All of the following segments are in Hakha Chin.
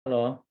Law.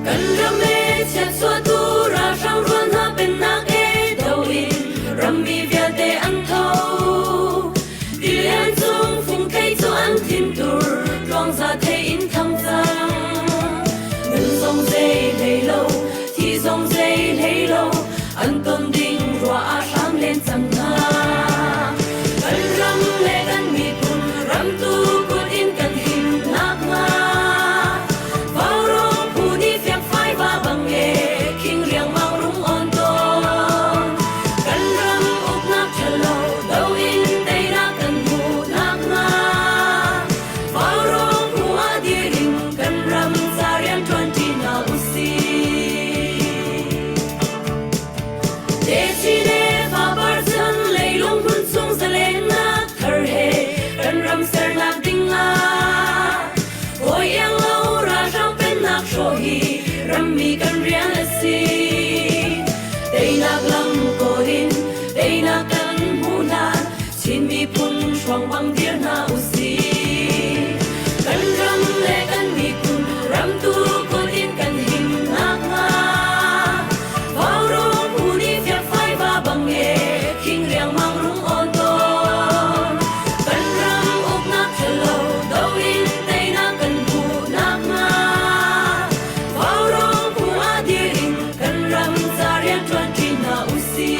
Kan ram e chiatchuahtu ralhrang rual hna pennak e do in rammi vialte an tho. Tilian cung fungthei cu an thintur tluangza thei in thang cang. Nun zong zei hlei lo, thi zong zei hlei lo, an ton ding ruah ah hram len cang hna. Kan ram le kan miphun ramtu kut in kan him nakhnga Vaurawng phu nih fiangfai va bang e khing riangmang rung on tawn. Kan ram uknak ṭhalo do in teinak kan hmuh nakhnga Vaurawng phu ah dir in kan ram ca rian ṭuan ṭi hna usih. Techine fapar chan leilung hmun chung zalennak thar he kan ram sernak ding ah hawi iang lo ralhrang pennak hrawh hi rammi kan rian a si. Teinak lam kawl in teinak kan hmuh hlan Chin miphun hruang bang dir hna usih. Kan ram le kan miphun ramtu kut in kan him nakhnga Vaurawng phu nih fiakfai va bang e khing riangmang rung awn tawn. Kan ram uknak ṭhalo do in teinak kan hmuh nakhnga Vaurawng phu ah dir in kan ram ca rian ṭuan ṭi hna usih.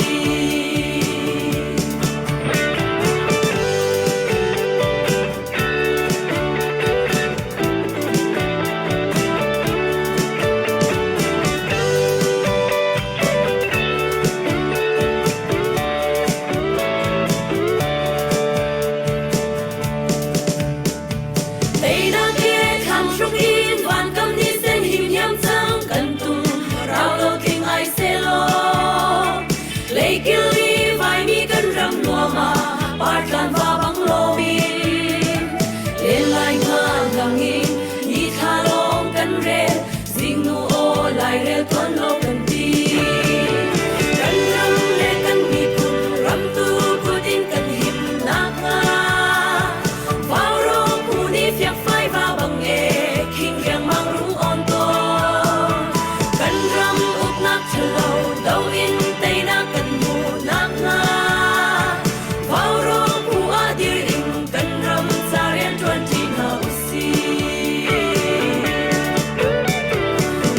Teinak he thlam hruk in vankam ni sen himhiam cang kan tum rau lo tling ai selaw Leikil i vaimi kan ram nuam ah partlan va bang lomin len lai ngan lang in ni thla lawng kan rel zingnu aw lairel tuan lo kan ti kan ram le kan miphun ramtu kut in kan him nakhnga Vaurawng phu nih fiakfai va bang e khing riangmang rung on tawn kan ram uknak ṭhalo do in teinak kan hmuh nakhnga Vaurawng phu ah dir in kan ram ca rian ṭuan ṭi hna usih.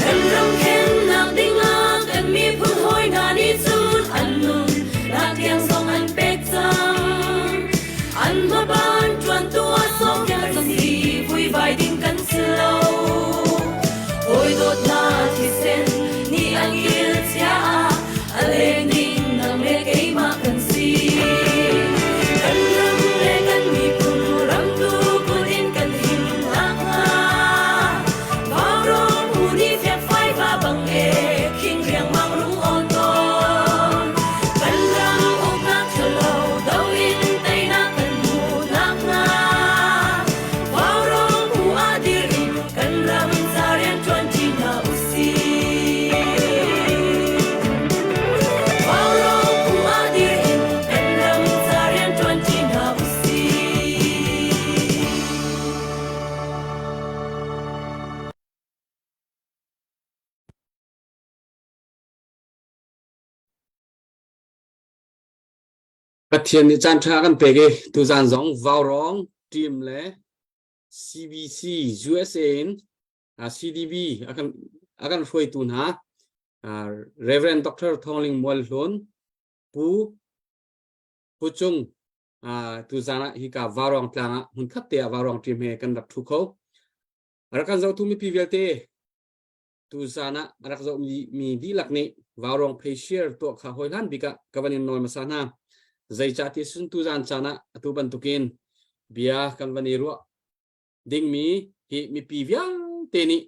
Kan ram khennak dingah kan miphun hawi hna nih cun an nun nak tiang zong an pek cang. An hmaban ṭuantu ah sawmpiak si vuivai ding kan si lo. Hawi dawtnak thisen nih an kil cia ah a leng ding nang le keimah kan si. Kan ram le kan miphun ramtu kut in kan him nakhnga Vaurawng phu nih fiakfai va bang e khing riangmang rung awn tawn. Kan ram uknak ṭhalo do in teinak kan hmuh nakhnga Vaurawng phu ah dir in kan ram ca rian ṭuan ṭi hna usih. Vaurawng phu ah dir in kan ram ca rian ṭuan ṭi hna usih. Pathian nih caan ṭha a kan pek i tuzaan zong Vaurawng team le CBC USA in CDB a kan a kan hruaitu hna Reverend Dr. Thawngling Mual Hlun Pu Pu Cung. Tuzan ah hika Vaurawng tlang ah hmunkhat te ah Vaurawng team he kan rak ṭhu kho. Rak kan zohtu mipi vialte tuzan ah rak zoh mi dihlak nih Vaurawng phei share tuah kha hawi hlan bik ah ka van in nawl hmasa hna. Zeicah ti sun tuzan caan ah atu bantukin bia kan van i ruah dingmi hi mipi vialte nih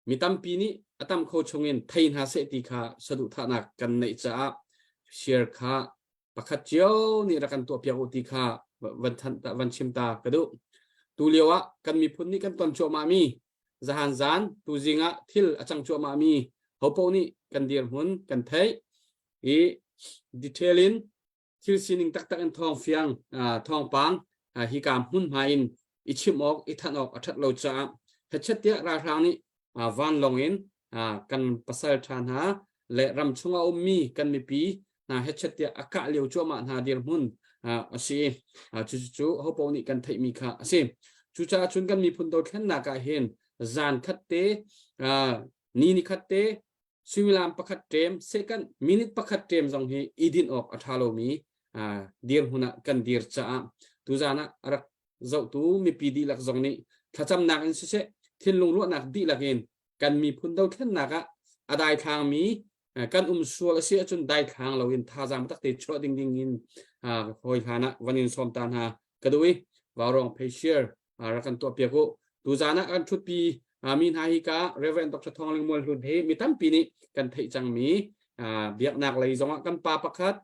mi tampi nih a tam kho chungin thei hna seh ti kha saduhthahnak kan neih caah share kha pakhat cio nih rak kan tuah piak u ti kha van than van chim ta ka duh. Tu lio ah kan miphun nih kan ton cuahmah mi zahan zan tu zing ah thil a cang cuahmah mi hopo nih kan dirhmun kan theih i detail in thil sining taktak in thawng fiang thawngpang hika hmunhma in i chim awk i thanh awk a ṭhat lo caah hechet tiah ralhrang nih vanlawng in kan pasal ṭha hna le ram chung a ummi kan mipi hna hechet tiah a kah lio cuahmah hna dirhmun a si. Cucu hopo nih kan theihmi kha a si. Cucaah cun kan miphun dothlennak ah hin zan khat te ni ni khat te suimilam pakhat ṭem second minute pakhat ṭem zong hi i dinh awk a ṭha lomi dirhmun ah kan dir caah tuzan ah a rak zohtu mipi dihlak zong nih thlacamnak in siseh thinlung ruahnak dihlak in kan miphun dothlennak ah a daithlangmi kan um sual a si ahcun daithlang loin thazaang tak te chuah ding ding in hawi hlan ah van in sawm ta hna ka duh i vaurawng phei share rak kan tuah piak u. Tuzan ah kan ṭhutpi mi hna hi ka Reverend Dr. Thawng Ling Mual Hlun hi mi tampi nih kan theih cangmi biaknak lei zongah kan pa pakhat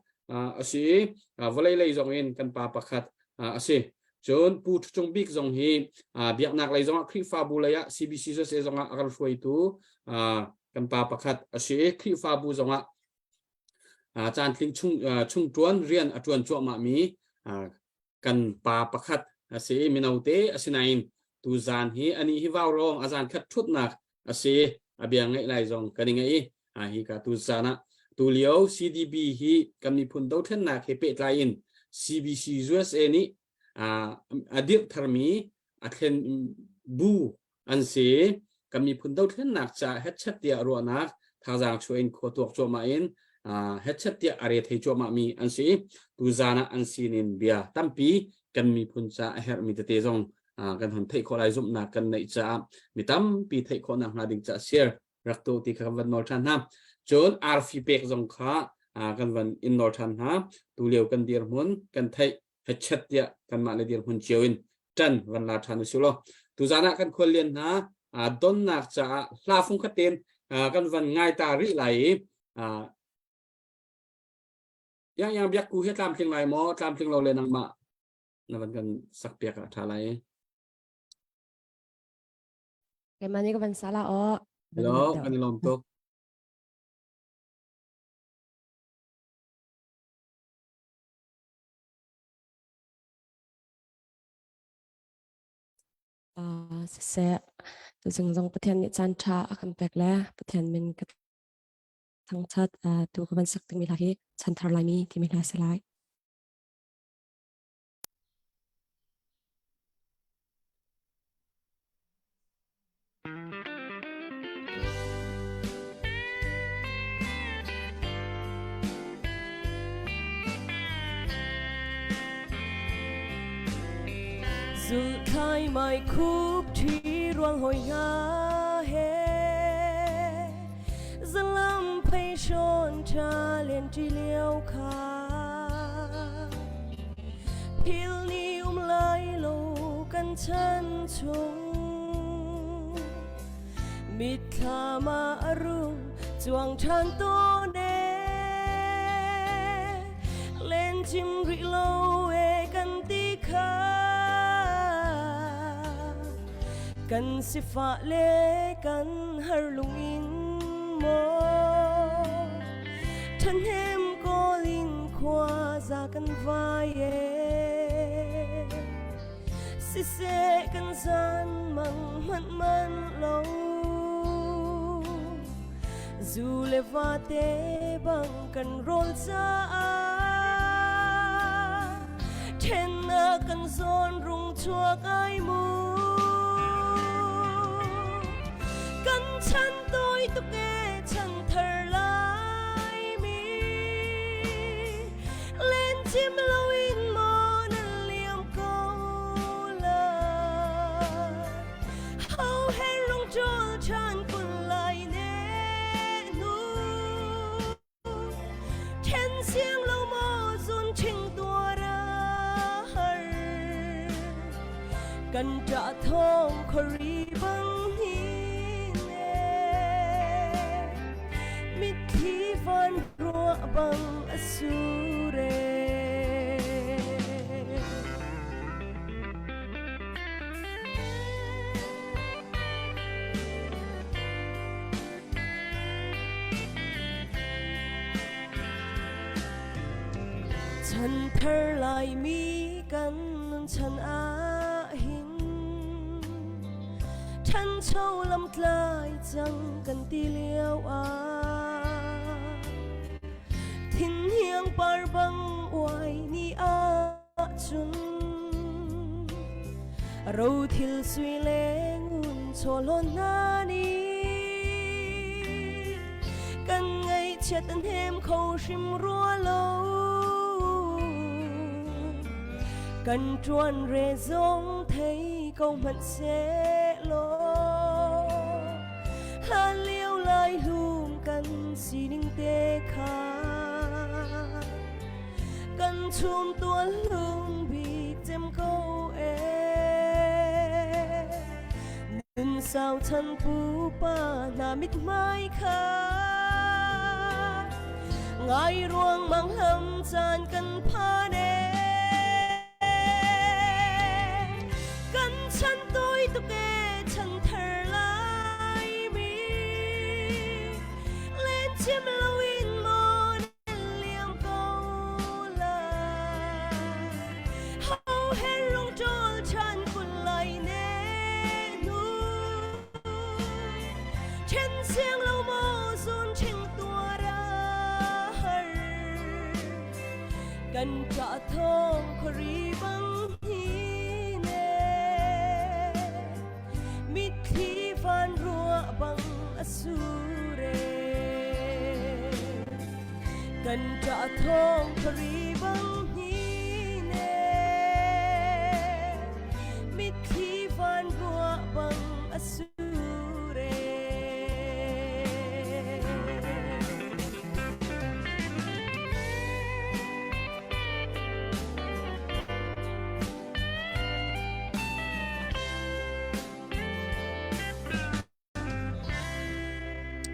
a si i vawlei lei zong in kan pa pakhat a si. Cun Pu Ṭhu Cung Bik zong hi biaknak lei zongah Khrihfabu lei ah CBC USA zongah a kan hruaitu kan pa pakhat a si i Khrihfabu zongah caantling chung chung ṭuan rian a ṭuan cuahmahmi kan pa pakhat a si i mino te a si nain tuzaan hi anih hi vaurawng a zan khat ṭhutnak a si a bia ngaih lai zong kan i ngaih i hi ka tuzaan ah tulio CDB hi kan miphun dothlennak he pehtlai in CBC USA nih a dirh tharmi a thlen bu an si. Kan miphun dothlennak caah hetchet tiah ruahnak thazaang chuah in khua tuak cuahmah in hetchet tiah a re thei cuahmah mi an si. Tuzaan ah an sinin bia tampi kan miphun ca a herhmi tete zong kan hun theih khawh lai zumhnak kan neih caah mi tampi theih khawhnak hnga ding caah share rak tu ti kha kan van nawl ṭhan hna. Cun arfi pek zong kha kan van in nawl ṭhan hna. Tu lio kan dirhmun kan theih hechet tiah kanmah le dirhmun cio in ṭan van la ṭhan usih law tuzaan ah kan khuallian hna donnak caah hla fung khat tein kan van ngai ta rih lai i yang yang biak ku hi tlamtling lai maw tlamtling lo le nangmah na van kan sak piak ah ṭha lai. Keimah nih ka van sa la aw. Hello, kan i lawm tuk. Siseh, tuzing zong Pathian nih caan ṭha a kan pek le Pathian min ka thangṭhat. Tu ka van sak dingmi hla hi Chanthar Laimi timi hla a si lai. Zulthai mai khup ṭhi ruang hoi hna he zalam phei hrawn ṭha len ṭi lio kha Phil ni um lai lo kan chan chung Mitthlam ah a rung cuang ṭhan tawn e Len cim rih lo e kan ti kha Kan sifah le kan har lung in maw Ṭhahnem kawl in khua za kan vai e Siseh kan zan mang hmanh man lo Zu le va te bang kan rawl caah Ṭhennak kan zawn rung chuak ai mu Kan chan tawi tuk e chan thar Laimi Len cim loin maw nan. Kan ṭah thawng khuari bang hin e mitthli van ruah bang a sur e. Chanthar Laimi kan nun chan ah hin ṭhancho lamtlai cang kan ti lio ah thinhiang par bang uai ni ahcun rothil sui le ngun chawhlawn hna nih kan ngaihchiat an hem kho hrim rua lo. Kan ṭuan re zong thei ko hmanh sehlaw hlan lio lai hlum kan sining te kha kan chum tual lung bik cem ko e. Nun sau chan pupa hna mithmai kha ngai ruang mang lam caan kan phan e. Kan chan tawi tuk e chan thar lai mi len chim loin maw liam ko lai. Ho hen rung ṭawl ṭhan kun lai ne nu. Ṭhen siang lo maw zun ṭhing tuar a har. Kan ṭah thawng khuari bang hi ne. Mitthli van ruah bang a sur e. Kan ṭah thawng khuari bang hi ne. Mitthli van ruah bang a sur e.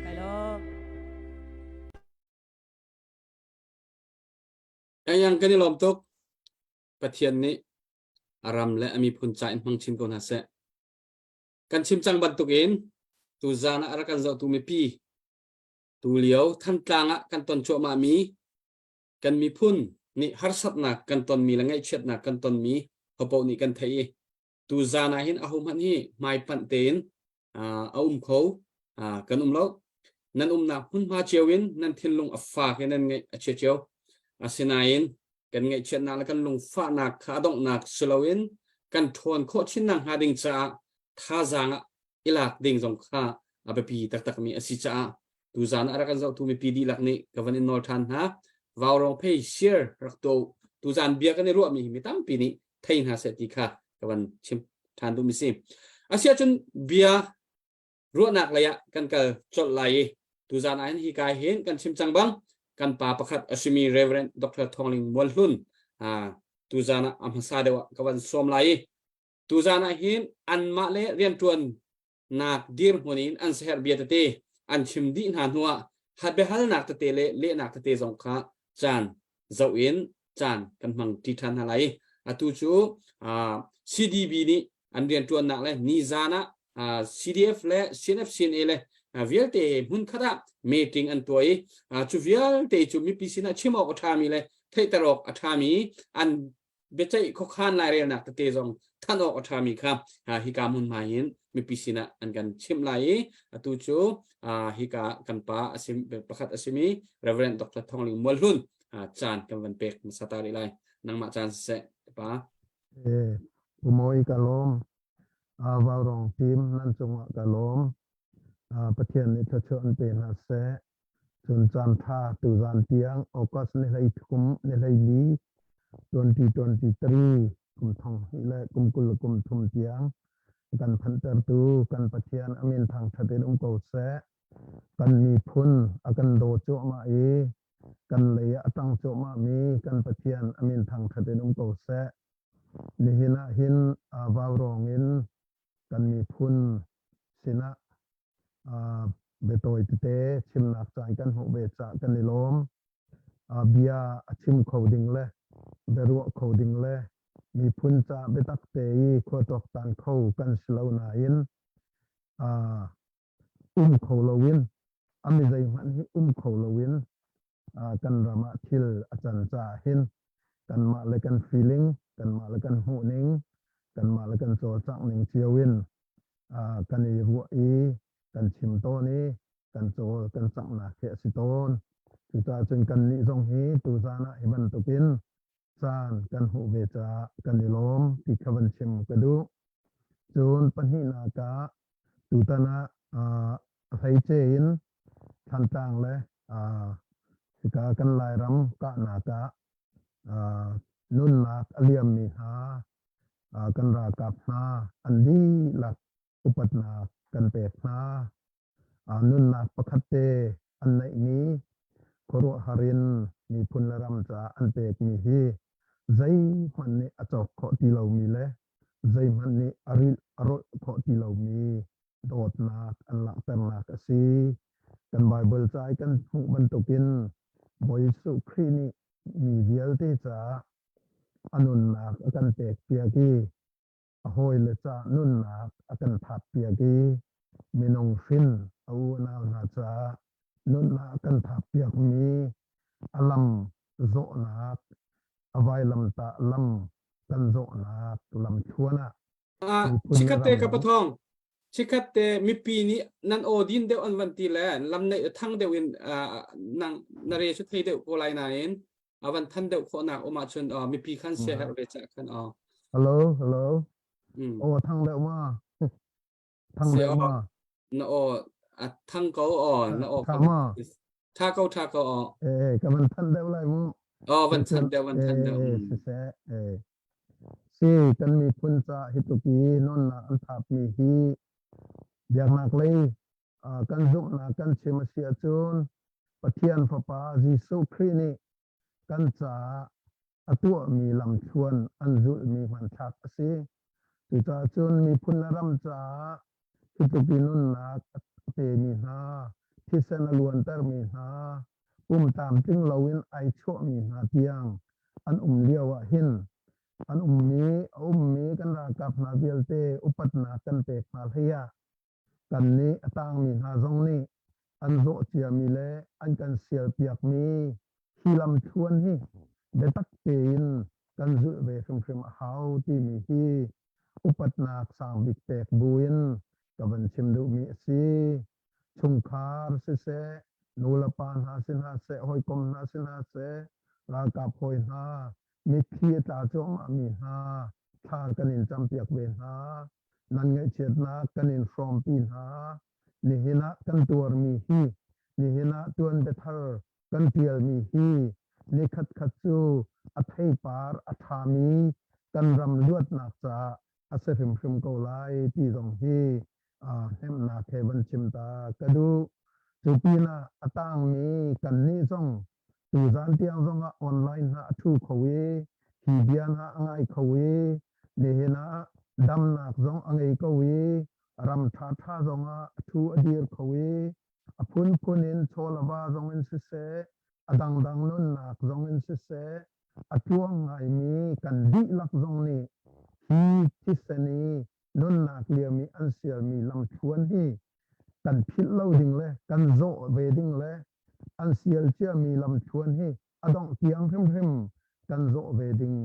Hello. Yang kan i lawm tuk. Pathian nih a ram le a miphun ca in hmang chin ko hna seh. Kan chim cang bantukin tuzaan ah a rak kan zohtu mipi tu lio Thantlang ah kan ton cuahmah mi kan miphun nih harsatnak kan tonmi le ngaihchiatnak kan tonmi hopaoh nih kan theih i tuzaan ah hin ahohmanh hi hmaipanh tein a um kho kan um lo. Nan umnak hmunhma cio in nan thinlung a fak i nan ngaih a chia cio. Asinain kan ngaihchiatnak le kan lungfahnak kha a donghnak si loin kan ṭhawn khawh chinnak hnga ding caah thazaang ah i lak ding zong kha a biapi taktakmi a si caah tuzaan ah a rak kan zohtu mipi dihlak nih ka van in nawl ṭhan hna. Vaurawng phei share rak tuah u. Tuzaan bia kan i ruahmi hi mi tampi nih thei hna seh ti kha ka van chim ṭhan duhmi si. Asiahcun bia ruahnak lei ah kan kal colh lai i tuzaan ah hin hi kai hin kan chim cang bang kan pa pakhat a simi Reverend Dr. Thawngling Mualhlun tuzaan ah a hmasa deuh ah ka van sawm lai i tuzaan ah hin anmah le rianṭuan nak dirhmun in an siaherh bia tete an chim dih hna hnuah biahalnak tete le lehnak tete zong kha caan zoh in caan kan hmang ṭi ṭhan hna lai. Atu cu CDB nih an rianṭuannak le nizan ah CDF le CNF CNA le vialte hmunkhat ah meeting an tuah i cu vialte cu mipi sinah chim awk a ṭhami le theihter awk a ṭhami an biaceih khuakhan lairelnak tete zong thanh awk a ṭhami kha hika hmunhma hin mipi sinah an kan chimh lai i atu cu hika kan pa pakhat a simi Reverend Dr. Thawngling Mualhlun caan kan van pek hmasa ta rih lai. Nangmah caan siseh pa. Eh, Umawi ka lawm. Vaurong team nan cungah ka lawm. Pathian nih thluachuah an pe hna seh. Cun caanṭha tuzaan tiang August ni 13 ni 14 2023 kum 2000 le kum 23 tiang kan phanhtertu kan Pathian a min thangṭhat in um ko seh. Kan miphun a kan daw cuahmah i kan lei ah a ṭang cuahmahmi kan Pathian a min thangṭhat in um ko seh. Nihin ah hin vaurawng in. Kan miphun sinah biatawi tete chimnak caan kan hmuh ve caah kan i lawm. Bia a chim kho ding le biaruah kho ding le miphun ca biatak te i khua tuaktan kho kan si lo nain um kho loin a mi zeihmanh hi um kho loin kan ram ah thil a can caah hin kanmah le kan feeling, kanmah le kan hmuhning, kanmah le kan cawlcangh ning cio in kan i ruah i kan chim tawn i kan cawl kan canghnak hi a si tawn. Cucaah cun kannih zong hi tuzaan ah hi bantukin caan kan hmuh ve caah kan i lawm ti kha van chim ka duh. Cun pahnihnak ah tutan ah a hleice in Thantlang le hika kan Lairam kahnak ah nunnak a liammi hna kan ralkap hna an dihlak upatnak kan pek hna. Nunnak pakhat te an neihmi khuaruahhar in miphun le ram caah an pekmi hi zeihmanh nih a cawk khawh ti lomi le zeihmanh nih a rilh a rolh khawh ti lomi dawtnak an langhternak a si. Kan Baibal ca i kan hmuh bantukin Bawi Jesuh Khrih nih mi vialte caah a nunnak a kan pekpiak i a hawile ca nunnak a kan thappiak i minung hrin a unau hna caah nunnak a kan thappiakmi a lam zawhnak a vailamtah lam kan zawhnak lamthluan ah Chikkhat te ka pathong chikkhat te mipi nih nan aw din deuh an van ti le lam nei thang deuh in nang na re su thei deuh ko lai nain a van than deuh khawhnak um ahcun mipi khan sia herh ve ca khan Hello hello. Aw thang deuh ma? Thang deuh ma? Na aw a thang ko aw na aw tha ma? Tha ko tha ko aw. Eh ka van than deuh lai mu. Aw van than deuh van than deuh. Eh eh Si kan miphun ca hi tupi nunnak an thapmi hi biaknak lei kan zumhnak kan chim a si ahcun Pathian Fapa Jesuh Khrih nih kan caah a tuahmi lamthluan an zulhmi hmanthlak a si. Cucaah cun miphun le ram caah hi tluk i nunnak a pemi hna, thisen a luantermi hna, pum tlamtling loin ai chuahmi hna tiang an um lio ah hin an ummi a ummi kan ralkap hna vialte upatnak kan pek hna hlei ah Kannih a tangmi hna zong nih an zawh ciami le an kan sialpiakmi hi lamthluan hi biatak tein kan zulh ve hrimhrim a hau timi hi upatnak sangbik pek buin ka van chim duhmi a si. Chungkhar siseh, nulepa hna si hna seh, hawikom hna si hna seh, ralkap hawi hna, mitthli a tla cuahmahmi hna thla kan in campiak ve hna. Nan ngaihchiatnak kan in hrawmpi hna. Nihin ah kan tuarmi hi, nihin ah tuan biathar kan ṭialmi hi nikhat khat cu a theipar a ṭhami kan ram luatnak caah a si hrimhrim ko lai ti zong hi hnemhnak he van chim ta ka duh. Cu pinah a tangmi kannih zong tuzan tiang zongah online hna a ṭhu kho i hi bia hna a ngai kho i nihin ah damnak zong a ngei ko i ram ṭhaṭha zongah a ṭhu a dir kho i a phunphun in chawlava zong in siseh a dangdang nunnak zong in siseh a tluang ngaimi kan dihlak zong nih hi thisen i nunnak liam i an sialmi lamthluan hi kan philh lo ding le kan zawh ve ding le an sial ciami lamthluan hi a dongh tiang hrimhrim kan zawh ve ding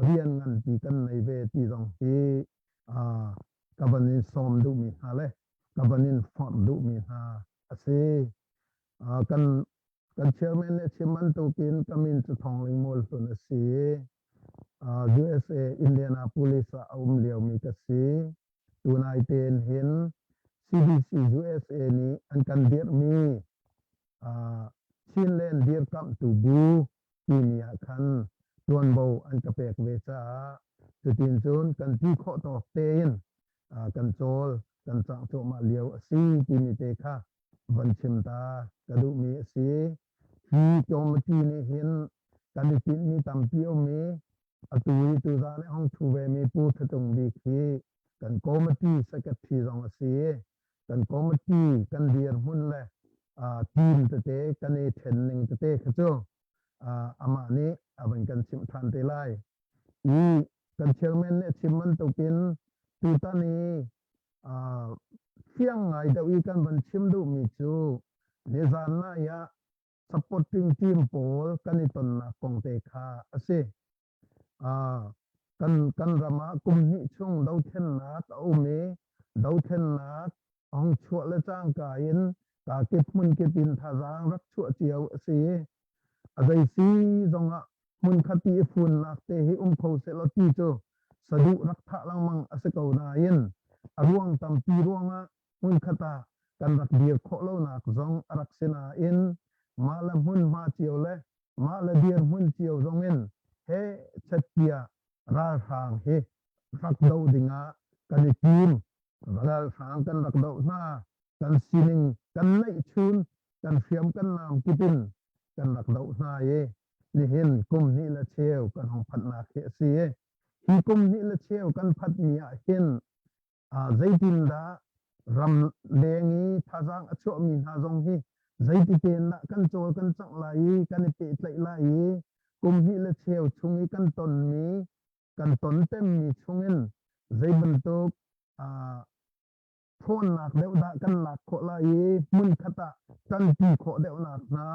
rian nganpi kan nei ve ti zong hi ka van in sawm duhmi hna le ka van in forh duhmi hna a si. Kan kan chairman nih a chim bantukin ka min cu Thawng Ling Mual Hlun a si. USA Indianapolis ah a um liomi ka si. Tunai tein hin CDC USA nih an kan dirhmi Chinland dirkamhtu bu timi ah khan tuanvo an ka pek ve caah cutin cun kan ti khawh tawk tein kan cawl kan cangh cuahmah lio a si timi te kha van chim ta ka duhmi a si. Hi committee nih hin kan i tinhmi tampi um i atu i tuzaan i hong ṭhu vemi Pu Tha Cung Bik hi Kan committee secretary zong a si i kan committee kan dirhmun le team tete kan i then ning tete kha cu amah nih a van kan chimh than te lai. I kan chairman nih a chim bantukin tutan i fiang ngai deuh i kan van chim duhmi cu nizan nai ah supporting team pawl kan i tonnak kong te kha a si. Kan ram ah kum hnih chung dothlennak a um i dothlennak a hung chuah le cangka in kakip hmunkip in thazaang rak chuah cio a si. A zei si zongah hmunkhat i funnak te hi um kho sehlaw ti cu saduh rak thah lengmang a si ko nain a ruang tampi ruangah hmunkhat ah kan rak dir khawh lonak zong a rak si nain mah le hmunhma cio le mah le dirhmun cio zongin he chet tiah ralhrang hi rak do dingah kan i tim. Ralhrang kan rak doh hna. Kan sining kan neihchun kan hriam kan naam kipin kan rak doh hna i nihin kum hnih le cheu kan hung phanhnak hi a si. Hi kum hnih le cheu kan phanhmi ah hin zeitindah ram leng i thazaang a chuahmi hna zong hi zeiti tein dah kan cawl kan cangh lai i kan i pehtlaih lai i kum hnih le cheu chung i kan tonmi kan ton temmi chungin zei bantuk ṭhawnnak deuh dah kan lak khawh lai i hmunkhat ah ṭanpi khawh deuhnak hna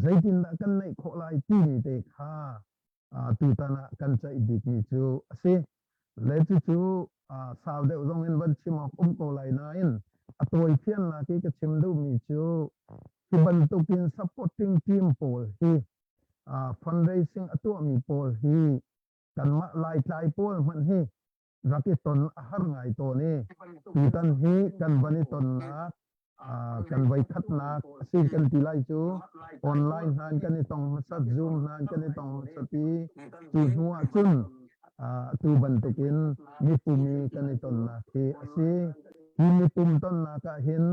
zeitindah kan neih khawh lai timi te kha tutan ah kan ceih bikmi cu a si. Le cucu sau deuh zong in van chim awk um ko lai nain a tawi fiannak i ka chim duhmi cu hi bantukin supporting team pawl hi fundraising a tuahmi pawl hi kanmah Laitlai pawl hmanh hi rak i ton a har ngai tawn i tutan hi kan van i tonnak kan voi khatnak a si kan ti lai cu. Online hna in kan i tong hmasat, Zoom hna in kan i tong hmasat i cu hnu ah cun tu bantukin mipum i kan i tonnak hi a si. Hi mipum tonnak ah hin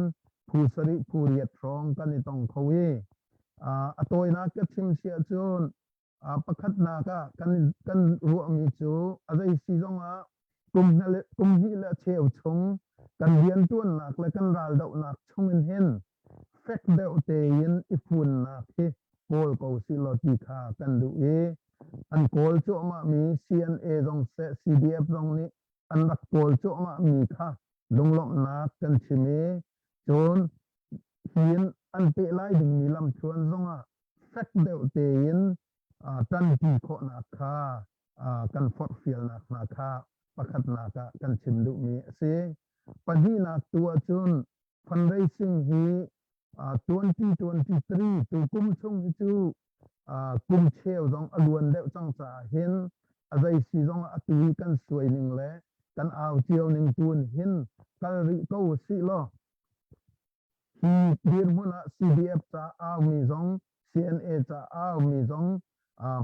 phu sarih phu riat hrawng kan i tong kho i a tawinak ka chim si ahcun pakhatnak ah kan ruahmi cu a zei si zongah kum hnih le cheu chung kan rianṭuannak le kan raldohnak chungin hin fek deuh tein i funnak hi kawl ko sih law ti kha kan duh i an kawl cuahmahmi CNA zong seh CDF zong nih an rak kawl cuahmahmi kha lunglawmhnak kan chim i cun hin an peh lai dingmi lamthluan zongah fek deuh tein ṭanpi khawhnak kha kan forhfialnak hna kha pakhatnak ah kan chim duhmi a si. Pahnihnak tu ahcun fundraising hi 2023 tu kum chung hi cu kum cheu zong a luan deuh cang caah hin a zei si zong ah atu i kan suai ning le kan au cio ning tun hin kal rih ko sih law Hi dirhmun ah CDF ca aumi zong CNA ca aumi zong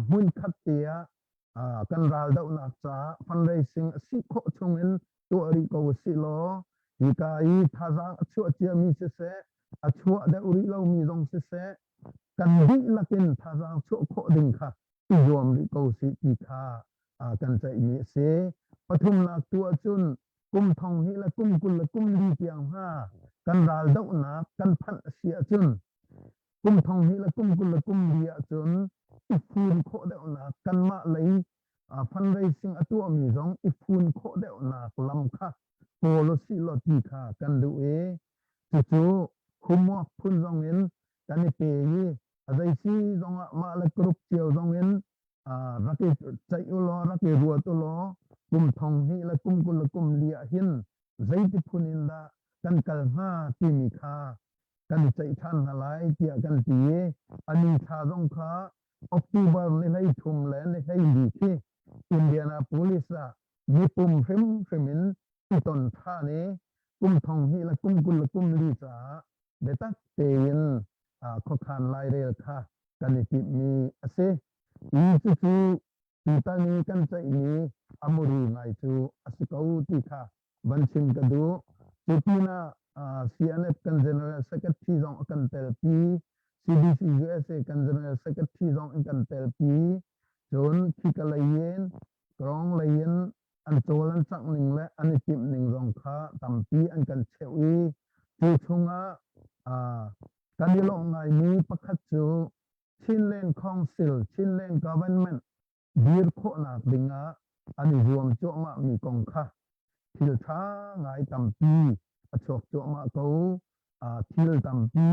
hmunkhat te ah kan raldohnak caah fundraising a si khawh chungin tuah rih ko usih law hika i thazaang a chuah ciami siseh a chuah deuh rih lomi zong siseh kan dihlak in thazaang chuah khawh ding kha i zuam rih ko usih ti kha kan ceihmi a si. Pathumnak tu ahcun kum thong hnih le kum 20 le kum li tiang hna kan raldohnak kan phanh a si ahcun kum thong hnih le kum 20 le kum li ahcun i fun khawh deuhnak kanmah lei fundraising a tuahmi zong i fun khawh deuhnak lam kha kawl u sih law ti kha kan duh i cucu homework phun zong in kan i pe i a zei si zongah mah le group cio zong in rak i ceih u law rak i ruat u law kum thong hnih le kum 20 le kum li ah hin zeiti phun in dah kan kal hnga timi kha kan i ceih ṭhan hna lai tiah kan ti i a ni thla zong kha October ni 13 le ni 14 khi Indianapolis ah mipum hrimhrim in i ton ṭhan i kum thong hnih le kum 20 le kum li caah biatak tein khuakhan lairel kha kan i timhmi a si. Hi cucu tutan i kan ceihmi a muru ngai cu a si ko ti kha van chim ka duh. Cu pinah CNF kan General Secretary zong a kan telpi, CBC USA kan General Secretary zong in kan telpi. Cun khika lei in, Krong lei in. An cawl an cangh ning le an i timh ning zong kha tampi an kan cheuh i cu chungah kan i lawmh ngaimi pakhat cu Chinland Council, Chinland Government dir khawhnak dingah an i zuam cuahmah mi kong kha thil ṭha ngai tampi a chuak cuahmah ko. Thil tampi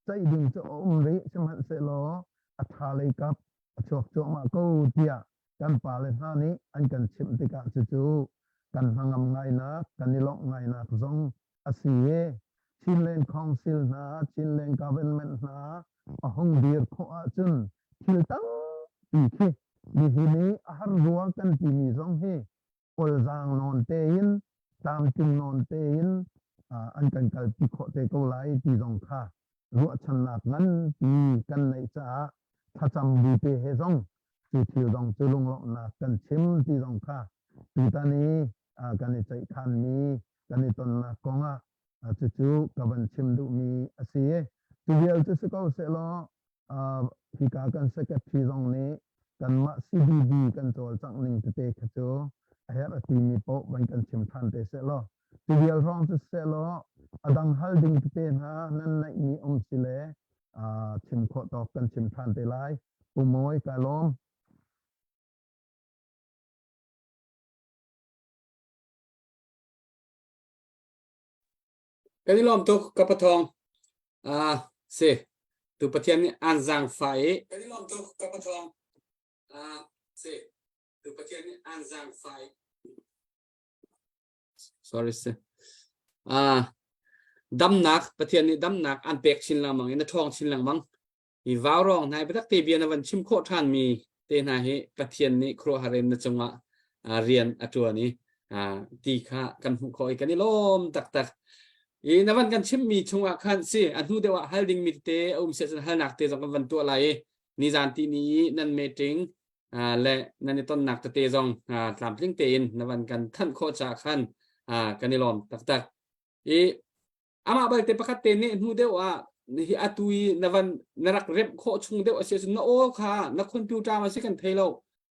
ceih ding cu a um rih, sihmanhsehlaw a ṭha lei kap a chuak cuahmah ko tiah kan pale hna nih an kan chimh tikah cucu kan hnangam ngainak, kan i lawmh ngainak zong a si i Chinland Council hna, Chinland Government hna a hung dir khawh ahcun thil tampi khi nihin i a har rua kan timi zong hi olzaang nawn tein tlamtling nawn tein an kan kalpi khawh te ko lai ti zong kha ruahchannak nganpi kan neih caah thlacam bu te he zong cu thil zong cu lunglawmhnak kan chim ti zong kha tutan i kan i ceihkhanmi kan i tonnak kongah cucu ka van chim duhmi a si. Cu vial cu si ko sehlaw hika kan secretary zong nih kanmah CDB kan cawlcangh ning tete kha cu a herh a timi paoh van kan chim ṭhan te sehlaw cu vial hrawng cu sehlaw a dang hal ding tete hna nan neihmi um si le chim khawh tawk kan chim ṭhan te lai. Pu Mawi ka lawm. Kan i lawm tuk ka pathawng. Ah, si. Tu Pathian nih an zaangfah i kan i lawm tuk ka pathawng. Ah, si. Tu Pathian nih an zaangfah i sorry si. Ah, damnak Pathian nih damnak an pek chin lengmang i na ṭhawng chin lengmang. Hi vaurawng hna hi biatak te bia na van chim khawh ṭhanmi te hna hi Pathian nih khuaruahhar in na cungah rian a ṭuan i ti kha kan hmuh khawh i kan i lawm taktak. I na van kan chimmi chungah khan si a hnu deuh ah hal dingmi tete a um siah cun halnak te zong kan van tuah lai i nizan ti ni i nan meeting le nan i tonnak tete zong tlamtling tein na van kan thanh khawh caah khan kan i lawm taktak. I amah balte pakhat te nih hnu deuh ah hi atu i na van na rak remh khawh chung deuh a si ahcun na aw kha na computer ma si kan thei lo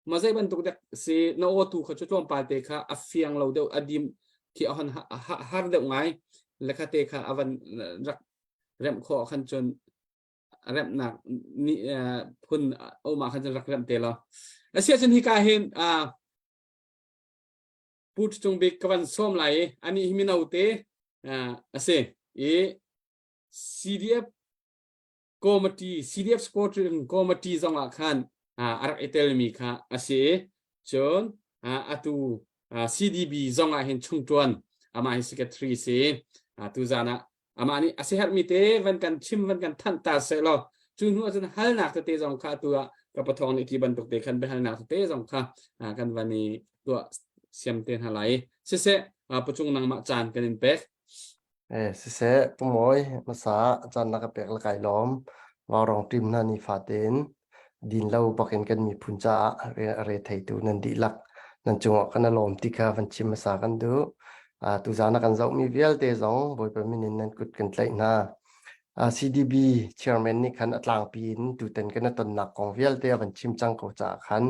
ma zei bantuk dek si na aw tu kha cu tlawmpal te kha a fiang lo deuh a dim khi a hon har deuh ngai lekha te kha a van rak remh khawh khan cun remhnak ni phun oma khan cun rak remh te lo a si ahcun hika hin Pu Cung Bik ka van sawm lai i anih hi mino te a si i CDF committee CDF supporting committee zong ah khan a rak i telmi kha a si i cun atu CDB zong ah hin chungtuan amah hi secretary si tu zan ah amah nih a siherhmi te van kan chim van kan thanh ta seh law cu hnu ahcun halnak tete zong kha atu ah ka pathawng nih ti bantuk te khan biahalnak tete zong kha kan van i tuah siam te hna lai siseh pucung nangmah caan kan in pek. Eh siseh pumawi masa caan na ka pek la kai lawm vaurong team hna ni fatin din lo bakin kan miphun caah re theitu nan dihlak nan cungah kan lawm ti kha van chim hmasa kan duh. Tuzan a kan zohmi vialte zong Bawipa min in nan kut kan tlaih hna. CDB chairman nih khan a tlangpi in tutan kan tonnak kong vialte a van chim cang ko caah khan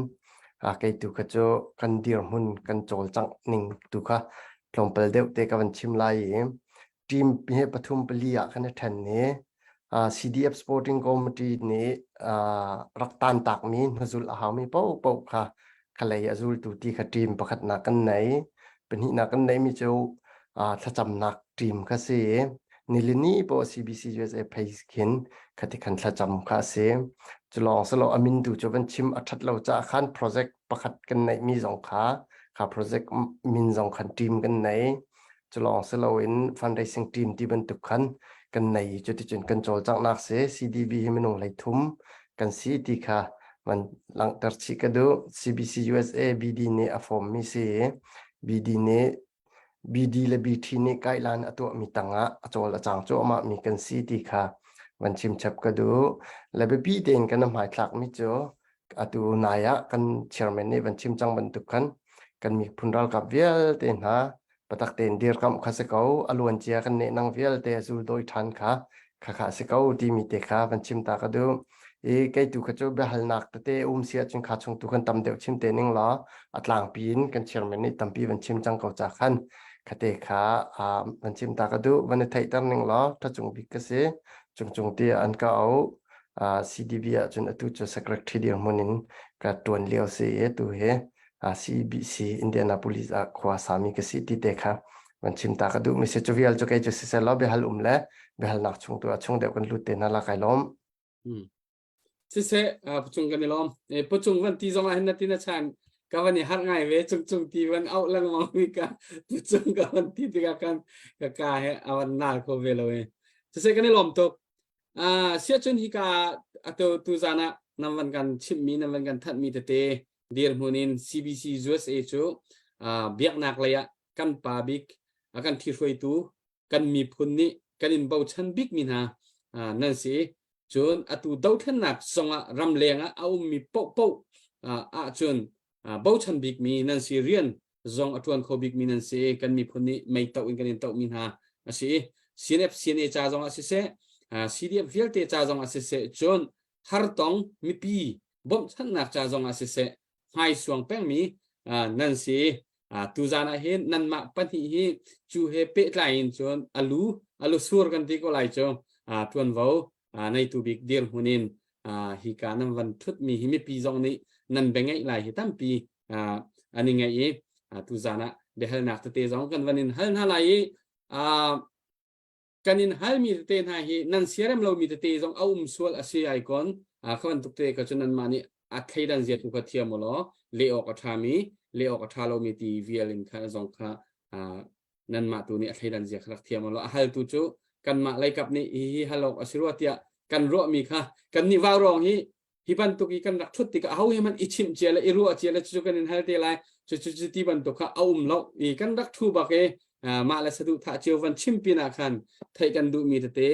kei tu kha cu kan dirhmun kan cawlcangh ning tu kha tlawmpal deuh te ka van chim lai i team hi pathum pali ah khan a ṭhen i CDF Sporting Committee nih rak tantakmi hnuzulh a haumi paohpaoh kha khalei a zultu ti kha team pakhatnak kan nei. Pahnihnak kan neihmi cu thlacamnak team kha si. Nilini paoh CBC USA page khin khati khan thlacam kha a si. Cu lawng si lo a min tu cu van chim a ṭhat lo caah khan project pakhat kan neihmi zong kha kha project min zong khan team kan nei. Cu lawng si loin fundraising team ti bantuk khan kan nei i cuticun kan cawlcanghnak si CDB hi minung 30 kan si ti kha van langhter chih ka duh. CBC USA BD nih a form mi si i BD nih BD le BT nih guideline a tuahmi tangah a cawl a cang cuahmah mi kan si ti kha van chim chap ka duh. Le biapi tein kan hmaithlakmi cu atu nai ah kan chairman nih van chim cang bantuk khan kan miphun ralkap vialte hna patak tein dirkamh kha si ko a luancia kan nehnang vialte a zul dawi ṭhan kha khakha si ko timi te kha van chim ta ka duh. I kei tu kha cu biahalnak tete um si ahcun kha chung tu kan tam deuh chim te ning law a tlangpi in kan chairman nih tampi van chim cang ko ca khan khate kha van chim ta ka duh van i theihter ning law ṭhacung bik ka si cungcung ti an ka au CDB ahcun atu cu secretary dirhmun in ka ṭuan lio si i tu hi CBC Indianapolis ah khua sami ka si ti te kha van chim ta ka duh mi si cu vial cu kei cu siseh law biahal um le biahalnak chung tu ah chung deuh kan lut te hna la kai lawm. Hmm. Siseh pucung kan i lawm. E pucung van ti zong ah hin na ti na chan ka van i har ngai ve cung cung ti van auh lengmang mi ka pucung ka van ti tikah kan ka ka he avan nal kho ve lo e. Siseh kan i lawm tuk. Siahcun hika atu tuzan ah nan van kan chimhmi nan van kan thanhmi tete dirhmun in CBC USA cu biaknak lei ah kan pa bik a kan ṭhihruaitu kan miphun nih kan in bochan bikmi hna nan si. Cun atu dothlennak zongah ramleng ah a ummi paohpaoh ahcun bochan bikmi nan si rian zong a ṭuan kho bikmi nan si kan miphun nih mei toh in kan in tohmi hna a si CNF CNA ca zong ah siseh CDF vialte ca zong ah siseh cun hartong mipi bawmhchanhnak ca zong ah siseh hmaisuang pengmi nan si tuzan ah hin nanmah pahnih hi cu he pehtlai in cun alu alu sur kan ti ko lai cu tuanvo neitu bik dirhmun in hika nan van thutmi hi mipi zong nih nan bengeih lai hi tampi an i ngeih i tuzan ah biahalnak tete zong kan van in hal hna lai i kan in halmi tete hna hi nan siarem lomi tete zong a um sual a si ai kon kha bantuk te ka cu nanmah nih a thleidan zia tu kha thiam law leh awk a ṭhami leh awk a ṭha lomi ti vial in kha zong kha nanmah tu nih a thleidan zia kha rak thiam law a haltu cu kanmah leikap nih hihi hal awk a si rua tiah kan ruahmi kha kan nih vaurawng hi hi bantuk i kan rak thut tikah aho he hmanh i chimh cia le i ruah cia le cucu kan in hal te lai cu cu cu ti bantuk kha a um lo i kan rak thu bak i mah le saduh thah cio van chim pin ah khan theih kan duhmi tete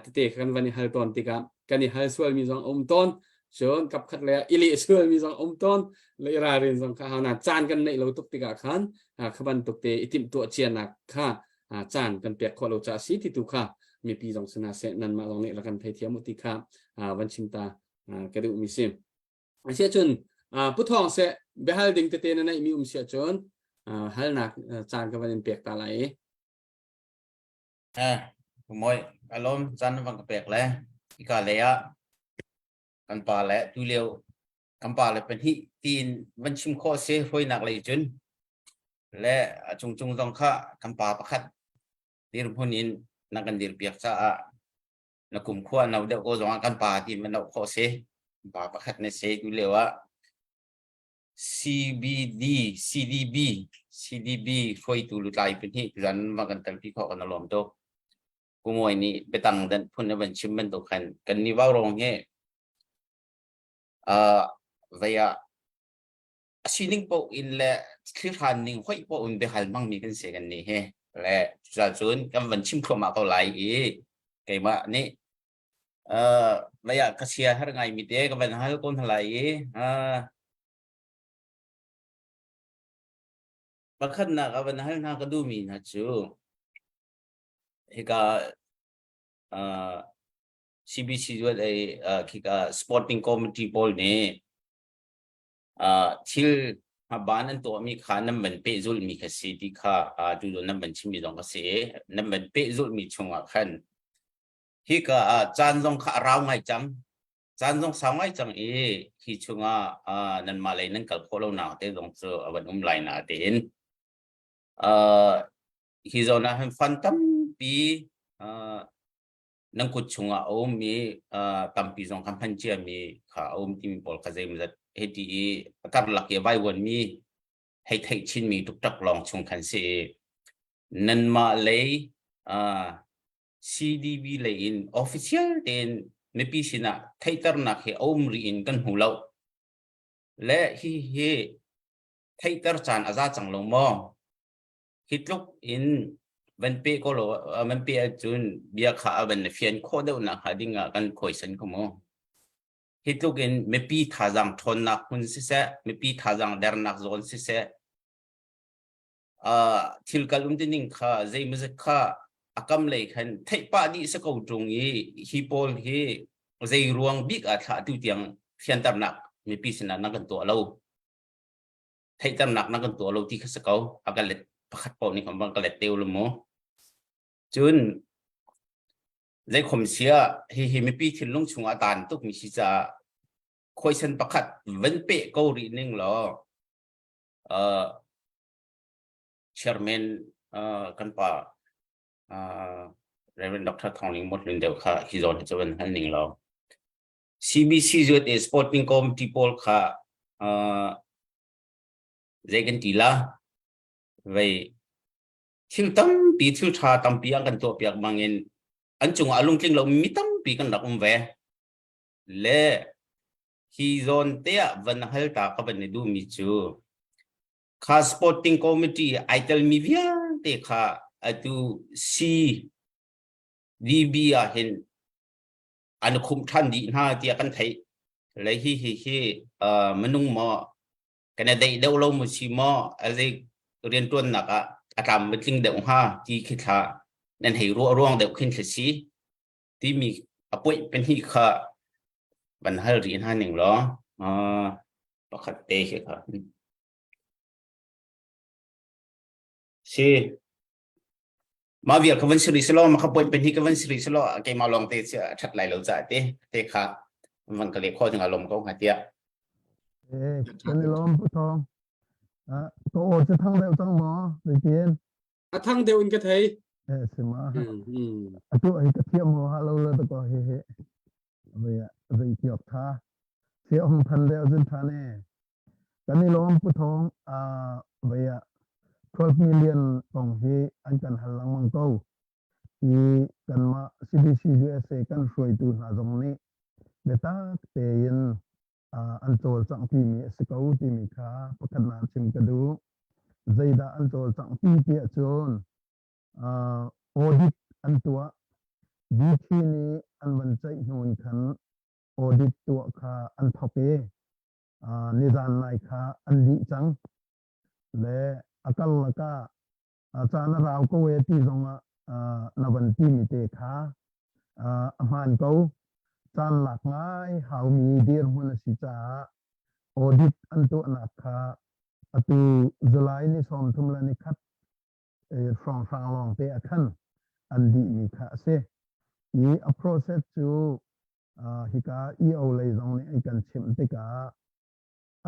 tete kan van i hal tawn tikah kan i hal sualmi zong a um tawn cun kapkhat le i leh sualmi zong um tawn le i ralrin zong kha hau caan kan neih lo tuk tikah khan kha bantuk te i timhtuah cianak kha caan kan pek khawh lo caah si ti tu kha mipi zong sina seh nanmah zong nih rak kan theithiam u ti kha van chim ta ka duhmi si. Asiahcun Pu Thawng seh biahal ding tete na neihmi um siah cun halnak caan ka van in pek ta lai i. Eh, moi alom caan van ka pek le ika le ah kan pa le tu lio kan pa le pahnih tiin van chim khawh si hruainak lei cun le a cungcung zong kha kan pa pakhat dirhmun in na kan dirpiak caah na kum khua no deuh ko zong ah kan pa tiin van auh khawh si pa pakhat na si tu lio ah CBD CDB CDB hruaitu lutlai pahnih tuzan va kan telpi khawh kan lawm tuk Kumoi nih biatang dan phun a van chim bantuk khan kan ni vaurawng hi uh, vei ah a sining paoh in le thlihran ning hoih paoh in biahal hmangmi kan si kan nih hi le cucun kan van chim thluahmah ko lai i keimah nih uh, lei ah ka sia har ngai mi te ka van hal ko hna lai i uh, pakhatnak a van hal hna ka duhmi hna cu hika uh, CBC zual ei uh, khika sporting committee pawl nih thil hmaban an tuahmi kha nan van pehzulhmi kha si ti kha tu nan van chimmi zong a si i nan van pehzulhmi chungah khan hika ah caan zong kha a rau ngai cang caan zong sau ngai cang i hi chungah nanmah lei nan kal khawh lonak te zong cu a van um lai na tiin hi zawn ah hin fan tampi nan kut chungah a ummi tampi zong kha hman ciami kha a um timi pawl kha zeimawzat hei ti i a karlak i a vaivuanmi hei theih chinmi tuktak lawng chung khan si i nanmah lei CDB lei in official tein mipi sinah theihternak hi a um rih in kan hmu lo. Le hi hi theihter caan a za cang lo maw? Hi tluk in van pe ko law van pe ahcun bia kha a van fian khawh deuh nak hnga ding ah kan khawisan kho maw? Hi tluk in mipi thazaang ṭhawnnak hmun siseh, mipi thazaang dernak zawn siseh, uh, thil kal um tining kha zeimawzat kha a kam lei khan theih pah dih si ko ṭung i hi pawl hi Zei ruang bik ah thlah tu tiang fianternak mipi sinah na kan tuah lo. Theihternak na kan tuah lo ti kha si ko. A ka let pakhat paoh nih kan ka let te u mu. Cun zeikhom sia hihi mipi thinlung chungah taan tuk mi si caah khuaisen pakhat van peh ko rih ning law uh, chairman uh, kan pa uh, Reverend Dr. Thong Ling Mot Lun deuh kha hi zawn hi cu van hal ning law CBC zuat e sporting committee pawl kha uh, zei kan ti la vei thil tampi thil tha tampi an kan tuah piak bangin an cungah a lungtling lo mi tampi kan rak um ve le hi zawn te ah van hal ta ka van i duhmi cu kha sporting committee ai telmi vialte kha atu CDB ah hin an khumh ṭhan dih hna tiah kan theih le hi hi hi uh, minung maw kan i deih deuh lo mu si maw a zei rianṭuannak ah a tlam va tling deuh hnga ti khi thla nan hei ruah ruang deuh khin thla si timi a poih pahnih kha van hal rih hna ning law uh, pakhat te khi kha si mah vial ka van siri selo ma kha point pahnih ka van siri selo keimah lawng te a that lai lo ca te te kha van ka le kho ding a lom ko hnga tiah Eh, kan i lawm Pu Thawng. Ah, ka aw cu thang deuh cang maw? Zeitin? A thang deuh in ka thei. Eh, si ma. Mm, mm. Atu ai ka thiam ho ha lo lo ta ko he he. Zei zei tiok tha. Si hong than deuh zun tha ne. Kan i lawm Pu Thawng. Ah, vei ah 12 million kong hi an kan hal lengmang ko. I kanmah CBC USA kan hruaitu hna zong nih biatak tein an cawlcangh timi a si ko timi kha pakhatnak chim ka duh. Zeidah an cawlcangh ti tiah cun audit an tuah. DT nih an van ceih hnu in khan audit tuah kha an thawk i nizan nai kha an dih cang. Le a kal lakah caan a rau ko e ti zongah na van timi te kha a hmaan ko. Caan lak ngai haumi dirhmun a si caah audit an tuahnak kha atu July ni 30 le ni khat hrawnghrang lawng te ah khan an dihmi kha a si. I a process cu hika EO lei zong nih an kan chimh tikah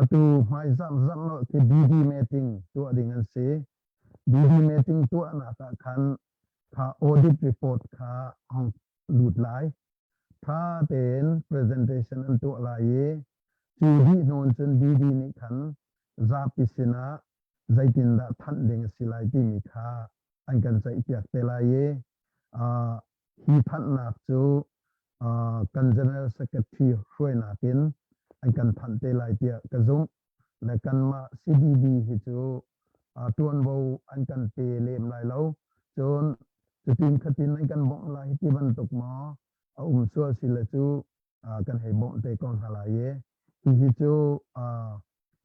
Atu hmaizarh zarh lo khi BD meeting tuah ding an si. BD meeting tuahnak ah khan kha audit report kha hong lut lai. Tha tein presentation an tuah lai i cu dih hnu cun BD nih khan zapi sinah zeitindah thanh ding a si lai timi kha an kan ceihpiak te lai i uh, hi thanhnak cu uh, kan General Secretary hruainak in an kan thanh te lai tiah ka zumh. Le kanmah CDB hi cu uh, tuanvo an kan pe lem lai lo. Cun cutin khatin an kan bawmh lai ti bantuk maw a um sual si le cu uh, kan hei bawmh te ko hna lai i hihi cu uh,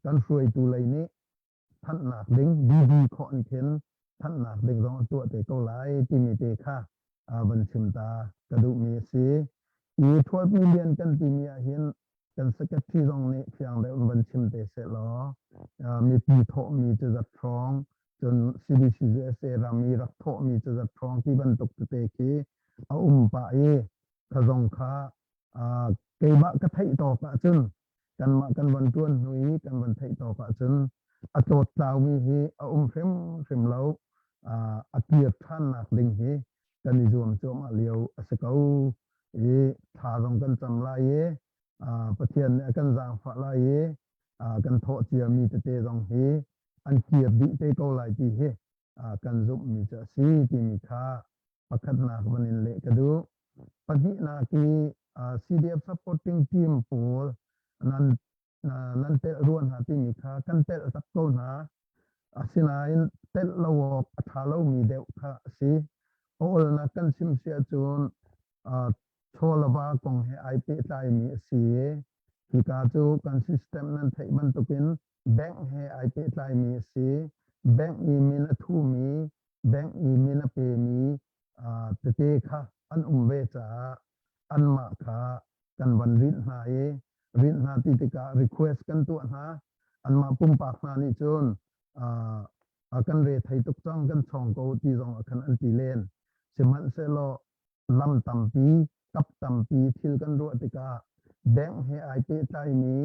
kan hruaitu lei nih thanhnak ding BB khawh in khin thanhnak ding zong a tuah te ko lai timi te kha van chim ta ka duhmi a si. I 12 million kan timi ah hin kan secretary zong nih fiang deuh in van chim te seh law mipi thawhmi cu zat hrawng cun CBC USA ram i rak thawhmi cu zat hrawng ti bantuk tete khi a um pah i kha zong kha keimah ka theih tawk ahcun kanmah kan van ṭuan hnu i kan van theih tawk ahcun a tlawttlaumi hi a um hrimhrim lo. A kir ṭhannak ding hi kan i zuam cuahmah lio a si ko i thla zong kan cam lai i Pathian nih a kan zaangfah lai i kan thawh ciami tete zong hi an kir dih te ko lai ti hi kan zumhmi cu a si timi kha pakhatnak van in leh ka duh. Pahnihnak i CDF supporting team pawl nan nan telh rua hna timi kha kan telh tak ko hna. Asinain telh lo awk a ṭha lomi deuh kha a si. Awlnak kan chim si ahcun chawlava kong he ai pehtlaimi a si i hika cu kan system nan theih bantukin bank he ai pehtlaimi a si. Bank i min a thumi, bank i min a pemi tete kha an um ve caah anmah kha. kan van rinh hna i rinh hna ti tikah request kan tuah hna. Anmah pumpak hna nih cun uh, kan re thei tuk cang kan chawng ko ti zong ah khan an ti len. Sihmanhsehlaw lam tampi, kap tampi thil kan ruah tikah bank he ai pehtlaimi,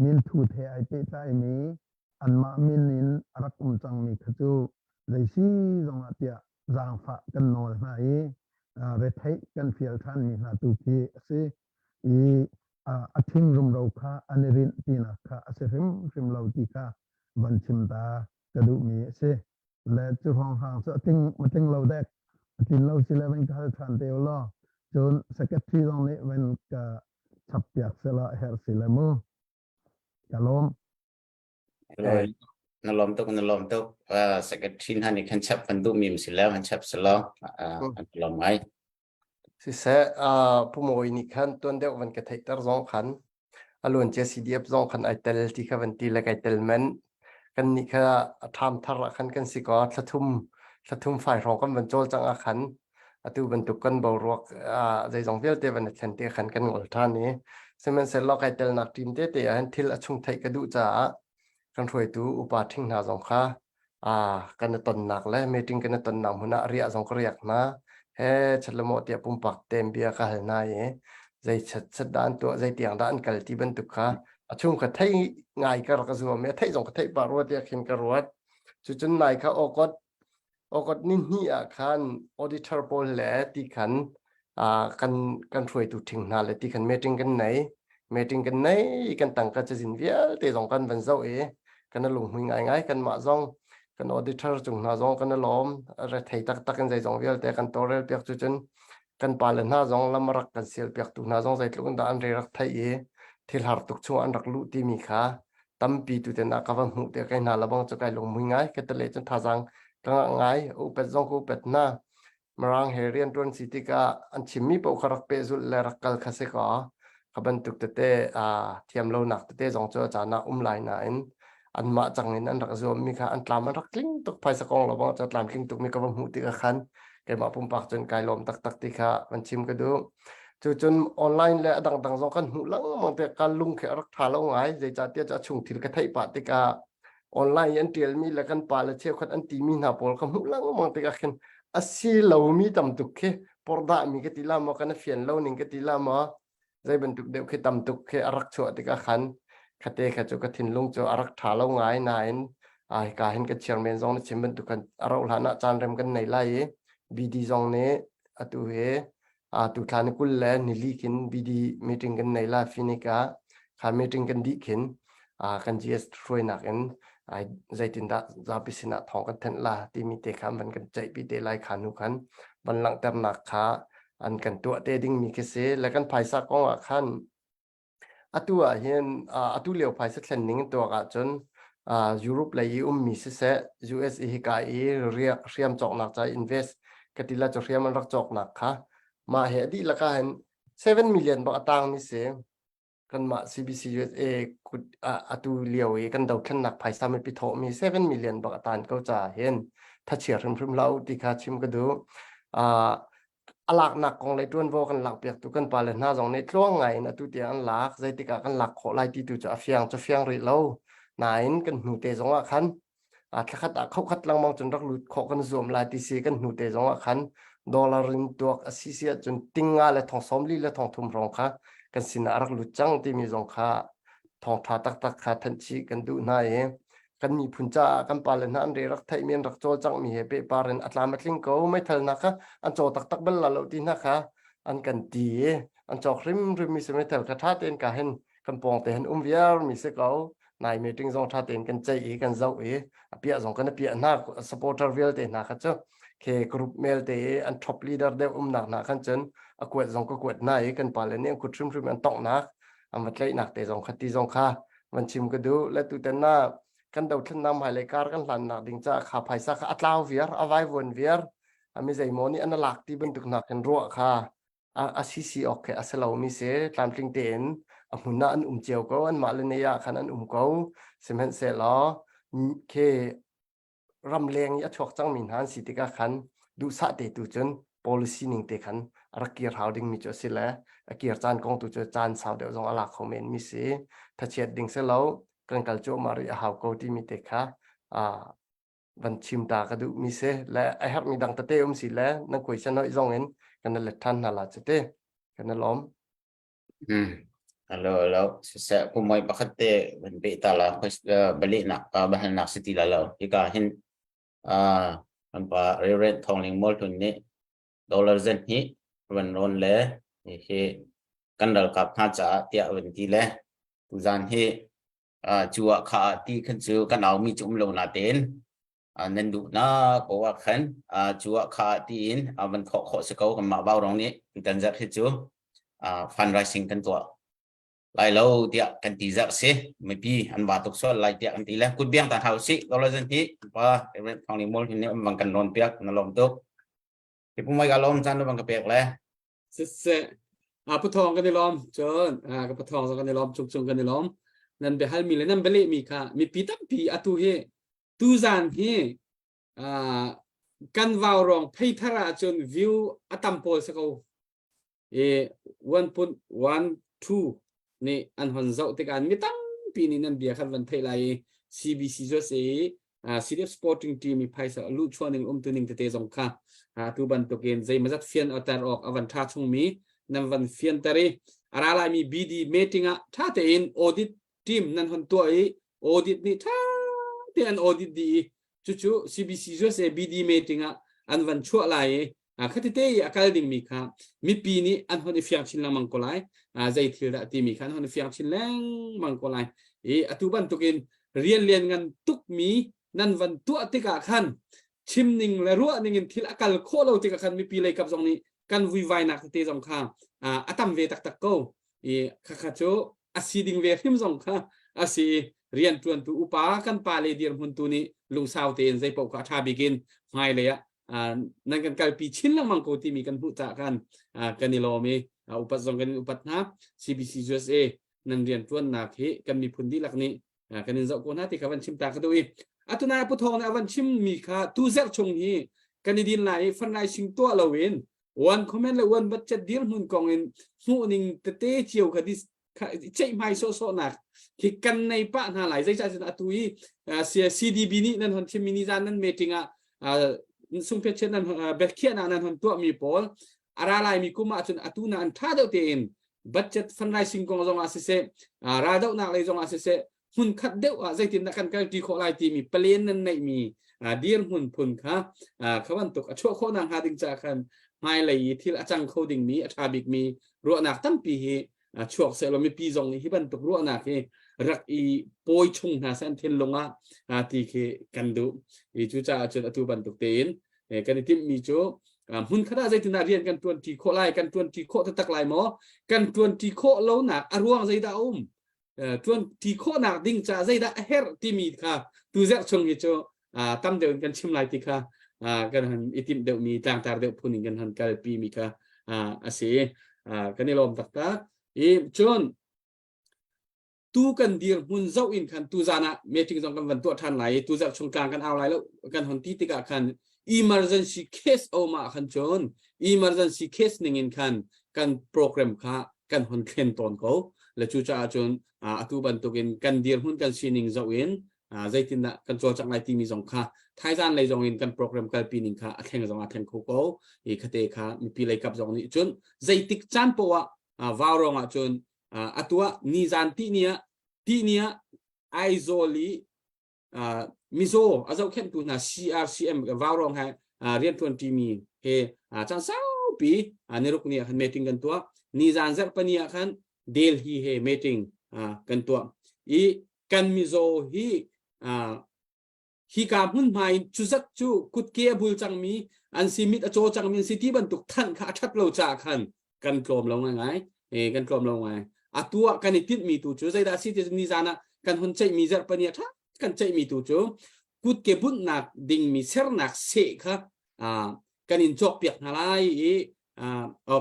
minthut he ai pehtlaimi, anmah min in a rak um cangmi kha cu zei si zongah tiah zaangfah kan nawl hna i retheih kan fial ṭhanmi hna tu khi a si i a thing rumro kha an i rinh tinak kha a si hrimhrim lo ti kha van chim ta ka duhmi a si. Le cu hrawnghrang cu a tling a tling lo dek a tlin lo si le van ka hal ṭhan te u law cun secretary zong nih van ka chap piak selaw a herh si le mu. Ka lawm. Na lawm tuk na lawm tuk secretary hna nih khan chap kan duh mi si le kan chap selaw an lawm ngai. Siseh Pu Mawi nih khan tuan deuh van ka theihter zong khan a luancia CDF zong khan ai tel ti kha van ti le kai tel men kan nih kha a ṭham thar ah khan kan si kaw thlathum thlathum fai hrawng kan van cawl cang ah khan atu bantuk kan boruak zeizong vialte van i thlen te khan kan ngol ṭhan i sihmanhsehlaw kai telnak team tete ah hin thil a chung theih ka duh caah kan hruaitu upa ṭhing hna zong kha kan i tonnak le meeting kan i tonnak hmun ah riah zong ka riak hna he chatlaw tiah pumpak tem bia ka hal hna i zei chat chat dah an tuah zei tiang dah an kal ti bantuk kha a chung ka thei ngai ka rak zuam i a theih zong ka theih pah rua tiah khin ka ruat cucun nai kha awkot awkot ni hnih ah khan auditor pawl le ti khan kan kan hruaitu ṭhing hna le ti khan meeting kan nei meeting kan nei kan tangka cazin vialte zong kan van zoh i kan lunghmui ngaingai kanmah zong kan auditor cung hna zong kan lawm rethei taktak in zeizong vialte kan tawlrel piak cu cun kan pale hna zong lam rak kan sial piak tu hna zong zeitluk in dah an re rak thei i thil har tuk chung an rak luh timi kha tampi tu ten ah ka va hmuh te kai hna labang cu kai lungmui ngai ka tale cun thazang ka ngah ngai upet zong ka upet hna Mirang he rianṭuan si tikah an chimmi paoh kha rak pehzulh le rak kal kha si kaw kha bantuk tete thiam lonak tete zong cu a caan ah um lai nain anmah cang in an rak zuammi kha an tlam an rak tling tuk phaisa kong lo bang cu tlam tling tukmi ka va hmuh tikah khan keimah pumpak cun kai lawm taktak ti kha van chim ka duh. Cu cun online le a dangdang zong kan hmuh lengmang te ka lung khi a rak ṭha lo ngai zeicahtiah cu a chung thil ka theih pah tikah online an ṭialmi le kan pa le cheukhat an timi hna pawl ka hmuh lengmang tikah khin a si lomi tam tuk khi pordahmi ka ti la maw kan fian lo ning ka ti la maw zei bantuk deuh khi tam tuk khi a rak chuah tikah khan khate kha cu ka thinlung cu a rak ṭha lo ngai nain ai ka hin ka chairman zong na chim bantuk kan a rauh hlan ah caan rem kan nei lai i BD zong nih atu hi tu thla ni 20 le nili khin BD meeting kan nei la Phoenix ah kha meeting kan dih khin kan GS hruainak in zeitindah zapi sinah thawng kan thanh la timi te kha van kan ceihpi te lai kha nu khan van langhternak kha an kan tuah te dingmi khi si le kan phaisa kong ah khan Atu ahhin atu lio phaisa thlen ning tuak ahcun Europe lei i ummi siseh US i hika i hriam cawknak ca invest ka ti la cu hriam an rak cawknak kha mah he a dihlak ahhin 7 million bak a tangmi si. Kanmah CBC USA kut atu lio i kan dothlennak phaisa mipi thawhmi 7 million bak a tan ko caah hin thachia hrimhrim hlah u ti kha chim ka duh. A laknak kong le ṭuanvo kan lakpiaktu kan pale hna zong nih tluang ngai in atu tiang an lak zeitik ah kan lak khawh lai ti tu cu a fiang cu fiang rih lo nain kan hnu te zong ah khan thlakhat ah khokhat lengmang cun rak lut khawh kan zuam lai ti si kan hnu te zong ah khan dollar in tuak a si si ahcun tinga le thong 40 le thong thum hrawng kha kan sinah a rak lut cang timi zong kha thawngṭha taktak kha thanh chih kan duh hna i kan miphun caah kan pale hna an re rak theihmi an rak cawlcanghmi he pehpar in a tlam a tling ko meithal hna kha an caw taktak bal la lo ti hna kha an kan ti i an cawk hrimhrim mi si meithal kha ṭha tein ka hin kan pawng te hin um viar mi si ko nai meeting zong ṭha tein kan ceih i kan zoh i a piah zong kan a piah hna supporter vialte hna kha cu ke group mail te i an top leader deuh umnak hna khan cun a kuat zong ka kuat hna i kan pale nih an kut hrimhrim an tonghnak an va tlaihnak te zong kha ti zong kha van chim ka duh le tutan na kan dothlennak hmailei kar kan hlannak ding caah kha phaisa kha a tlau viar a vaivuan viar ami zeimaw nih an lak ti bantuk nak in ruah kha a sisi ok a si lomi si tlamtling tein a hmun ah an um cio ko an mah le nei ah khan an um ko sihmanhsehlaw khi ramleng i a chuak cangmi hna an si tikah khan duhsah te tu cun. Policy ning te khan a rak kir hau dingmi cu a si le a kir caan kong tu cu caan sau deuh zong a lak kho men mi si. Thachiat ding si lo, kan kal cuahmah rih a hau ko timi te kha van chim ta ka duh mi si le a herhmi dang tete um si le nan question hoi zong in kan let than hna la cu te kan lawm. Hmm. Hello, hello. Siseh, pumoi pakhat te van pe ta la balehnak bahalnak si ti la lo. Hika hin kan pa Reverend Thawngling Mualhlun nih dollar zen hi van rawn le hi kan ralkap hna caah tiah van ti le tuzan hi cu ah kha ah ti khan cu kan au mi cu um lo na tein nan duh na ko ah khan cu ah kha ah tiin van khawh khawh si ko kanmah vau rong nih kan zarh hi cu fundraising kan tuah lai lo tiah kan ti zarh si mipi an va tuk sual lai tiah kan ti le kut biang ta hau si dollar zan hi pa Reverend Thawng Ling Mol hin nih bang kan rawn piak na lawm tuk hi pumai ka lawm caan bang ka pek le Siseh, a pathawng kan i lawm. Cun ka pathawng zong kan i lawm, cung cung kan i lawm. Nan biahalmi le nan bialehmi kha mipi tampi atu hi tuzan hi kan vau rong pheithar ahcun view a tam pawl si ko. I 1.12 nih an hon zoh tikah mi tampi nih nan bia khan van theih lai i CBC USA CDF sporting team i phaisa luhchuah ning umtu ning tete zong kha atu bantukin zeimazat fian ter awk a van tha chungmi nan van fianter i a ra laimi BD meeting ah tha tein audit team nan hon tuah i audit nih tha tein an audit dih i cucu CBC USA BD meeting ah an van chuah lai i khatite i a kal dingmi kha mipi nih an hon i fiang chin lengmang ko lai. Zei thil dah timi kha an hon i fiang chin lengmang ko lai. I atu bantukin rian lian ngan tukmi nan van tuah tikah khan chim ning le ruah ning in thil a kal khawh lo tikah khan mipi lei kap zong nih kan vuivainak tete zong kha a tam ve taktak ko. I khakha cu a si ding ve hrim zong kha a si. Rian tuantu upa kan pa le dirhmun tu nih lungsau tein zei paoh kha a ṭha bik in hmailei ah nan kan kalpi chin lengmang ko timi kan hmuh caah khan kan i lawm i upat zong kan in upat hna. CBC USA nan rian tuannak hi kan miphun dihlak nih kan in zoh ko hna ti kha van chim ta ka duh i atunai Pu Thawng nih a van chim mi kha tu zerh chung hi kan i din lai i fundraising tuah loin one comment le one budget dirhmun kong in hmuh ning tete cio kha ceihmai sawhsawhnak hi kan nei pah hna lai. Zeicah cun atu i CDB nih nan hon chimmi nizan nan meeting ah sungphet nan biakhiahnak nan hon tuahmi pawl a ra laimi kum ahcun atu na an ṭha deuh tein budget fundraising kong zong ah siseh, raldohnak lei zong ah siseh, hmun khat deuh ah zeitindah kan kalṭi khawh lai timi plan nan neihmi dirhmun phun kha kha bantuk a chuah khawh nakhnga ding caah khan hmailei i thil a cang kho dingmi a ṭha bikmi ruahnak tampi hi chuak sehlaw mipi zong nih hi bantuk ruahnak hi rak i pawi chung hna seh an thinlung ah ti khi kan duh i cucaah cun atu bantuk tein kan i timhmi cu hmun khat ah zeitindah rian kan ṭuanṭi khawh lai, kan ṭuanṭi khawh taktak lai maw, kan ṭuanṭi khawh lonak a ruang zeidah a um, ṭuanṭi khawhnak ding caah zeidah a herh timi kha tu zerh chung hi cu tam deuh in kan chim lai ti kha kan han i timh deuhmi tlangtar deuh phun in kan han kalpi mi kha a si. Kan i lawm taktak i cun tu kan dirhmun zoh in khan tu zan ah meeting zong kan van tuah ṭhan lai i tu zarh chung tlang kan au lai lo kan hon ti tikah khan emergency case um ah khan cun emergency case ning in khan kan program kha kan hon thlen tawn ko le cucaah cun atu bantukin kan dirhmun kan sining zoh in zeitindah kan cawlcangh lai timi zong kha thaizan lei zong in kan program kalpi ning kha a thleng zong a thleng kho ko i khate kha mipi lei kap zong nih cun zeitik caan poah ah vau rong ah cun atu ah nizan ti ni ah ti ni ah Aizawl i mizaw a zohkhenhtu hna CRCM Vaurong he rianṭuan ṭimi he caan saupi niruk ni ah khan meeting kan tuah. Nizan zarhpani ah khan Delhi he meeting kan tuah. I kan mizaw hi hika hmunhma in cuzat cu kutke a bul cangmi an si, mit a caw cangmi an si ti bantuk thanh kha a ṭhat lo caah khan kan tlawm lo ngaingai e kan tlawm lo ngai. Atu ah kan i tinhmi tu cu zeidah si ti nizan ah kan hun ceihmi zarhpani a ṭha kan ceihmi tu cu kutke bunhnak dingmi sernak seh kha kan in cawkpiak hna lai i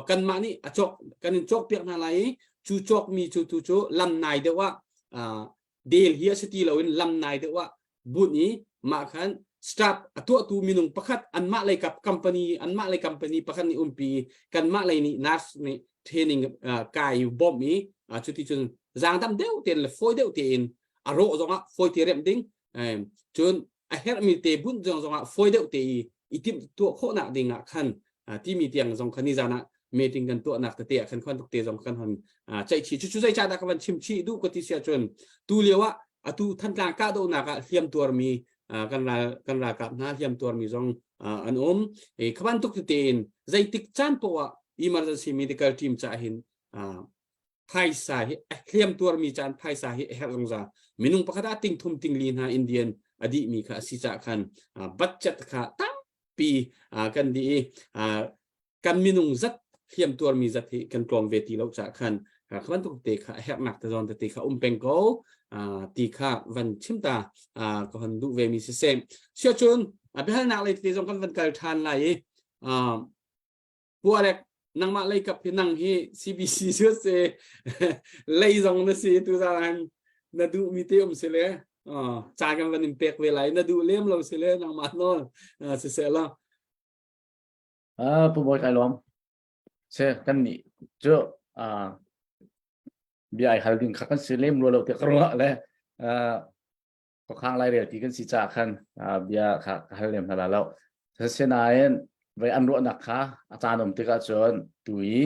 kanmah nih a cawk kan in cawkpiak hna lai i cu cawkmi cu tu cu lam nai deuh ah del hi a si ti loin lam nai deuh ah bunh i mah khan. Staff a tuahtu minung pakhat anmah lei kap company anmah lei company pakhat nih umpi kanmah lei nih nurse nih training kai bawmh i cuti cun zaangdam deuh tein le fawi deuh tein a rawh zongah fawi te remh ding cun a herhmi te bunh zong zongah fawi deuh te i i timh tuah khawhnak ding ah khan timi tiang zong khan nizan ah meeting kan tuahnak tete ah khan khuan tuk te zong kan hon ceih chih cucu zei ca dah ka van chim chih duh ka ti sia cun tu lio ah atu Thantlang kahdohnak ah hliam tuarmi kan ral kan ralkap hna hliam tuarmi zong an um i kha bantuk tete in zeitik caan poah ah emergency medical team ca hin phaisa hi a hliam tuarmi caan phaisa hi a herh zungzal minung pakhat ah ting thum ting li hna Indian a dihmi kha a si cah khan budget kha tampi kan dih i kan minung zat hliam tuarmi zat hi kan tlawm ve ti lo cah khan kha bantuk te kha a herhnak te zawn tete kha um peng ko ti kha van chim ta ka hon duh ve mi siseh sia cun biahalnak lei te zong kan van kal than lai i Pualek nangmah lei kap hi nang hi CBC su se lei zong na si tu zan na duh mi te um si le ca kan van in pek ve lai na duh lem lo si le nangmah nawl si se la Ah pu bawi kai lawm se kan nih cu bia ai hal ding kha kan si lem lo lo te ka ruah le khuakhang lairel ti kan si caah khan bia kha ka hal lem hna lo. Asinain vei an ruahnak kha a caan um tikah cun tu i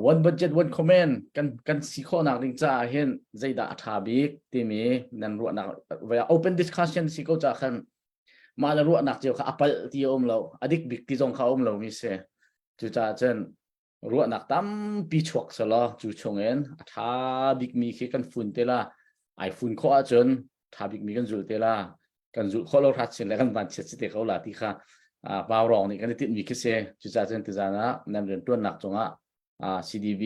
one budget one comment kan kan si khawhnak ding caah hin zeidah a ṭha bik timi nan ruahnak vei open discussion si ko caah khan mah le ruahnak cio kha a palh ti a um lo a dik bik ti zong kha a um lomi si cucaah cun ruahnak tampi chuak selaw cu chungin a ṭha bikmi khi kan fun te la ai fun khawh ahcun ṭha bikmi kan zulh te la kan zulh khawh lo hrat sin le kan van chiat si te ko la ti kha vaurawng nih kan i tinhmi khi si cucaah cun tizan ah nan rianṭuannak cungah CDB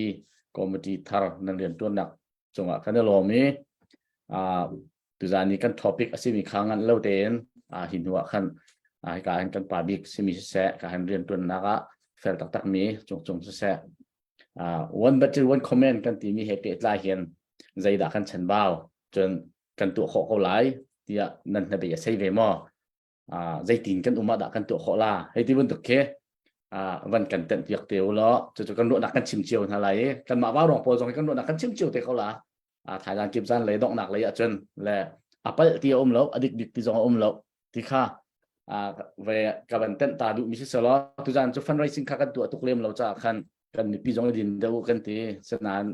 committee thar nan rianṭuannak cungah kan i lawm i tuzan i kan topic a simi kha ngan lo tein hi hnu ah khan hika hin kan pa bik simi siseh ka hin riantuannak ah fel taktak mi cungcung siseh one battle one comment kan timi he pehtlai hin zeidah kan chanbau cun kan tuah khawh ko lai tiah nan hnabei a sei ve maw zeitin kan um ah dah kan tuah khawh la hei ti bantuk khi van kan tenh piak te u law cucu kan ruahnak kan chim cio hna lai i kanmah vaurawng pawl zong kan ruahnak kan chim cio te ko la Thailand kip zan lei donghnak lei ahcun le a palh ti a um lo a dik bik ti zong a um lo ti kha ve ka van tenh ta duh mi si selaw tuzan cu fundraising kha kan tuah tuk lem lo caah khan kan mipi zong i din deuh kan ti senain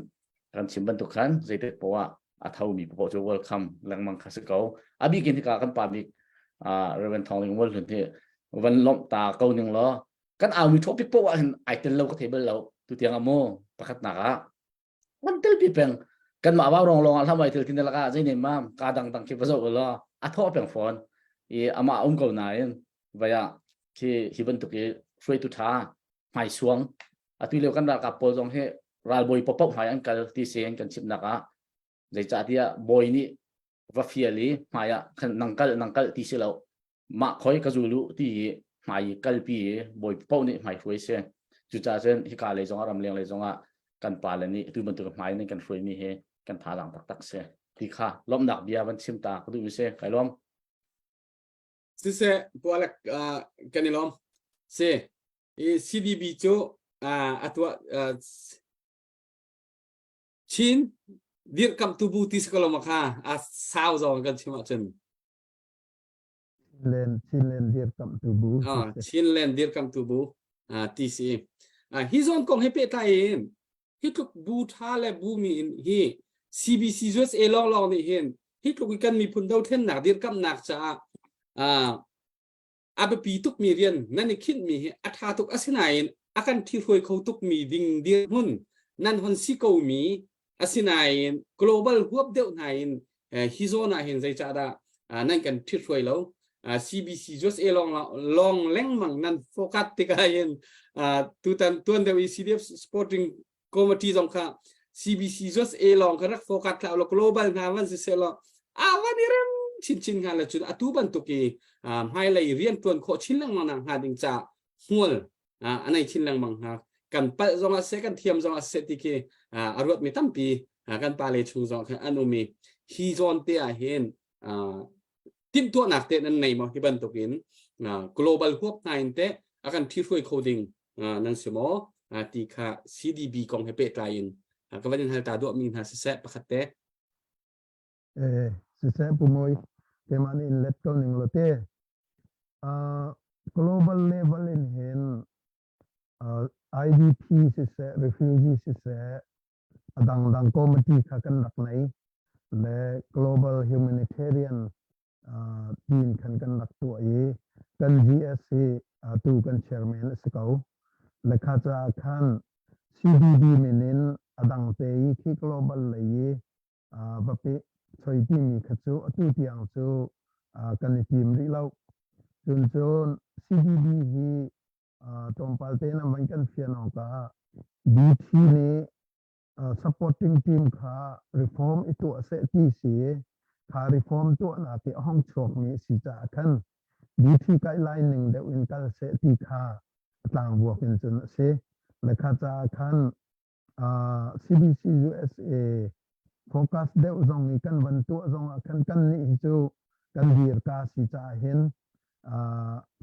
kan chim bantuk khan zeitik poah a thomi poah cu welcome lengmang kha si ko a bik in hika kan pa bik Reverend Thawng Ling Wal Hlun hi van lomh ta ko ning law kan aumi topic poah hin ai tel lo ka thei bal lo tu tiang amu pakhat nak ah kan tel pi peng kan mah wau rong lawng ah hlam ai tel tin laka zei ne mam ka dang dang khi va zo law a thaw peng phone i ama um ko nain vaya khi hi bantuk i hruaitu tha hmai suang atu lio kan ralkap pawl zong hi ralbawi paohpaoh hmai an kal ti si kan chimnak ah zeicahtiah bawi nih va fial i hmai ah khan nang kal nang kal ti si lo mah khoi ka zulu ti i hmai i kalpi i bawi paoh nih hmai hruai si cucaah cun hika lei zongah ramleng lei zongah kan pale nih tu bantuk hmai nih kan hruaimi hi kan thazaang taktak si ti kha lawmhnak bia van chim ta ka duh mi si kai lawm Siseh pualak kan i lawm si i CDB cu a tuah Chin dirkamhtu bu ti si ko lo ma kha a sau zong kan chim ahcun Chinland Chinland dirkamhtu bu Chinland dirkamhtu bu ti si hi zawn kong he pehtlai in hi tluk bu tha le bu mi in hi CBC USA lawng lawng nih hin hi tluk i kan miphun dothlennak dirkamhnak caah a biapi tukmi rian nan i khinhmi hi a ṭha tuk asinain a kan ṭhihruai kho tukmi ding dirhmun nan hon si komi asinain global huap deuh hna in hi zawn ah hin zeicahdah nan kan ṭhithruai lo CBC USA long long lengmang nan focus tikah hin tutan tuan deuh i CDF supporting committee zong kha CBC USA lawng kha rak focus thlah lo global hna van si seh law a van i rem chinchin hnga le cun atu bantuk i hmailei rian tuan khawh chin lengmang nak hnga ding ca hmual a nei chin lengmang hnga kan palh zong ah seh kan thiam zong ah seh ti khi a ruat mi tampi kan pa le chung zong khan an um i hi zawn te ah hin. Timhtuahnak te nan nei maw hi bantukin global huap hna in teh a kan ṭhihruai kho ding nan si maw ti kha CDB kong he pehtlai in ka van in hal ta duahmi hna siseh pakhat te. Eh, siseh Pu Mawi, keimah nih in let ko ning law te. Global level in hin IDP siseh, refugee siseh, a dangdang committee kha kan rak nei le global humanitarian team khan kan rak tuah i kan GS hi tu kan chairman a si ko. Le kha caah khan CDB min in a dang te i khi global lei i va pe choi timi kha cu atu tiang cu kan i tim rih lo. Cun cun CDB hi tlawmpal te na van kan fian awkah BT nih supporting team kha reform i tuah seh ti si kha reform tuahnak i a hong chuakmi si caah khan BT guideline ning deuh in kal seh ti kha a tlangvuak in cun a si. Le kha caah khan CBC USA focus deuh zong i kan van tuah zong ah khan kan nih hi cu kan dir ka si caah hin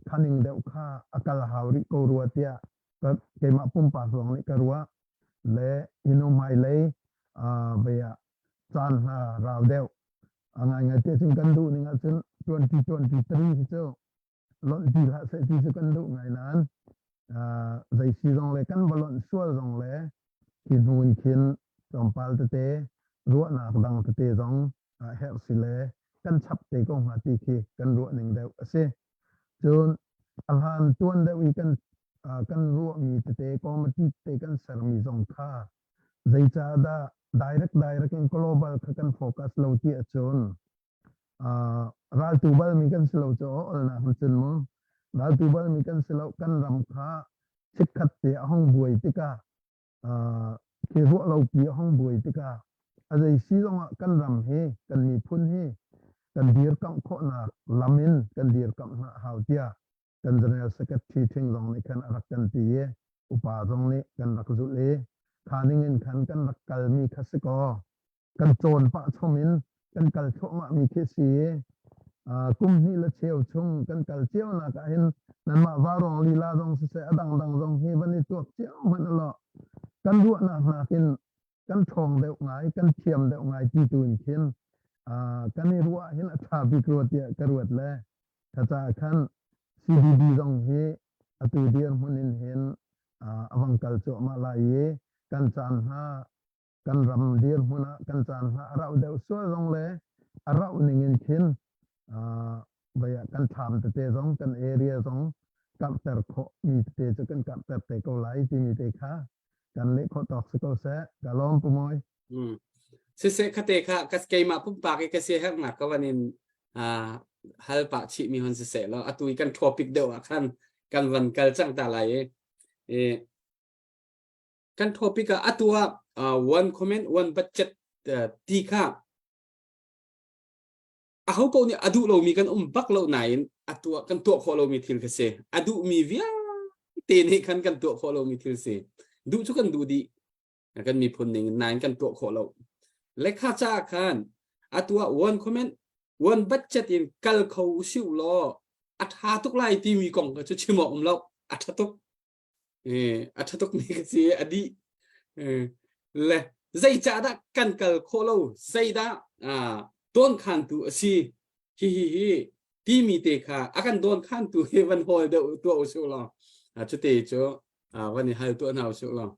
khaning deuh kha a kal hau rih ko rua tiah keimah pumpak zong nih ka ruah le hinu hmailei vei ah caan hna rau deuh a ngaingai te cun kan duh ning ahcun 2023 hi cu lonh ti hlah seh ti cu kan duh ngai nain zei si zong le kan va lonh sual zong le khi hnu in khin tlawmpal tete ruahnak dang tete zong herh si le kan chap te ko hnga ti khi kan ruah ning deuh a si. Cun a hlan tuan deuh i kan kan ruahmi tete committee tete kan sermi zong kha zeicahdah direct direct in global kha kan focus lo ti ahcun raltu balmi kan si lo cu olnak cun mu raltu balmi kan si lo kan ram kha chikkhat te a hong buai tikah khi ruah lo pi a hong buai tikah a zei si zongah kan ram hi kan miphun hi kan dirkamh khawhnak lam in kan dirkamh hna hau tiah kan general secretary thing zong nih khan a rak kan ti i upa zong nih kan rak zulh i kha ning in khan kan rak kalmi kha si kaw kan cawn pah chom in kan kal thluahmah mi khi si kum hnih le cheu chung kan kal cio nak ah hin nanmah varuang lila zong siseh a dangdang zong hi van i tuak cio hmanh ulaw kan ruahnak nakin kan ṭhawng deuh ngai kan thiam deuh ngai ti tu in khin kan i ruah hin a ṭha bik rua tiah ka ruat le ka caah khan CDB zong hi atu dirhmun in hin a vang kal cuahmah lai i kan caan hna kan ram dirhmun ah kan caan hna a rauh deuh sual zong le a rauh ning in khin vei ah kan thlam tete zong kan area zong karhter khawh mi tete cu kan karhter te ko lai timi te kha kan leh khawh tawk si ko seh ka lawm pu mawi siseh khate kha ka keimah pumpak i ka sia hernak ka van in hal pah chih mi hon siseh law atu i kan topic deuh ah khan kan van kal cang ta lai i Kan topic ah atu ah one comment one budget ti kha aho paoh nih a duh lomi kan um bak lo nain a tuah kan tuah khawh lomi thil kha si. A duhmi vialte nih khan kan tuah khawh lomi thil si. Duh cu kan duh dih. Kan miphun ning nain kan tuah khawh lo. Lekha ca khan atu ah one comment one budget in kal kho usih law a tha tuk lai timi kong kha cu chim awk um lo. A tha tuk. A ṭha tukmi ka si a dih le zeicahdah kan kal khawh lo zeidah dawnkhantu a si hi hi hi timi te kha a kan dawnkhantu hi van hawl deuh tuah usih law cute cu van i hal tuah hna usih law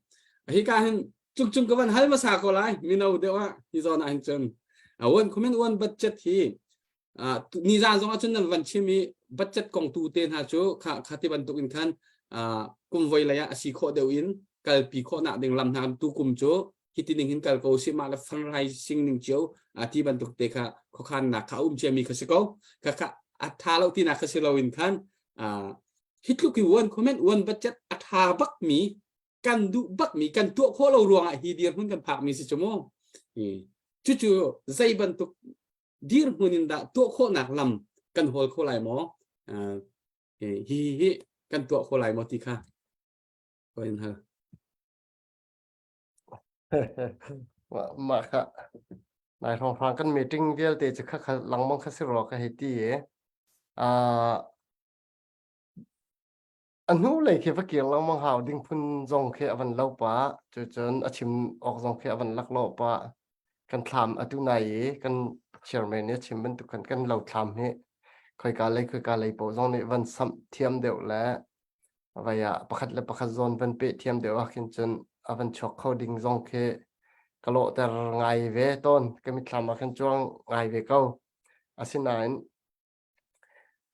hi ka hin cung cung ka van hal hmasa ko lai mino deuh ah hi zawn ah hin cun one comment one budget hi nizan zong ahcun nan van chim i budget kong tu te hna cu kha kha ti bantuk in khan kum voi lei ah a si khawh deuh in kalpi khawhnak ding lam hna tu kum cu hi ti ning hin kal ko si mah le fundraising ning cio ti bantuk te kha khuakhannak kha um ciami kha si ko kha kha a tha lo tinak kha si lo in khan hi tluk i one comment one budget a tha bak mi kan duh bak mi kan tuah khawh lo ruangah hi dirhmun kan phak mi si cu mu cucu zei bantuk dirhmun in dah tuah khawhnak lam kan hawl kho lai maw? Hi hi kan tuah kho lai maw ti kha ko in hal. Mah kha. Nai hrawnghrang kan meeting vialte cu kha kha langmang kha si rua ka hei ti i uh, a hnu lei khi va kir lengmang hau ding phun zong khi a van lo pah cucun a chim awk zong khi a van laklawh pah kan thlam atu nai i kan chairman nih a chim bantuk khan kan lo thlam hi khoika lei khoika lei paoh zong nih van samh thiam deuh le vai ah pakhat le pakhat zawn van peh thiam deuh ah khin cun a van chuak kho ding zong khi ka lawhter ngai ve tawn ka mitthlam ah khin cuang ngai ve ko asinain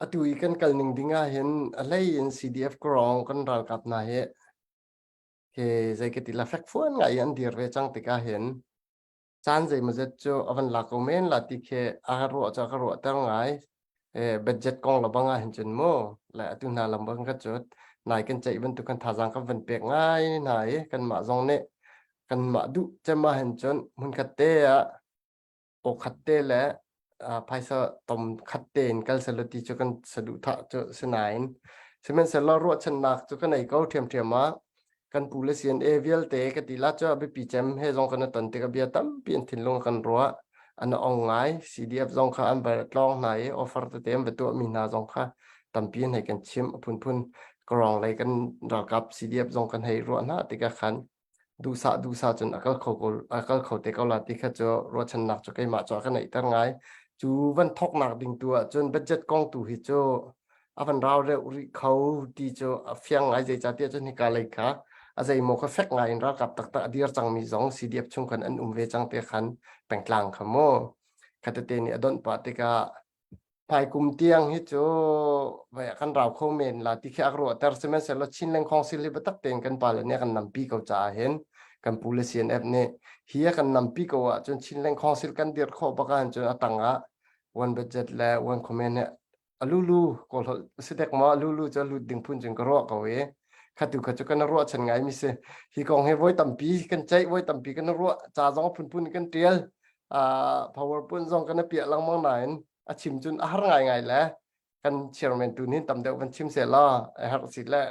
Atu i kan kal ning ding ah hin a hlei in CDF kawrong kan ralkap hna hi hi zei ka ti la fekfuan ngai i an dir ve cang tikah hin caan zeimawzet cu a van la ko men la ti khi a ka ruah cu a ka ruahter ngai. Eh, budget kong la bang ah hin cun mu le atu hna lam bang kha cu nai kan ceih bantuk kan thazaang kan van pek ngai hna i kanmah zong nih kanmah duh cem ah hin cun hmunkhat te ah aw khat te le phaisa tom khat tein kal selaw ti cu kan saduhthah cu si nain sihmanhsehlaw ruahchannak cu ka nei ko ṭhiamṭhiam ah kan pu le CNA vialte ka ti la cu a biapi cem he zong kan ton tik a bia tampi an thinlung kan ruah an ong ngai CDF zong kha an va tlawng hna i offer tete an va tuah mi hna zong kha tampi an hei kan chim a phunphun karong lei kan ralkap CDF zong kan hei ruah hna tikah khan duhsah duhsah cun a kal kho ko a kal kho te ko la ti kha cu ruahchannak cu keimah cu a ka neihter ngai cu van thoknak ding tu ah cun budget kong tu hi cu a van rau reuh rih kho ti cu a fiang ngai zeicahtiah cun hika lei kha a zeimaw kha fek ngai in ralkap taktak a dir cangmi zong CDF chung khan an um ve cang te khan pengtlang kha mu khatete nih a donh pah tikah Hmaikum tiang hi cu vai kan rau kho men la ti khi ak ruahter sihmanhsehlaw Chinland Council hi biatak tein kan pale nih a kan nampi ko caah hin kan pu le CNF nih hi a kan nampi ko ahcun Chinland Council kan dirh khawh bak ahcun a tangah one budget le one comment he a lulu kawl holh si dek maw a lulu cu a lut ding phun cun ka ruah ko i khatu kha cu kan ruahchan ngai mi si hi kong hi voi tampi kan ceih voi tampi kan ruah ca zong phunphun kan tial uh, PowerPoint zong kan piah lengmang nain a chim cun a har ngaingai le kan chairman tu nih tam deuh van chim se la a har si le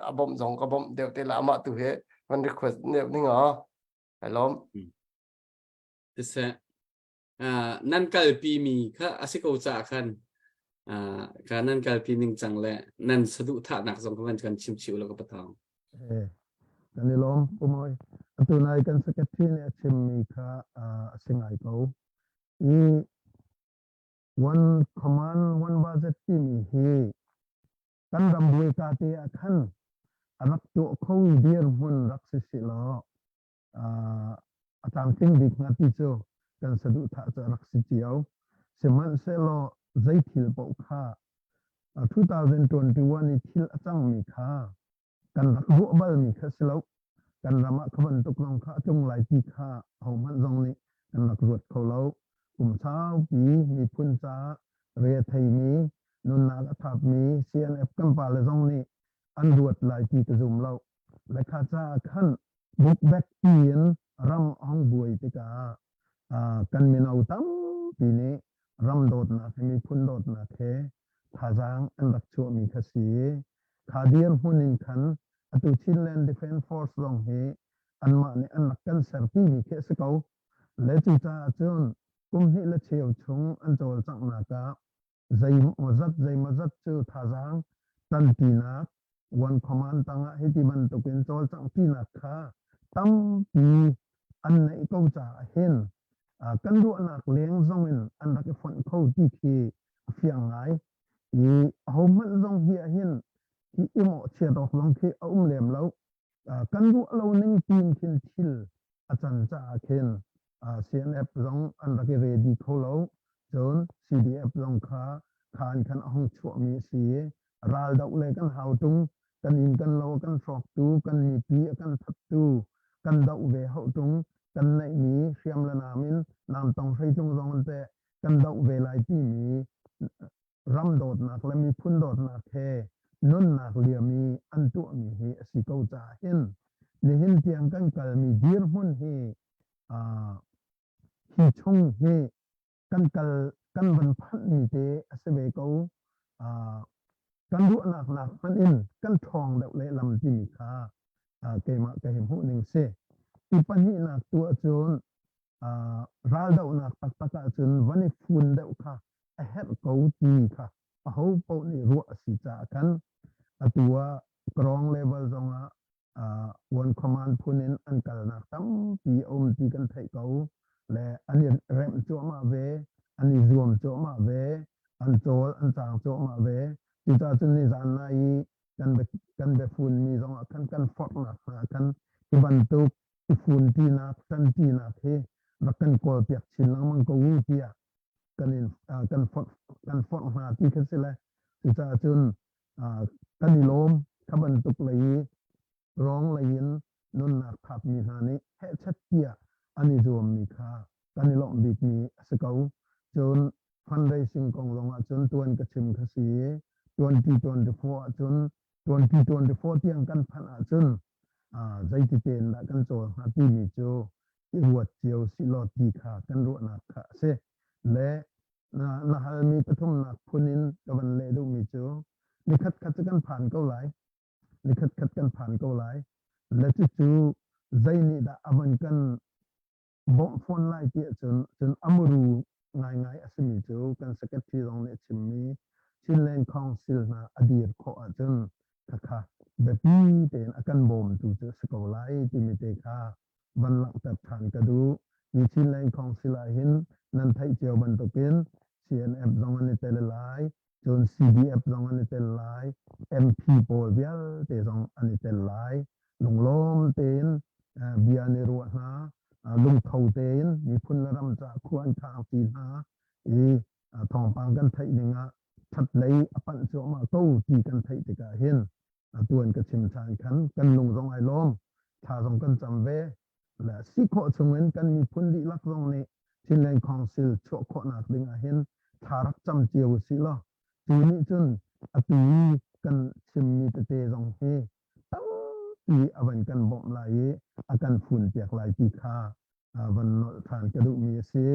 a bawmh zong ka bawmh deuh te la amah tu he van request deuh ning aw kai lawm Siseh nan kalpi mi kha a si ko caah khan ka nan kalpi ning cang le nan saduhthahnak zong kha van kan chim chih ulaw ka pathawng. Kan i lawm Pu Mawi. Atu nai kan secretary nih a chimmi kha a si ngai ko. I one command one budget timi hi kan ram buaika te ah khan a rak tuah kho dirhmun rak si si law a tlamtling bik hnga ti cu kan saduhthah cu a rak si cio. Sihmanhsehlaw zei thil paoh kha 2021 i thil a cangmi kha kan rak ruah balmi kha si lo. Kan ram ah kha bantuk zong kha a tlung lai ti kha ahohmanh zong nih kan rak ruat kho lo. Kum saupi miphun caah re a theimi, nunnak a thapmi CNF kan pale zong nih an ruat lai ti ka zum lo. Le kha caah khan bukbek tiin ram a hung buai tikah kan mino tampi nih ram dawtnak he miphun dawtnak he thazaang an rak chuahmi kha si i kha dirhmun in khan atu Chinland Defence Force zong hi anmah nih an rak kan serpimi khi a si ko. Le cucaah cun kum hnih le cheu chung an cawlcanghnak ah zeimawzat zeimawzat cu thazaang tanpinak one command tangah hiti bantukin cawlcanghpinak kha tampi an neih ko caah hin kan ruahnak leng zong in an rak i fonh kho ti khi a fiang ngai i ahohmanh zong hi ah hin hi i mawhchiat awk zong khi a um lem lo kan ruah lo ning tiin khin thil a can caah khin CNF zong an rak i ready kho lo cun CDF zong kha khan khan a hung chuahmi a si i ral doh le kan hau tung kan inn kan lo a kan hrawktu kan mipi a kan thattu kan doh ve hau tung kan neihmi hriam le nam in nam tong hreitlung zong in teh kan doh ve lai timi ram dawtnak le miphun dawtnak he nunnak liam i an tuahmi hi a si ko caah hin nihin tiang kan kalmi dirhmun hi hi chung hi kan kal kan van phanhmi te a si ve ko. Kan ruahnak nak hmanh in kan ṭhawng deuh lehlam timi kha keimah ka hi hmuh ning si. I pahnihnak tu ahcun. Raldohnak taktak ahcun van i fun deuh kha a herh ko ti kha aho paoh nih ruah a si caah khan atu ah ground level zongah one command phun in an kalnak tampi a um ti kan theih ko le an i remh cuahmah ve, an i zuam cuahmah ve, an cawl an caang cuahmah ve. Cucaah cun nizan nai i kan kan biafunmi zongah khan kan forhnak hna khan hi bantuk i funṭinak, ṭanṭinak hi rak kan kawlpiak chin lengmang ko u tiah kan in kan forh kan forh hna ti kha si le cucaah cun kan i lawm kha bantuk lei i rawng lei in nunnak thapmi hna nih hehchet tiah an i zuammi kha kan i lawmh bikmi a si ko. Cun fundraising kong zong ah cun tuan ka chim kha si i 2024 ahcun 2024 tiang kan phanh ahcun zeiti tein dah kan cawl hnga timi cu i ruat cio sihlaw ti kha kan ruahnak kha a si. Le na halmi pathumnak phun in ka van leh duhmi cu nikhat khat cu kan phan ko lai. Nikhat khat kan phan ko lai. Le cucu zei nih dah a van kan bawmh fawn lai ti ahcun cun a muru ngaingai a simi cu kan secretary zong nih a chimmi Chinland Council hna a dir khawh ahcun khakha biapi tein a kan bawmtu cu a si ko lai timi te kha van langhter ṭhan ka duh. Hi Chinland Council ah hin nan theih cio bantukin CNF zong an i tel lai, cun CDF zong an i tel lai, MP pawl vialte zong an i tel lai. Lunglawm tein bia an i ruah hna, lungtho tein miphun le ram caah khua an khang ti hna i thawngpang kan theih ning ah ṭhatlei a panh cuahmah ko ti kan theih tikah hin atuan ka chim ṭhan khan kan lung zong ai lawm, thla zong kan cam ve. Le si khawh chungin kan miphun dihlak zong nih Chinland Council chuah khawhnak ding ah hin thla rak cam cio usih law cu nih cun atu i kan chimmi tete zong hi tampi a van kan bawmh lai i a kan fun piak lai ti kha van nolh ṭhan ka duhmi a si.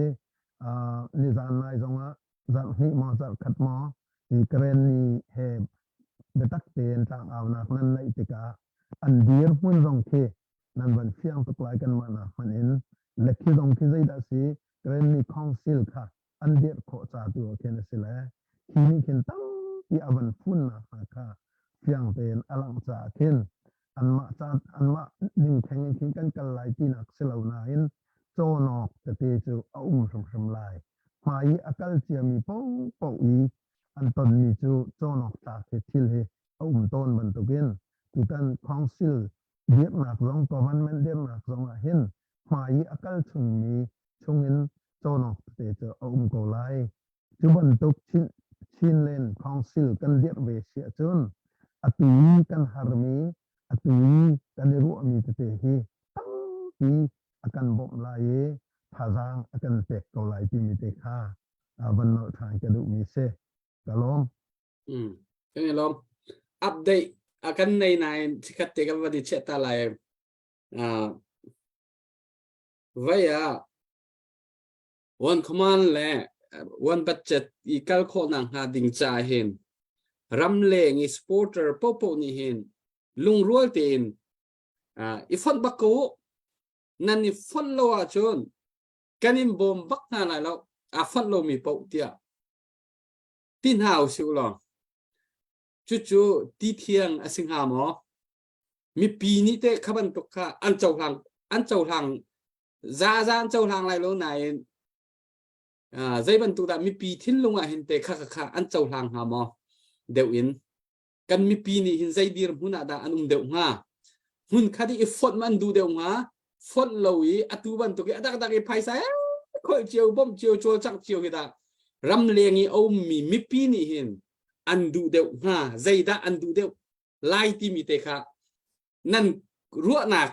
Nizan nai zongah zarh hnih maw zarh khat maw hi Karenni he biatak tein tlangaunak nan neih tikah an dirhmun zong khi nan van fiang tuk lai kanmah nak hmanh in le khi zong khi zeidah si Karenni Council kha an dirh khawh ca tu ah khin a si le khi nih khin tampi a van funnak hna kha fiang tein a langh caah khin anmah ca anmah ning theng in khin kan kal lai tinak si lo nain cawnawk tete cu a um hrimhrim lai. Hmai i a kal ciami paohpaoh i an tonmi cu cawnawk tlak hi thil hi a um tawn bantukin tutan council dirhnak zong government dirhnak zong ah hin hmai i a kal chungmi chungin cawnawk tete cu a um ko lai. Cu bantuk Chinland Council kan dirh ve si ahcun atu i kan harmi, atu i kan i ruahmi tete hi tampi a kan bawmh lai i thazaang a kan pek ko lai timi te kha van nolh ṭhan ka duhmi si. Ka lawm. Mm. Kan i lawm. Update a kan nei nain chikkhat te kan van i chiah ta lai. Uh, vai ah one command le one budget i kal khawhnak hnga ding ca hin ramleng i supporter popo nih hin lungrual tein i fonh bak ko nan i fonh lo ahcun kan in bawm bak hna lai lo aa fonh lomi paoh tiah ti hna usih law cucu ti thiang a si hnga maw mipi nih teh kha bantuk kha an cohlang an cohlang za za an cohlang lai lo nain zei bantuk dah mipi thinlung ah hin te kha kha kha an cohlang hnga maw deuh in kan mipi nih hin zei dirhmun ah dah an um deuh hnga hmun khat i fonh ma an duh deuh hnga fonh lo i atu bantuk i adak dak i phaisa khol cio bom cio cawlcangh cio hi dah ramleng i a ummi mipi nih hin an duh deuh hnga zeidah an duh deuh lai timi te kha nan ruahnak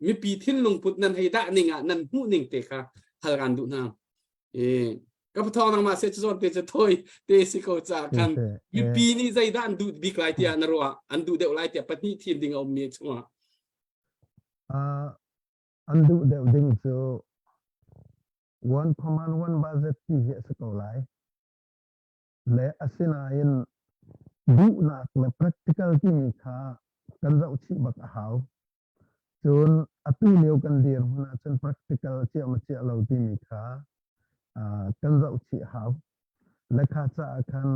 mipi thinlung put nan hei dah ning ah nan hmuh ning te kha hal kan duh hna e ka pathawng nang ma se chu te chu thoi te si ko cha kan mipi nih zeidah an duh bik lai tiah na ruah an duh deuh lai tiah pahnih thim ding a um mi chungah An duh deuh ding cu one command one budget ti hi a si ko lai. Le asinain duhnak le practical timi kha kan zoh chih bak a hau. Cun atu lio kan dirhmun ahcun practical a ciah ma ciah lo timi kha kan zoh chih hau. Le kha caah khan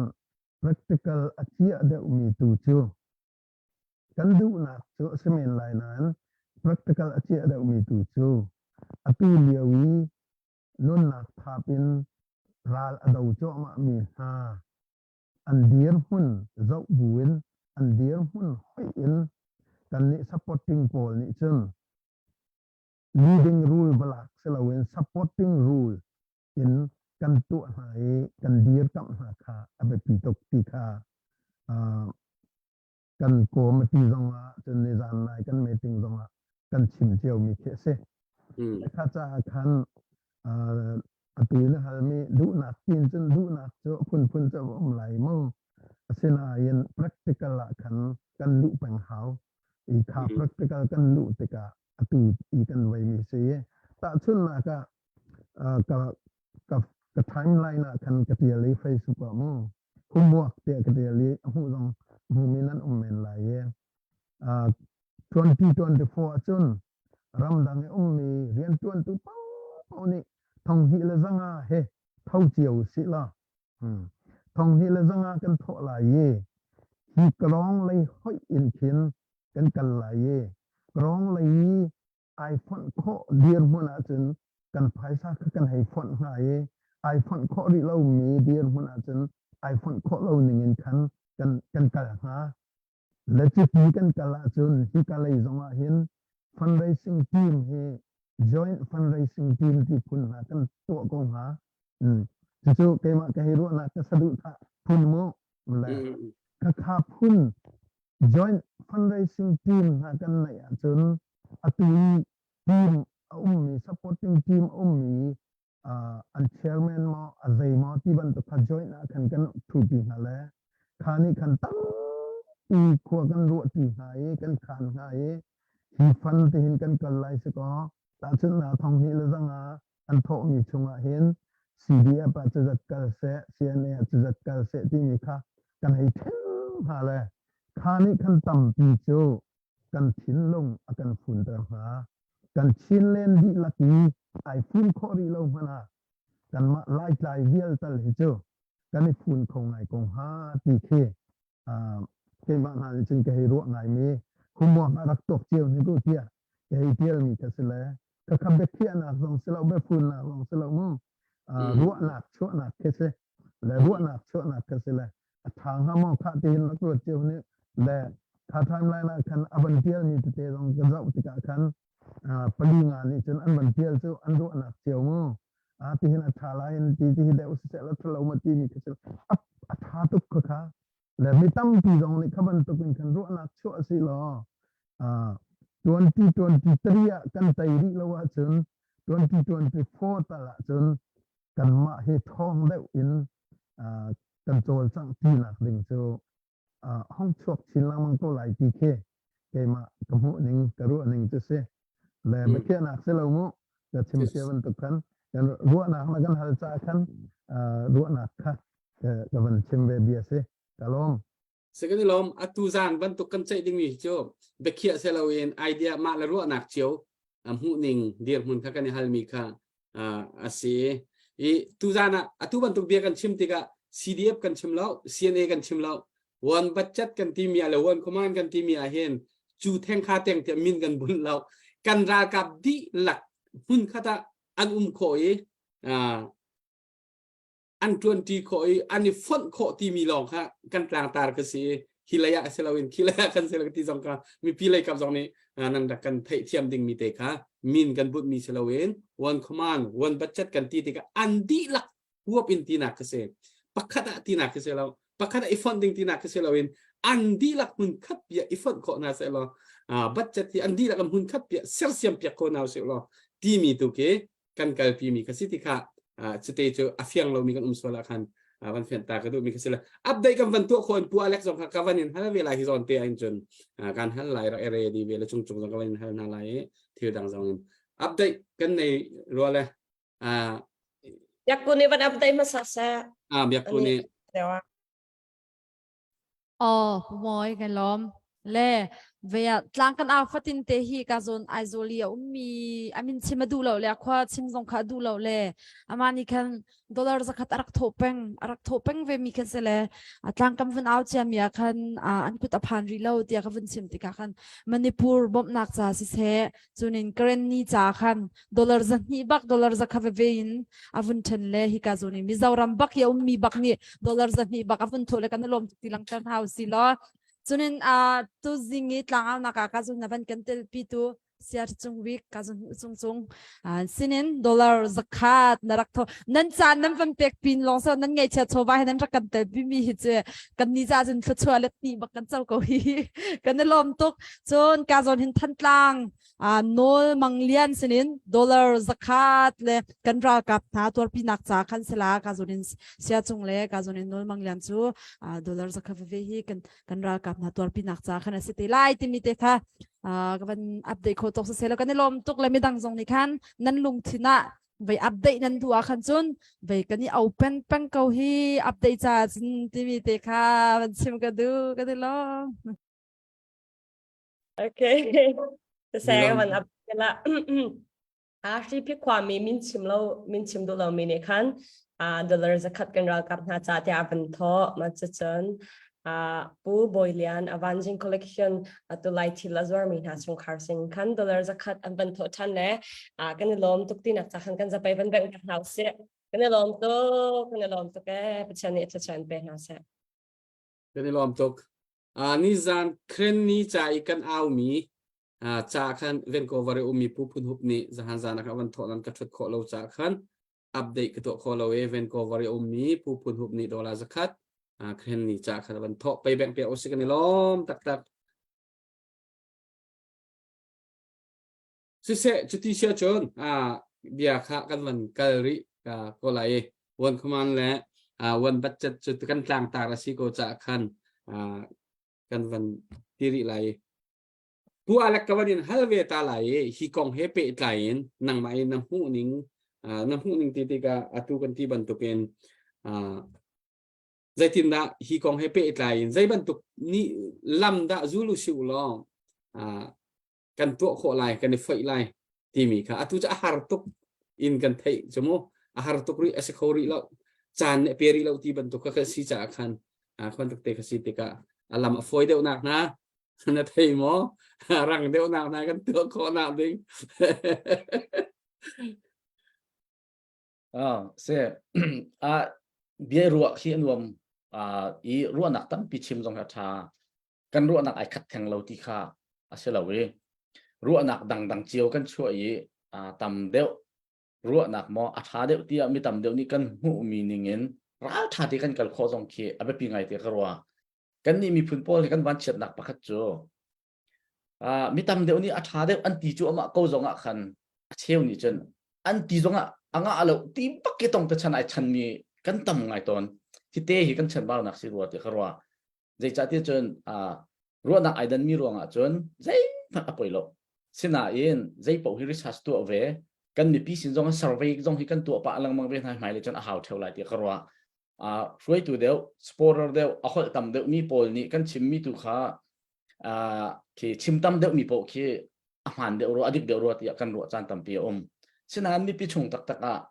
practical a ciah deuhmi tu cu kan duhnak cu a si men lai nain practical a ciah deuhmi tu cu atu lio i nunnak thap in ral a do cuahmahmi hna an dirhmun zoh buin an dirhmun hoih in kannih supporting pawl nih cun leading rule va lak si loin supporting rule in kan tuah hna i kan dirkamh hna kha a biapi tuk ti kha kan committee zongah cun nizan nai kan meeting zongah kan chim ciomi khi a si. Kha caah khan atu na halmi duhnak tin cun duhnak cu phunphun cu a um lai mu. Asinain practical ah khan kan luh peng hau. I kha practical kan luh tikah atu i kan veimi si. Tahchunhnak ah ka ka ka timeline ah khan ka tial i Facebook ah mu homework tiah ka tial i a hmuh zong hmumi nan um men lai i 2024 ahcun ramdang i ummi rianṭuantu paohpaoh nih thonghnih le zanga he tho cio usih law thonghnih le zanga kan thawh lai i hi krawng lei hoih in khin kan kal lai i krawng lei i ai fonh khawh dirhmun ahcun kan phaisa kha kan hei fonh hnga i ai fonh khawh rih lomi dirhmun ahcun ai fonh khawh lo ning in khan kan kan kal hnga. Le cuti kan kal ahcun hika lei zong ah hin fundraising team hi joint fundraising team ti phun hna kan tuah ko hnga. Mm. Cucu keimah ka hei ruahnak ka saduhthah phun mu. Le khakha phun joint fundraising team hna kan neih ahcun atu i team a ummi supporting team a ummi uh, an chairman maw a zei maw ti bantuk kha joint ah khan kan thupi hna le kha nih khan tampi khua kan ruah ti hna i kan khan hna i hi fund ti hin kan kal lai si kaw tahchunhnak thong hnih le zanga an thawhmi chungah hin CDF ah cuzat kal seh CNA ah cuzat kal seh timi kha kan hei then hna le kha nih khan tampi cu kan thinlung a kan funter hnga. Kan Chinland dihlak i ai fun khawh rih lo hmanh ah kanmah Laitlai vial tal hi cu kan i fun kho ngai ko hnga ti khi keimah hna nih cun ka hei ruah ngaimi homework a rak tuak cio ni ku tiah ka hei tialmi kha si le ka kha biakhiahnak zong si lo biafunnak zong si lo mu ruahnak chuahnak khi si le ruahnak chuahnak kha si le a ṭha hnga maw khah tiin rak ruat cio nih le kha timeline ah khan a van tialmi tete zong ka zoh tikah khan pali nga nih cun an van tial cu an ruahnak cio mu a tihin a ṭha lai in ti ti hi deuh siseh la ṭha lo ma timi kha cu a ṭha tuk kha kha le mi tampi zong nih kha bantuk in khan ruahnak chuah si law 2023 ah kan tei rih lo ahcun 2024 tal ahcun kanmah hi ṭhawng deuh in kan cawlcangh tinak ding cu hong chuak chin lengmang ko lai ti khi keimah ka hmuh ning ka ruah ning cu si le biakhiahnak si lo mu ka chim sia bantuk khan kan ruahnak na kan hal ca khan ruahnak kha ka van chim ve bia si ka lawm Second lawm atu zan bantuk kan ceih dingmi cu biakhiah se loin idea mah le ruahnak cio hmuh ning dirhmun kha kan i halmi kha a si i tuzan ah atu bantuk bia kan chim tikah CDF kan chim lo CNA kan chim lo one budget kan timi ah le one command kan timi ah hin cu theng kha teng tiah min kan bunh lo kan ralkap dihlak hmun khat ah an um khawh i an ṭuanṭi khawh i an i fonh khawh timi lawng kha kan tlangtar ka si hi lei ah si loin khi lei ah kan si lo ti zong kha mipi lei kap zong nih nan rak kan theihthiam dingmi te kha min kan bunhmi si loin one command one budget kan ti tikah an dihlak huap in tinak ka si pakhat ah tinak ka si lo pakhat ah i fonh ding tinak ka si loin an dihlak hmun khat pia i fonh khawh hna seh law budget hi an dihlak hmun khat pia sersiam piak kho hna seh law timi tu khi kan kalpi mi kha si ti kha cute cu a fiang lomi kan um sual ah khan van fian ta ka duh mi kha si le update kan van tuah khon pu Alex zong kha ka van in hal ve lai hi zawn te in cun kan hal lai rak ready ve le chung chung zong ka van in hal hna lai i thil dang zong in update kan nei rua le Biakku nih van update hmasa seh. Ah biakku nih. Aw, Pu Mawi kan lawm. Le vea tlang kan au fatin te hi ka zawn Aizawl i a ummi amin chim a duh lo le a khua chim zong kha a duh lo le ama nih khan dollar zakhat a rak thawh peng a rak thawh peng ve mi khan si le a tlang kam vun au cia mi ah khan an kut a phan rih lo tiah ka vun chim tikah khan Manipur bawmhnak ca siseh cunin Karenni ca khan dollar zahnih bak dollar zakha veve in a vun ṭhen le hika zawn i Mizoram bak hi a ummi bak nih dollar zahnih bak a vun thawh le kan i lawm tuk ti langter hna usih law Cunin uh, tu zing i tlangaunak ah ka zun na van kan telpi tu siar cung wik ka zun cung cung uh, sinin dollar zakhat na rak tho nan caan nan van pek pin long so nan ngai chia chova he nan rak kan telpi mi hi chu kan ni za zun thluachua let ni bak kan co ko hi kan i lawm tuk cun ka zon hin thantlang uh, nawl manglian sinin dollar zakhat le kan ralkap hna tuarpinak ca khan sela ka zon in sia cung le ka zon in nawl manglian chu uh, dollar zakhat veve hi kan kan ralkap hna tuarpinak ca khan a si te lai timi te kha ka van update kho tok se kan i lawm tuk le midang zong nih khan nan lungthin ah vei update nan duh ah khan cun vei kan i open peng ko hi update ca cun timi te kha van chim ka du ka ti lawm Okay. Saya ka van update la. Ahri phi khuami min chim lo min chim duh lomi nih khan dollar zakhat kan ralkap hna ca tiah a van thawh. Mah cucun Pu Bawi Lian a Vanjing Collection atu lai thil a zuarmi hna chungkhar sin khan dollar zakhat an van thawh ṭhan le kan i lawm tuk tinak ca khan kan zapei van bengh hna usih. Kan i lawm tuk, kan i lawm tuk ee. Pathian nih thluachuah in pe hna seh. Kan i lawm tuk. Nizan Kren ni ca i kan aumi ca khan Vancouver i ummi Pu Phun Hup nih zahan zan ah van thawh nan ka ṭhut khawh lo ca khan update ka tuah khawh lo i Vancouver i ummi Pu Phun Hup nih dollar zakhat khen ni ca khan van thawh pei bank pe usik kan i lawm taktak. Siseh cuti sia cun bia kha kan van kal rih ko lai i one command le one budget cu kan tlangtar a si ko ca khan kan van ti rih lai. Tu alek ka van in hal ve ta lai i hi kong he pehtlai in nangmah in na hmuh ning na hmuh ning ti tikah atu kan ti bantukin zeitindah hi kong he pehtlai in zei bantuk ni lam dah zulu si u law kan tuah khawh lai kan i foih lai timi kha atu cu a har tuk in kan theih cu mu a har tuk rih a si kho rih lo caan nih pe rih lo ti bantuk kha kan si caah khan khan tuk te kha si tikah a lam a fawi deuh nak hna na thei maw rang deuh nak hna kan tuah khawh nak ding Ah, se a bia ruah khi a nuam i ruahnak tampi chim zong a ṭha kan ruahnak ai khat theng lo ti kha a si lo i ruahnak dangdang cio kan chuah i tam deuh ruahnak maw a ṭha deuh tiah mi tam deuh nih kan hmuhmi ning in ralṭha te kan kal khawh zong khi a biapi ngai te ka ruah. Kannih miphun pawl hi kan vanchiatnak pakhat cu mi tam deuh nih a ṭha deuh an ti cu amah ko zong ah khan a cheu nih cun an ti zong ah a ngah lo ti bak ke tong te chan ai chanmi kan tam ngai tawn. Hi te hi kan chanbaunak si rua ti ka ruah. Zeicahtiah cun ruahnak ai danmi ruangah cun zeihmanh a poi lo. Sinain zei paoh hi research tuah ve kan mipi sin zong survey zong hi kan tuah pah lengmang ve hna hmai le cun a hau theo lai ti ka ruah. Uh, hruaitu deuh, supporter deuh, a holh tam deuh mi pawl nih kan chimmi tu kha uh, khi chim tam deuh mi paoh khi a hmaan deuh rua, a dik deuh rua tiah kan ruah caan tampi a um. Sinain mipi chung taktak ah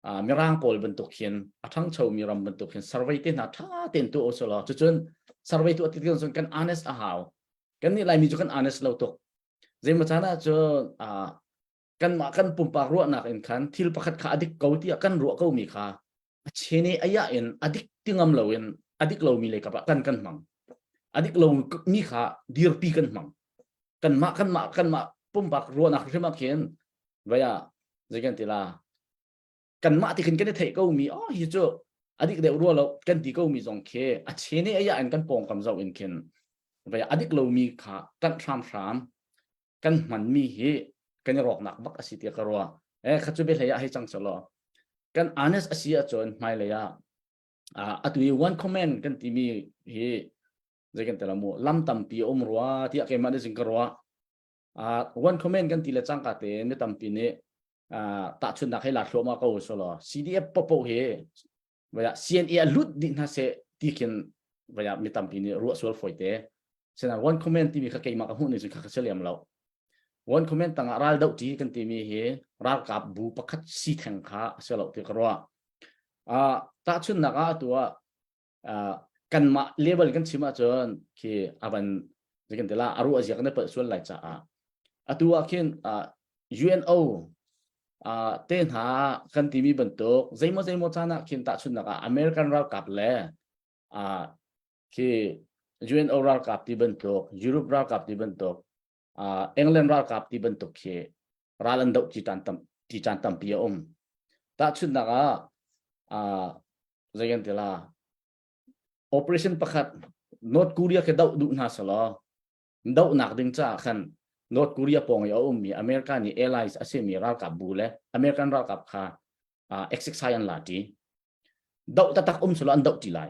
Mirang pawl bantuk hin a ṭhangchomi ram bantuk hin survey te hna ṭha tein tuah usih law cucun survey tuah tik cun kan honest a hau. Kannih Laimi cu kan honest lo tuk. Zeimaw caan ah cun kanmah kan pumpak ruahnak in khan thil pakhat kha a dik ko tiah kan ruah komi kha a chene a yah in a dik ti ngam loin a dik lomi lei kap ah kan kan hmang. A dik lomi kha dirpi kan hmang. Kanmah kanmah kanmah pumpak ruahnak hrim ah khin vaya zei kan ti la kanmah ti khin kan i theih ko mi oh hi cu a dik deuh rua lo kan ti ko mi zong khi a chene aya in kan pawngkam zoh in khin vai a dik lomi kha tanh hramhram kan hman mi hi kan i rawknak bak a si tiah ka ruah eh kha cu be hlei ah hei cang selaw kan honest a si ahcun hmailei ah atu i one comment kan timi hi zei kan tela mu lam tampi a um rua tiah keimah nih zing ka ruah one comment kan ti le cangka tein mi tampi nih tahchunhnak hei la thluahmah ko selaw CDF popo hi vaya CNA a lut dih hna seh ti khin vaya mi tampi nih ruah sual foi te. Sinain one comment timi kha keimah ka hmuh ning cun kha ka si lem lo. One comment tangah ral doh ṭi kan timi hi ralkap bu pakhat si theng kha a si lo ti ka ruah. Uh, tahchunhnak ah atu ah uh, kanmah level kan chim ahcun khi avan kan ti la aru azia kan palh sual lai caah atu ah khin uh, UNO uh, te hna kan timi bantuk zeimaw zeimaw caan ah khin tahchunhnak ah American ralkap le uh, khi UNO ralkap ti bantuk Europe ralkap ti bantuk uh, England ralkap ti bantuk khi ral an doh ti caan tam ti caan tampi a um tahchunhnak ah uh, zei kan ti la operation pakhat North Korea khi doh duh hna selaw dohnak ding caah khan North Korea pawng i a ummi America nih allies a simi ralkap bu le American ralkap kha uh, exercise an la ṭi doh taktak um selaw an doh ṭi lai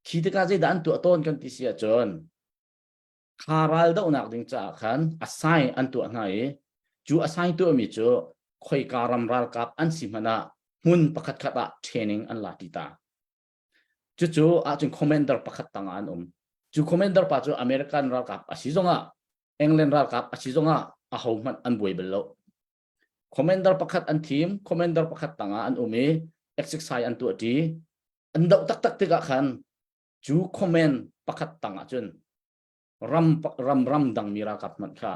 khi tikah zeidah an tuah tawn kan ti si ahcun kha ral dohnak ding caah khan assign an tuah hna i cu assign tuahmi cu khoika ram ralkap an si hmanh ah hmun pakhat khat ah training an la ti ta. Cucu ahcun commander pakhat tangah an um. Cu commander pa cu American ralkap a si zongah England ralkap a si zongah a ho hmanh an buai bal lo. Commander pakhat an thim, commander pakhat tangah an um i exercise an tuah ṭi. An doh taktak tikah khan cu comment pakhat tang ahcun ram ram ram dangmi ralkap hmanh kha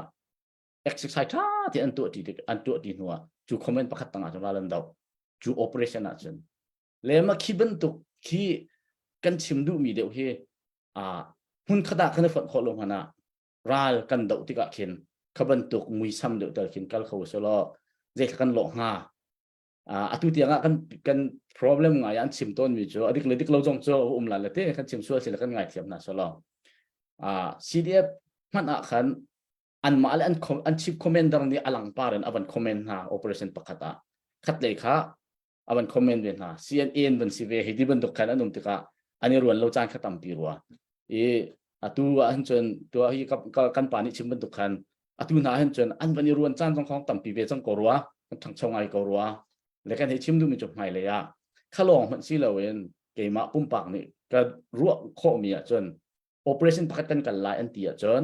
exercise ṭha te an tuah ṭi an tuah ṭi hnuah cu comment pakhat tang ahcun ral an doh cu operation ahcun le ma khi bantuk khi kan chim duhmi deuh hi a hmun khat ah kan i fonh khawh lo hmanh ah ral kan doh tikah khin kha bantuk muisam deuh tal khin kal kho selaw zei kan lawh hnga atu tiang ah kan kan problem ngai an chim tawn mi cu adik le dik lo zong cu um la le te kan chim sual si le kan ngai thiam na solo CDF hmanh ah khan anmah le an an chief commander nih alang par in avan comment hna operation pakhat ah khat lei kha avan comment ve hna CNA in van si ve hi ti bantuk khan an um tikah an i ruan lo caan kha tampi rua i atu ah hin cun tu hi kan pa nih chim bantuk khan atu hna hin cun an van i ruan caan zong khong tampi ve cang ko rua kan ṭhangcho ngai ko rua le kan hei chim duhmi cu hmailei ah khalawng hmanh si loin keimah pumpak nih ka ruah khawhmi ahcun operation pakhat kan kal lai an ti ahcun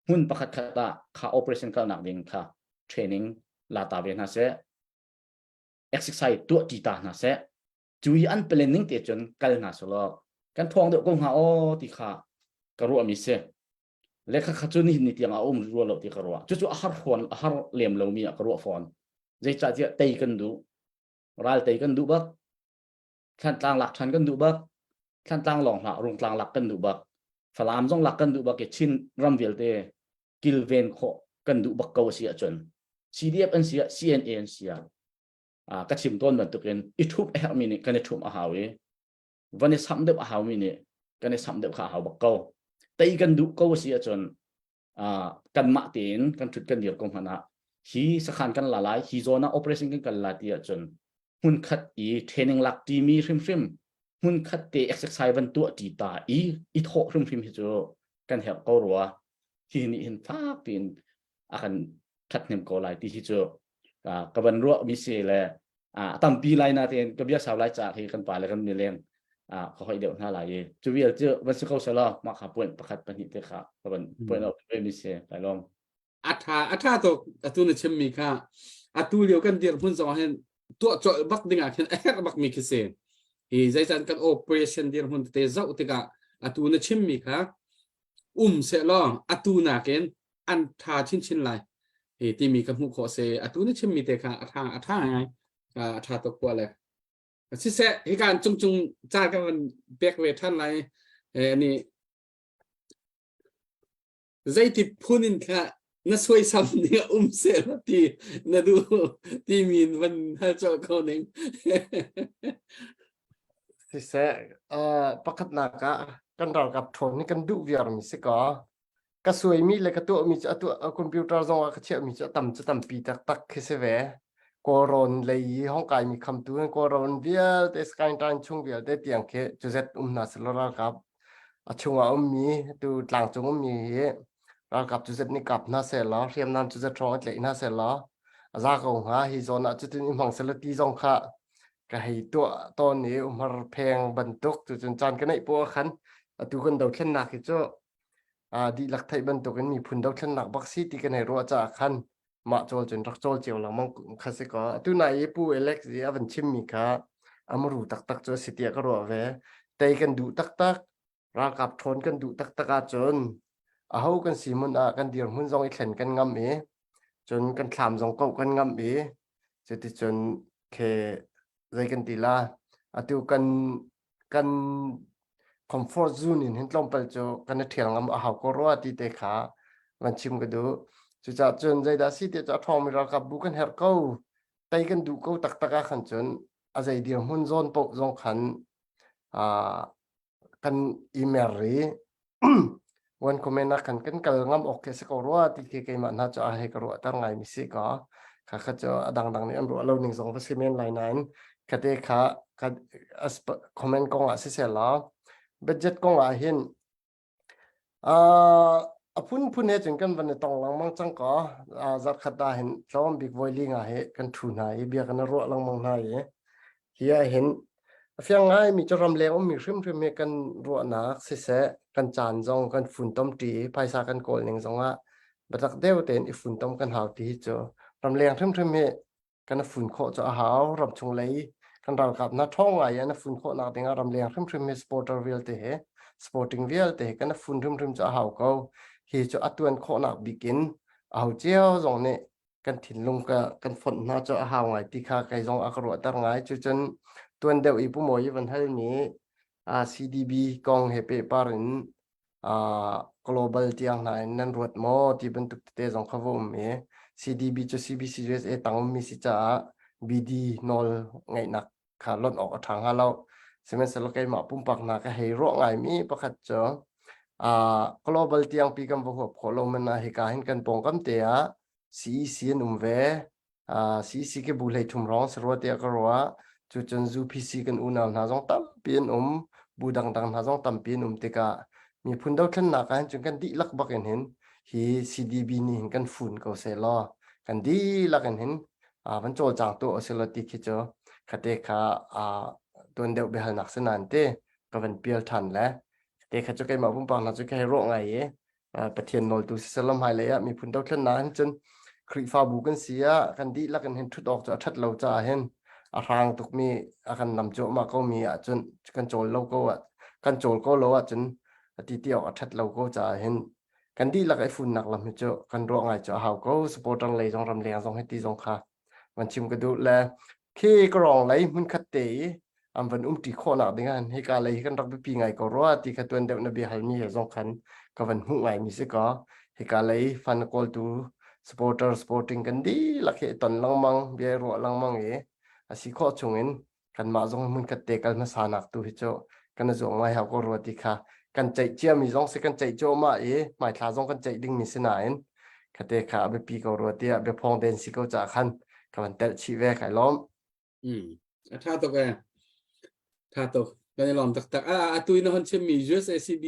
hmun pakhat khat ah kha operation kalnak ding kha training la ta ve hna seh exercise tuah ṭi ta hna seh cu i an plan ning te cun kal hna selaw kan ṭhawng deuh ko hnga aw ti kha ka ruahmi si le kha kha cu nihin ni tiang a um rua lo ti ka ruah cucu a har fawn a har lem lomi ah ka ruah fawn zeicahtiah tei kan duh ral tei kan duh bak thlantlang lak ṭhan kan duh bak thlantlang lawng hlah rungtlang lak kan duh bak falam zong lak kan duh bak i chin ram vialte kilven khawh kan duh bak ko a si ahcun CDF an si ah CNA an si ah ka chim tawn bantukin i ṭhup a herhmi nih kan i ṭhumh a hau i van i samh deuh a haumi nih kan i samh deuh kha a hau bak ko. Tei kan duh ko a si ahcun kanmah tein kan ṭhut kan dir ko hmanh ah hi sakhan kan la lai hi zawn ah operation kan kal lai ti ahcun hmunkhat i training lak ṭimi hrimhrim hmunkhat te exercise van tuah ṭi ta i i thawh hrimhrim hi cu kan herh ko rua hi nih hin fak piin a kan ṭhathnem ko lai ti hi cu ka van ruah mi si le a tampi lai na tein ka bia sau lai ca khi kan pa le kan mileng ka hoi deuh hna lai i cu vial cu van si ko selaw mah kha point pakhat pahnih te kha ka van point out ve mi si kai lawm a tha a tha tuk atu na chim mi kha atu lio kan dir hmun zong hin tuah cawlh bak ding ah khin a herh bak mi khi si hi zeican kan operation dir hmun te zoh tikah atu na chim mi kha um se law atu nakin an tha chinchin lai hi timi ka hmuh khawh se atu na chimmi te kha a tha a tha ngai a tha tuk kwa le siseh hi kan cung cung ca ka van pek ve than lai ani zeiti phun in kha na suaisam ning a um se ti na du ti min van hal chol ko ning siseh pakhatnak ah kan ralkap ṭhawn hi kan duh viar mi si ko Ka suaimi le ka tuahmi cu atu computer zong ah ka chiahmi cu a tam cu tampi taktak khi si ve. Kawlrawn lei i hong kaimi khamtu in Kawlrawn vialte Skyline chung vialte tiang khi cuzet um hna selaw ralkap a chungah ummi tu tlangcung ummi hi ralkap cuzet nih kap hna sehlaw hriamnam cuzet hrawng i tlaih hna sehlaw a za ko hnga hi zawn ah cutin i hmang selaw ti zong kha ka hei tuah tawn i umhar pheng bantuk cucun caan ka neih poah khan. Atu kan dothlennak hi cu dihlak theih bantukin miphun dothlennak bak si ti kan hei ruah caah khan mah cawl cun rak cawl cio lengmang kha si kaw atu nai i Pu Alex i a van chimmi kha a muru taktak cu a si tiah ka ruah ve. Tei kan duh taktak, ralkap ṭhawn kan duh taktak ahcun aho kan si hmun ah kan dirhmun zong i thlen kan ngam i cun kan thlam zong koh kan ngam i cuticun khe zei kan ti la atu kan kan comfort zone in hin tlawmpal cu kan i ṭhial ngam a hau ko rua ti te kha van chim ka duh. Cucaah cun zeidah si ti cu a ṭhawngmi ralkap bu kan herh ko. Tei kan duh ko taktak ah khan cun a zei dirhmun zawn paoh zong khan kan i mer i one comment ah khan kan kal ngam awk khi a si ko rua ti khi keimah hna cu a hei ka ruahter ngaimi si ka kha kha cu a dangdang nih an ruah lo ning zong va si men lai nain khate kha ka comment kong ah siseh law budget kong ah hin a phunphun he cun kan van i tong lengmang cang ko zarkhat ah hin tlawm bik voi li nga he kan thu hna i bia kan i ruah lengmang hna i Hi ah hin a fiang ngaimi cu ramleng ummi hrimhrim hi kan ruahnak siseh, kan caan zong kan funtom ṭi i phaisa kan kawl ning zongah biatak deuh tein i funtom kan hau ti hi cu ramleng hrimhrim hi kan i fun khawh cu a hau. Ramchung lei kan ralkap hna ṭhawng ngai an i fun khawhnak dingah ramleng hrimhrim hi supporter vialte he supporting vialte he kan i fun hrimhrim cu a hau ko. Hi cu a tuan khawhnak bik in aho cio zong nih kan thinlung ka kan fonh hna cu a hau ngai ti kha kei zong a ka ruahter ngai. Cucun tuan deuh i Pu Mawi van halmi CDB kong he pehpar in global tiang hna in nan ruat maw ti bantuk tete zong kha va um i CDB cu CBC USA tang ummi si caah BD nawl ngeihnak kha lonh awk a ṭha hnga lo. Sihmanhsehlaw keimah pumpak hna ka hei ruah ngaimi pakhat cu global tiangpi kan va huap khawh lo man ah hika hin kan pawngkam te ah CEC an um ve. CEC ke bu hlei thum rong sarua tiah ka ruah. Cucun UPC kan unau hna zong tampi an um. Bu dangdang hna zong tampi an um tikah miphun dothlennak ah hin cun kan dihlak bak in hin hi CDB nih hin kan fun ko seh law kan dihlak in hin van cawlcang tu a si lo ti khi cu khate kha tuan deuh biahalnak si nain te ka van pial ṭhan le te kha cu keimah pumpak hna cu ka hei ruah ngai i Pathian nawltu sisalam hmailei ah miphun dothlennak hin cun Khrihfabu kan si ah kan dihlak in hin ṭhut awk cu a ṭhat lo caah hin a hrang tukmi a kan nam cuahmah ko mi ahcun kan cawl lo ko ah kan cawl ko lo ahcun a ti ti awk a ṭhat lo ko caah hin kan dihlak i funnak lam hi cu kan ruah ngai cu a hau ko supporter lei zong ramleng zong hi ti zong kha van chim ka duh le khi ka rong lei hmun khat te i an van umṭi khawhnak ding ah hika lei hi kan rak biapi ngai ko rua ti kha tuan deuh na bia halmi he zong khan ka van hmuh ngai mi si ko hika lei fan kawltu supporter sporting kan dihlak hi ton lengmang bia ruah lengmang i a si khawh chungin kanmah zong hmunkhat te kal hmasa nak tu hi cu kan i zuam ngai hau ko rua ti kha kan ceih ciami zong si kan ceih cuahmah i hmaithla zong kan ceih dingmi si nain khate kha a biapi ko rua tiah biaphawng den si ko caah khan ka van telh chih ve kai lawm. Mm. A tha tuk e. Tha tuk. Kan i lawm taktak. A atu in hon chimmi USACB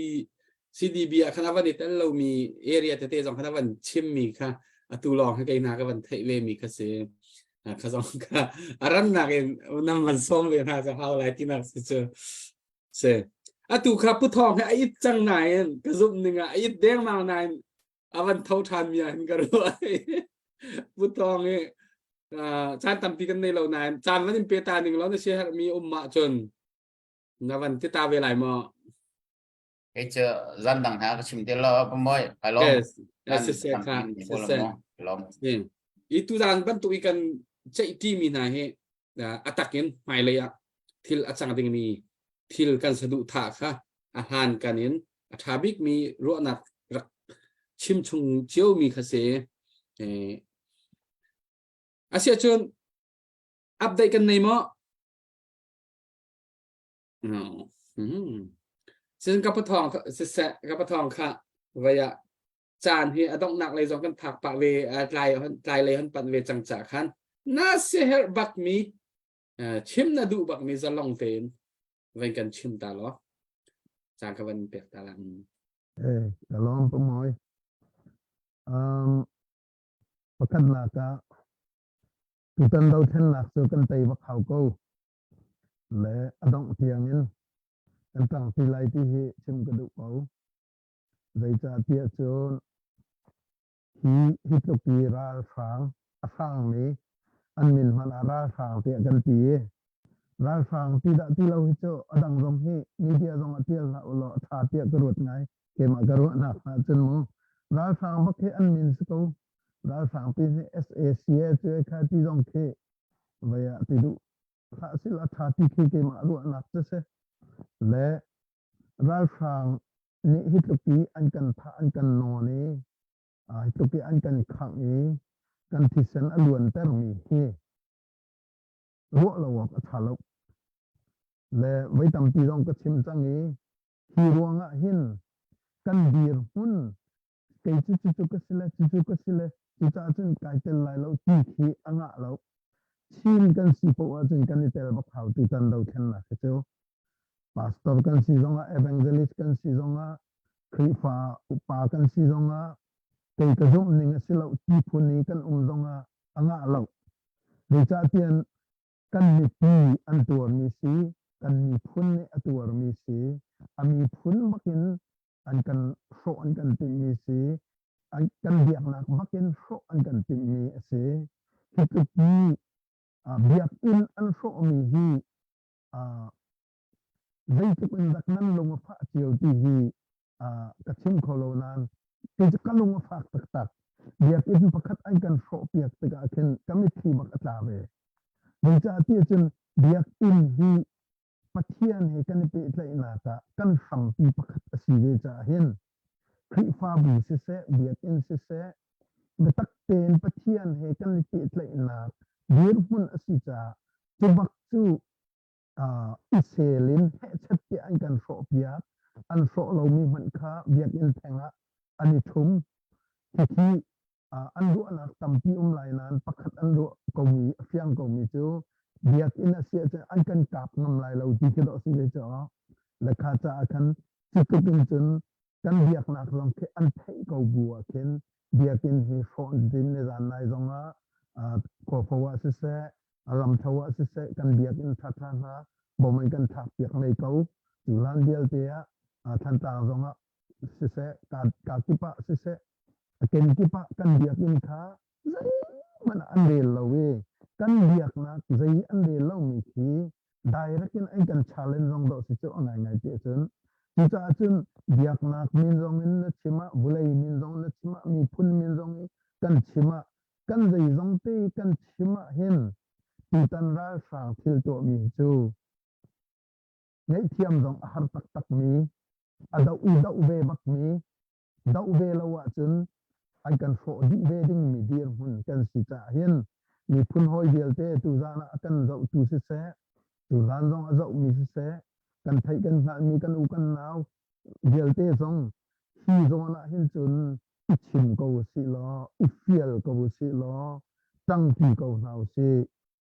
CDB ah khan a van i tel lomi area tete zong khan a van chimmi kha atu lawng hi kei hna ka van theih ve mi kha si. Kha zong kha a rannak in nam van sawm ve hna ka hau lai tinak si cu. Si. Atu kha Pu Thawng he a it cang nain ka zumh ning ah a it dengmang nain a van tho ṭhan mi ah hin ka ruah. Pu Thawng hi caan tampi kan nei lo nain caan van in pe ta ning lo na sia herhmi um ah cun na van ti ta ve lai maw? Kei cu zan dang hna ka chim te lo pa moi kai lom. Yes, yes, se kha, se. Lom. I tu zan bantuk i kan ceih ti mi hna hi a takin hmailei ah thil a cang dingmi thil kan saduh thah kha a hlan kan in a ṭha bikmi ruahnak rak chim chung ciomi kha si. Asiahcun update kan nei maw? No. Hmm. Sin ka pathawng siseh ka pathawng kha vai ah caan hi a donghnak lei zong kan phak pah ve tlai tlai lei han pan ve cang ca khan na siaherh bak mi chim na duh bak mi zalong tein van kan chim ta law caan ka van pek ta la. Eh, ka lawm pa moi. Um, pakhatnak ah tutan dothlennak cu kan tei bak hau ko. Le a dongh tiangin. Kan ṭangṭi lai ti hi chim ka duh ko. Zeicahtiah cun hi hi tluk i ralhrang a hrangmi an min hmanh ah ralhrang tiah kan ti i ralhrang ti dah ti lo hi cu a dang zong hi media zong ah ṭial hlah ulaw a ṭha tiah ka ruat ngai. Keimah ka ruahnak hna cun mu ralhrang bak hi an min si ko. Ralhrang ti hi SAC cu kha ti zong khi vei ah ti duh hlah sila ṭha ti khi keimah ruahnak cu si. Le ralhrang nih hi tluk i an kan thah an kan nawn i hi tluk i an kan khangh i kan thisen a luantermi hi ruah lo awk a ṭha lo. Le voi tampi zong ka chim cang i hi ruangah hin kan dirhmun kei cu cucu ka si le cucu ka si le cucaah cun kai tel lai lo ti khi a ngah lo. Chin kan si poah ahcun kan i tel bak hau tutan dothlennak hi cu. Pastor kan si zongah, evangelist kan si zongah, Khrihfa upa kan si zongah, kei ka zumh ning a si lo ti phun i kan um zongah a ngah lo. Zeicahtiah kan mipi an tuarmi si, kan miphun nih a tuarmi si, a miphun bakin an kan hrawh an kan timhmi si, an kan biaknak bakin hrawh an kan timhmi a si. Hi tluk hi biakinn an hrawhmi hi zeitluk in dak nan lung a fah cio ti hi ka chim kho lo nain kei cu ka lung a fak taktak. Biakinn pakhat an kan hrawhpiak tikah khin ka mitthli bak a tla ve. Zeicahtiah cun biakinn hi Pathian he kan i pehtlaihnak ah kan hrampi pakhat a si ve caah hin Khrihfabu siseh, biakinn siseh, biatak tein Pathian he kan i pehtlaihnak dirhmun a si caah cu bak cu uh, i sel in hehchet tiah an kan hrawhpiak. An hrawh lomi hmanh kha biakinn theng ah an i ṭhum. Hihi an ruahnak tampi um lai nain pakhat an ruah komi a fiang komi cu biakinn a si ahcun an kan kap ngam lai lo ti khi dawh si ve cu lekha caah khan cutluk in cun kan biaknak zong khi an theih ko bu ah khin biakinn hi hrawh din le zan lai zong ah khuafo ah siseh ramtho ah siseh kan biakinn ṭhaṭha hna bom an kan thlak piak mei ko cu hlan vialte ah Thantlang zong ah siseh ka kip ah siseh a kenkip ah kan biakinn kha zeihmanh ah an rel lo i kan biaknak zei an rel lomi khi direct in an kan challenge zong dawh si cu a ngaingai ti ahcun cucaah cun biaknak min zong in na chim ah vulei min zong na chim ah miphun min zong i kan chim ah kan zeizong te kan chim ah hin tutan ralhrang thil tuahmi cu ngaihthiam zong a har taktakmi a doh i doh ve bakmi doh ve lo ahcun an kan hrawh dih ve dingmi dirhmun kan si caah hin miphun hawi vialte tuzaan ah a kan zohtu siseh tuzaan zong a zohmi siseh kan theih kan hngalhmi kan u kan nau vialte zong hi zawn ah hin cun i chim ko usih law i fial ko usih law ṭangṭi ko hna usih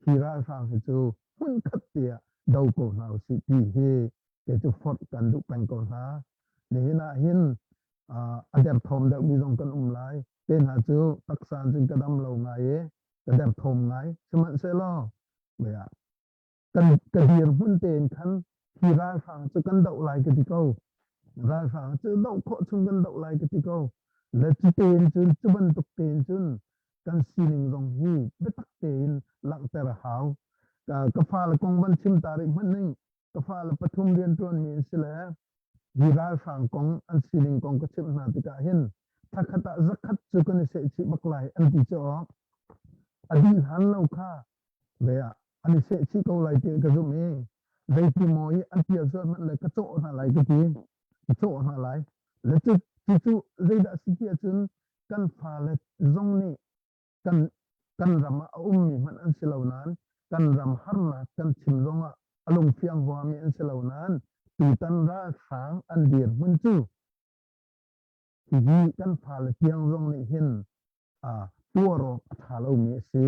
hi ralhrang hi cu hmunkhat tiah do ko hna usih ti hi kei cu forh kan duh peng ko hna. Nihin ah hin a derthawm deuhmi zong kan um lai. Te hna cu taksa cun ka dam lo ngai i ka derthawm ngai. Sihmanhsehlaw kan ka dirhmun tein khan hi ralhrang cu kan doh lai ka ti ko. Ralhrang cu doh khawh chung kan doh lai ka ti ko. Le cu tein cun cu bantuk tein cun kan sining zong hi biatak tein langhter a hau. Ka fale kong van chim ta rih hmanh ning ka fale pathum rianṭuanmi an si le hi ralhrang kong an sining kong ka chimh hna tikah hin thlakhat ah zakhat cu kan i sehchih bak lai an ti cu awk a dih hlan lo kha ve ah an i sehchih ko lai ti ka zumh i zeiti maw i an pial sual hmanh le ka cawh hna lai ka ti ka cawh hna lai le cu cu zeidah si ti ahcun kan fale zong nih kan kan ram ah a ummi hmanh an si lo nain kan ram harnak kan chim zongah a lungfiang huami an si lo nain tutan ralhrang an dirhmun cu hihi kan fale tiang zong nih hin tuar awk a ṭha lomi a si.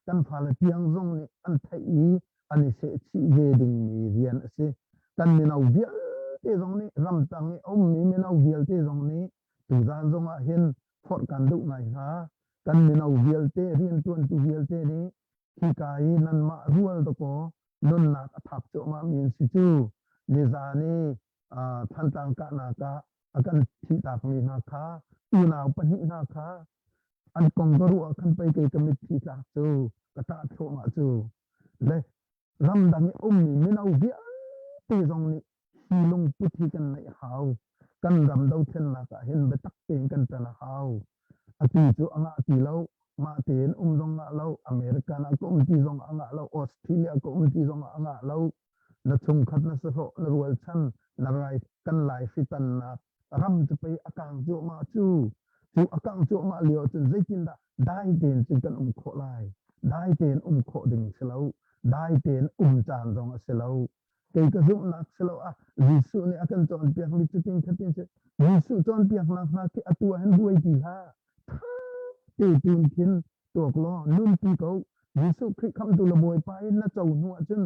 Kan fale tiang zong nih an theih i an i sehchih ve dingmi rian a si. Kan mino vialte zong nih ramtang i a ummi mino vialte zong nih tuzaan zong ah hin forh kan duh ngai hna. Kan mino vialte rianṭuantu vialte nih hika i nanmah rual dakaw nunnak a thap cuahmahmi an si cu. Nizan i Thantlang kahnak ah a kan thihtakmi hna kha unau pahnih hna kha an kong ka ruah khan pei kei ka mitthli tlak cu ka tah thluahmah cu le ramdang i ummi mino vialte zong nih hi lungput hi kan neih hau. Kan ram dothlennak ah hin biatak tein kan ṭan a hau. Atu cu a ngah ti lo. Mah tein um zong ngah lo. American ah ka um ti zong a ngah lo. Australia ka um ti zong a ngah lo. Na chungkhat na sahlawh na rualchan na rai kan lai hritannak ram cu pei a kang cuahmah cu. Cu a kangh cuahmah lio cun zeitindah dai tein cun kan um khawh lai? Dai tein um khawh ding si lo. Dai tein um caan zong a si lo. Kei ka zumhnak si lo ah Jesuh nih a kan cawnpiakmi cutin khatin si Jesuh cawnpiaknak hna khi atu ah hin buai ti hlah. Tha te tun khin tuak law nunpi ko. Jesuh Khrih khamhtu le Bawipa in na co hnu ahcun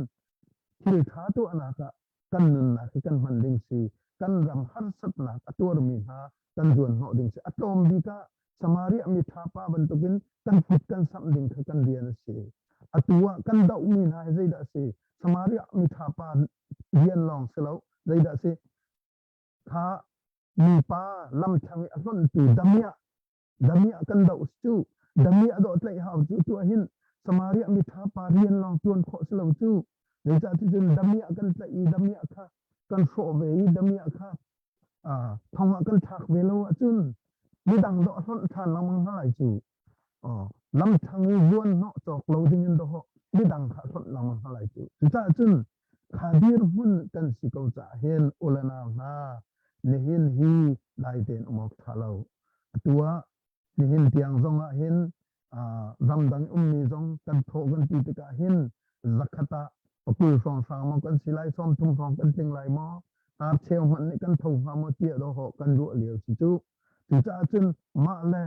thil ṭha tuahnak ah kan nunnak hi kan hman ding si. Kan ram harsatnak a tuarmi hna kan zuan hnawh ding si. A tlawm bik ah Samaria mi ṭha pa bantukin kan kut kan samh ding kha kan rian a si. Atu ah kan dohmi hna hi zeidah a si? Samaria mi ṭha pa rian lawng si lo. Zeidah a si? Kha mipa lamthlang i a hlonhtu damiah damiah kan doh cu damiah dawh tlaih hau cu tu hin Samaria mi ṭha pa rian lawng ṭuan khawh si lo cu. Zeicah ticun damiah kan tlaih i damiah kha kan hrawh ve i damiah kha thong ah kan thlak ve lo ahcun midang dawh hlonh ṭhan lengmang hna lai cu. Lamthlang i zuan hnawh cawk lo ding in dawh midang kha hlonh lengmang hna lai cu. Cucaah cun kha dirhmun kan si ko caah hin u le nau hna nihin hi dai tein um awk ṭha lo. Atu ah nihin tiang zong ah hin ramdang ummi zong kan thawh kan ti tikah hin zakhat ah pakul hrawnghrang maw kan si lai 30 hrawng kan tling lai maw hnarcheu hmanh nih kan tho hnga maw tiah dawhawh kan ruah lio si cu cucaah cun mah le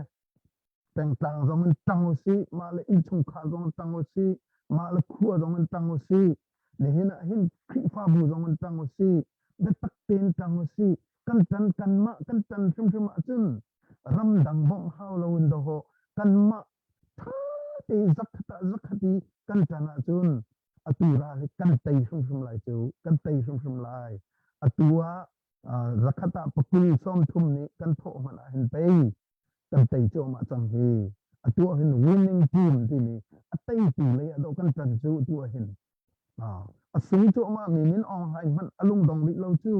pengtlang zong in ṭang usih mah le innchungkhar zong in ṭang usih mah le khua zong in ṭang usih nihin ah hin Khrihfabu zong in ṭang usih biatak tein ṭang usih kan ṭan kanmah kan ṭan hrimhrim ahcun ramdang bawmh hau loin dawhawh kanmah ṭha te zakhat ah zakhat i kan ṭan ahcun atu ral hi kan tei hrimhrim lai cu kan tei hrimhrim lai atu ah zakhat ah pakul 30 nih kan thawh hmanh ah hin pei kan tei cuahmah cang hi atu ah hin winning team timi a teitu lei ah dawh kan ṭan cu tu ah hin a sung cuahmah mi Min Aung Hlaing hmanh a lungdong rih lo cu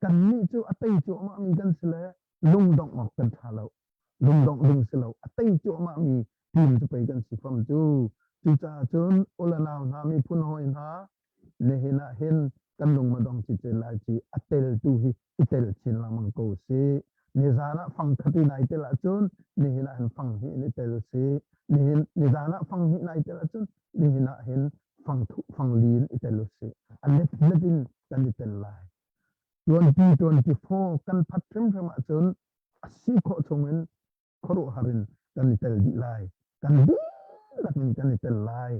kannih cu a tei cuahmah mi kan si le lungdongh awk kan ṭha lo lungdongh ding si lo a tei cuahmah mi team cu pei kan si fam cu cucaah cun ulanau hna miphun hawi hna nihin ah hin kan lung ma dong cicen lai ci a tel tu hi i tel chin lengmang ko si nizan ah fang khati nai tel ahcun nihin ah hin fang hi in i tel si nihin nizan ah fang hi nai tel ahcun nihin ah hin fang thu fang li in i tel si a let let in kan i tel lai 2024 kan phat hrimhrim ahcun a si khawh chungin khuaruahhar in kan i tel dih lai. Kan dihlak in kan i tel lai.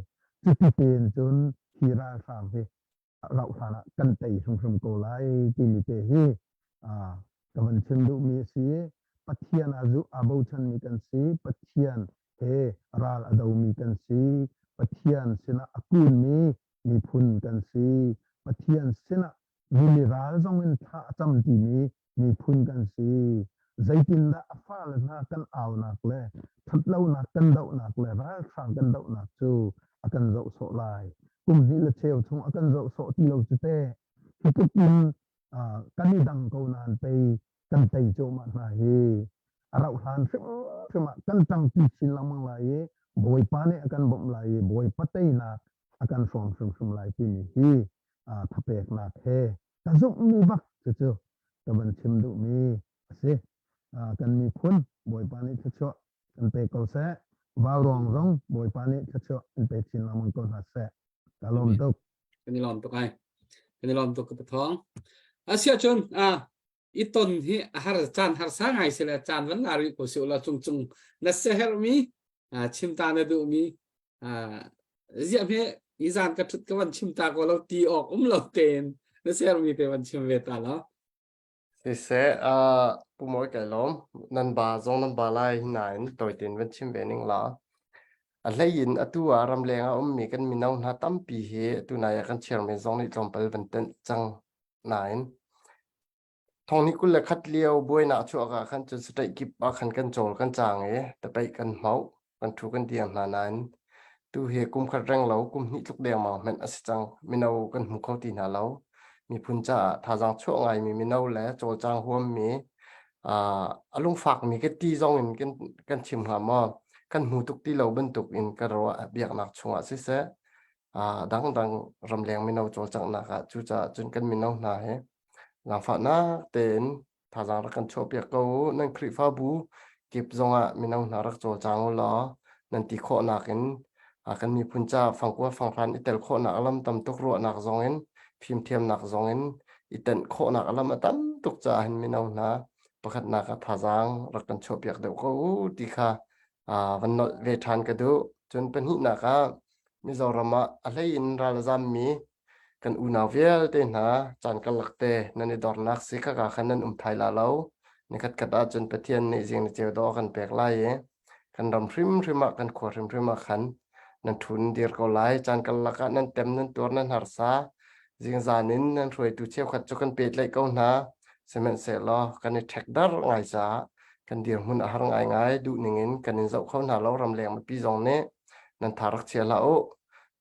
Cuti tein cun hi ralhrang hi rauh hlan ah kan tei hrimhrim ko lai timi te hi ka van chim duhmi a si. Pathian a zu aa bochanmi kan si. Pathian he ral a domi kan si. Pathian sinah a kunmi miphun kan si. Pathian sinah rili ral zong in thla a cam timi miphun kan si. Zeitindah a fale hna kan aunak le ṭhatlonak kan dohnak le ralhrang kan dohnak cu a kan zoh sawh lai. Kum hnih le cheu chung a kan zoh sawh ti lo cu teh. Hi tluk in kan i dang ko nain pei kan tei cuahmah hna hi. A rauh hlan hrimhrim ah kan ṭangpi chin lengmang lai i Bawipa nih a kan bawmh lai i Bawipa teinak a kan hrawm hrimhrim lai timi hi thapeknak he ka zumhmi bak cucu ka van chim duhmi a si. Kan miphun Bawipa nih thluachuah kan pe ko seh. Vauruang zong Bawipa nih thluachuah in pe chin lengmang ko hna seh. Ka lawm tuk. Kan i lawm tuk ai. Kan i lawm tuk ka pathawng. Asia cun a i ton hi a har caan harsa ngai si le caan van la rih ko si ula cung cung na sehermi chim ta na duhmi ziah hme i zan ka thut ka van chim ta ko lo ti awk um lo tein na sermi te van chim ve ta lo Siseh, Pu Mawi kai lawm. Nan ba zong nan ba lai nain tawitein van chim ve ning la. A hlei in atu ah ramleng ah ummi kan mino hna tampi hi atu nai ah kan chairman zong nih tlawmpal van tenh cang. Nain thong ni 21 lio buainak chuak ah khan cun state kip ah khan kan cawl kan cang i tapeih kan hmauh kan thu kan diam hna nain tu hi kum khat reng lo kum hnih tluk dengmang hmanh a si cang mino kan hmu kho ti hna lo miphun caah thazaang chuah ngaimi mino le cawlcang huammi a lungfakmi ka ti zong in kan kan chim hnga maw kan hmu tuk ti lo bantuk in ka ruah biaknak chungah siseh dangdang ramleng mino cawlcanghnak ah cucaah cun kan mino hna hi zaangfahnak tein thazaang rak kan chuahpiak ko u. Nan Khrihfabu kip zongah mino hna rak cawlcang u law nan ti khawhnak in kan miphun ca fangkua fanghran i tel khawhnak lam tam tuk ruahnak zong in fimthiamnak zong in i tenh khawhnak lam a tam tuk caah hin mino hna pakhatnak ah thazaang rak kan chuahpiak deuh ko u ti kha van nolh ve ṭhan ka duh. Cun pahnihnak ah Mizoram ah a hlei in ral a zammi Kan unau vialte hna, caan karlak te nan i dornak si khaka khan nan um thai la lo. Nikhatkhat ahcun Pathian nih zing ni ceu dawh a kan pek lai i kan ram hrimhrim ah, kan khua hrimhrim ah khan nan ṭhu nan dir ko lai. Caan karlak ah nan tem, nan tuar, nan harsa. Zingzan in nan hruaitu cheukhat cu kan pehtlaih ko hna. Sihmanhsehlaw kan i ṭhekdar ngai caah kan dirhmun a har ngaingai. Duhning in kan in zoh kho hna lo. Ramleng mipi zong nih nan tha rak chia hlah u.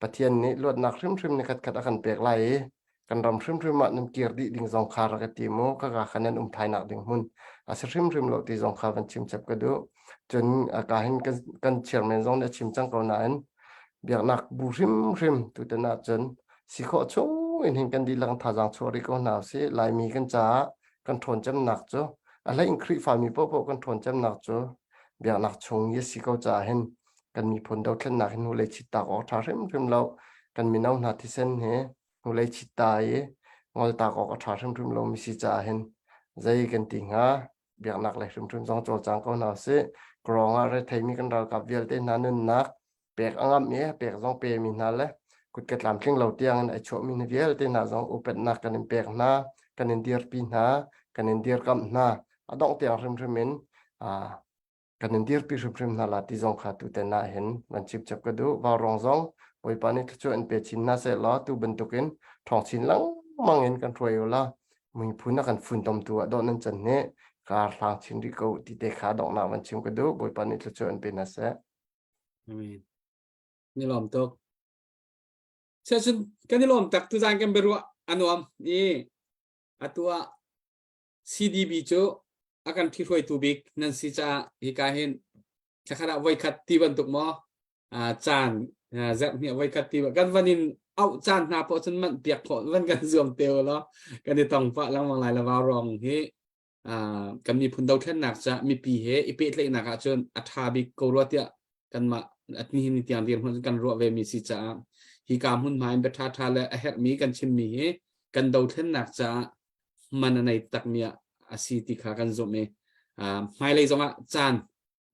Pathian nih luatnak hrimhrim ni khatkhat a kan pek lai i kan ram hrimhrim ah nan kir dih ding zong kha rak i tim u kaka kha nan um thai nak ding hmun a si hrimhrim lo ti zong kha van chim chap ka duh cun ka hin kan, kan chairman zong nih a chim cang ko nain biaknak bu hrimhrim tutan ah cun si khawh chung in hin kan dihlak thazaang chuah rih ko hna usih laimi kan caah kan ṭhawn cemnak cu a hlei in Khrihfami paohpaoh kan ṭhawn cemnak cu biaknak chung i a si ko caah hin kan miphun dothlennak hi hnulei chittak awk ṭha hrimhrim lo kan mino hna thisen hi hnulei chitta i ngoltak awk a ṭha hrimhrim lo mi si caah hin zei kan ti hnga biaknak lei hrimhrim zong cawlcang ko hna usih krawng ah retheimi kan ralkap vialte hna nunnak pek a ngamh i pek zong pe mi hna le kutka tlamtling lo tiang in ai chuahmi hna vialte hna zong upatnak kan in pek hna kan in dirpi hna kan in dirkamh hna a dongh tiang hrimhrim in kan in dirpi hrimhrim hna la ti zong kha tuten ah hin van chipchap ka duh vaurawng zong Bawipa nih thluachuah in pe chin hna seh law tu bantukin ṭhawng chin lengmang in kan hruai u la miphun a kan funtomtu ah dawh nan can nih kar hlang chin rih ko ti te kha donghnak van chim ka duh Bawipa nih thluachuah in pe hna seh Amen. Ni lawm tuk. Session kan i lawm tak tu zan kan biaruah anuam i atu ah CDB cu a kan ṭhihruaitu bik nan si caah hika hin thlakhat ah voikhat ti bantuk maw caan zarhhnih ah voikhat ti kan van in auh caan hna poh cun manh piak khawh van kan zuam te u law kan i tong pah lengmang lai la rong hi kan miphun dothlennak caah mipi he i pehtlaihnak ahcun a ṭha bik ko rua tiah kanmah nihin ni tiang dirhmun kan ruah ve mi si caah hika hmunhma in bia ṭha le a herhmi kan chimmi hi kan dothlennak caah man a nei takmi ah a si ti kha kan zumh i hmailei zongah caan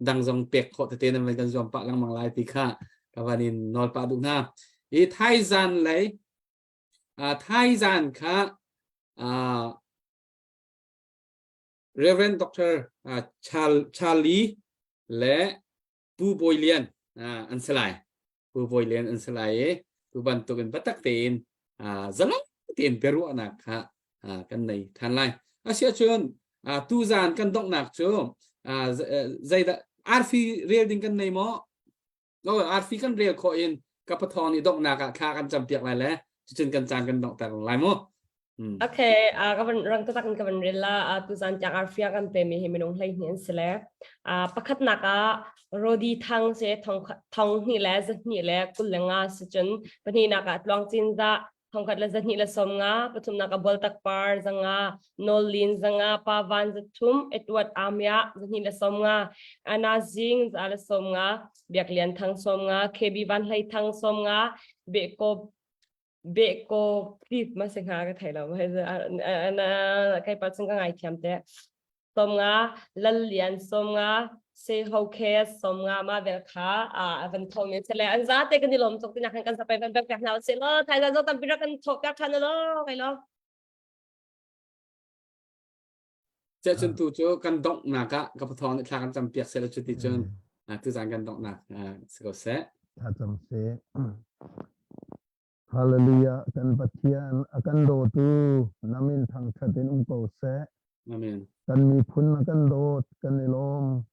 dang zong pek khawh tete nan van kan zuam pah lengmang lai ti kha ka van in nawl pah duh hna. I thaizan lei thaizan kha Reverend Dr. Charlie le Pu Bawi Lian an si lai. Pu Bawi Lian an si lai i tu bantuk in biatak tein zalong tein biaruahnak kha kan nei than lai. Asiahcun tuzaan kan donghnak cu zeidah arfi rel ding kan nei maw? No, arfi kan rel khawh in ka pathawng nih donghnak ah thla kan campiak lai le cucun kan caan kan donghter lai mu. Hmm. Okay, uh, ka van rang tatak in ka van rel la uh, tu zan tiang arfia kan pe mi hi minung hlei hni an si le uh, pakhat nak ah Rodi Thang se thong thong hni le zahni le kul le nga si cun pahnih nak ah Tluang Cin za thongkhat le zahnih le som nga pathum nak ah Bualtak Par zanga Nol Lin zanga Pa Van zathum Edward Amya zahnih le som nga Anna Zing za le som nga Biak Lian Thang som nga KB Van Hlei Thang som nga Beko Beko please ma se nga ka thai lo ma kai pa chung ka ngai thiam te 50 Lal Lian 50 Se Ho Ke 50 ma vel kha a van tho mi se le an za te kan i lom tuk tinak kan sapai van pek pek hna se lo thai zan zo tampi rak kan thok pek than lo kai lo Che chun tu cu kan donghnak ah ka pathawng nih thla kan cam piak se lo cuti cun tu zan kan donghnak si ko seh. Thla cam se. Hallelujah kan Pathian a kan dawtu na min thangṭhat in um ko seh. Amen. Kan miphun na kan dawt kan i lawm.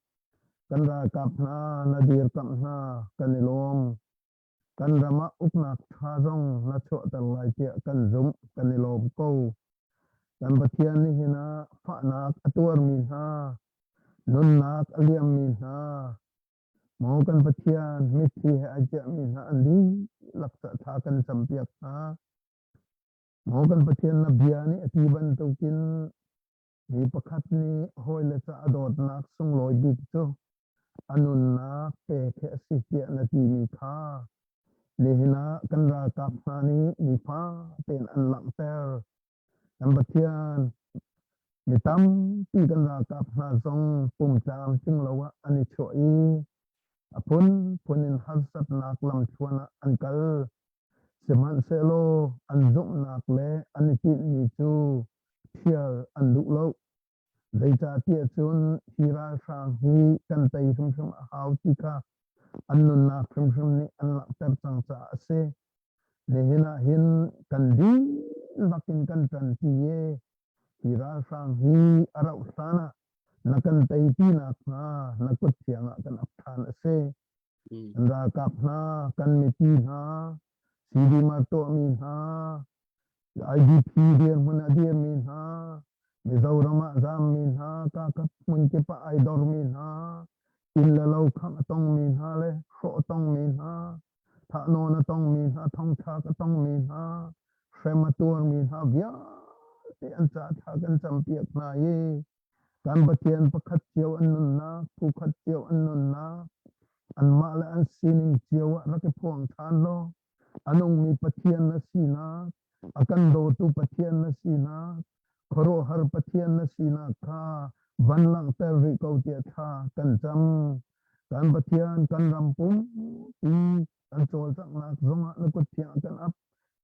Kan ralkap hna na dirkamh hna kan i lawm. Kan ram ah uknak ṭha zong na chuahter lai tiah kan zumh kan i lawm ko. Kan Pathian nihin ah fahnak a tuarmi hna, nunnak a liammi hna, Maw kan Pathian, mitthli he ai ciahmi hna an dihlak ca thla kan campiak hna. Maw kan Pathian na bia nih a ti bantukin mi pakhat nih hawile ca a dawtnak sunglawi bik cu a nunnak pek hi a si tiah na timi kha nihin ah kan ralkap hna nih nifa tein an langhter. Kan Pathian, mi tampi kan ralkap hna zong pum tlamtling lo ah an i chuah i a phunphun in harsatnak lamthluan ah an kal. Sihmanhsehlaw an zumhnak le an i tinhmi cu ṭhial an duh lo. Zeicahtiah cun hi ralhrang hi kan tei hrimhrim a hau ti kha an nunnak hrimhrim nih an langhter cang caah a si. Nihin ah hin kan dihlak in kan ṭanṭi i hi ralhrang hi a rauh hlan ah na kan teipi nakhnga na kut thiang ah kan ap ṭhan a si. Kan ralkap hna, kan mipi hna, CDMR tuahmi hna, IDP dirhmun a dirmi hna, Mizoram ah zaammi hna, kakap hmun kip ah ai dormi hna, inn le lo khangh a tongmi hna le hrawh a tongmi hna, thahnawn a tongmi hna, thongthlak a tongmi hna, hrem a tuarmi hna vialte an ca thla kan campiak hna i kan Pathian pakhat cio an nunnak, phu khat cio an nunnak, anmah le an sining cio ah rak i phuang ṭhan law a nungmi Pathian na sinak, a kan dawtu Pathian na sinak, khuaruahhar Pathian na sinak kha van langhter rih ko tiah thla kan cam. Kan Pathian kan ram pumpi kan cawlcanghnak zongah na kut thiang kan ap.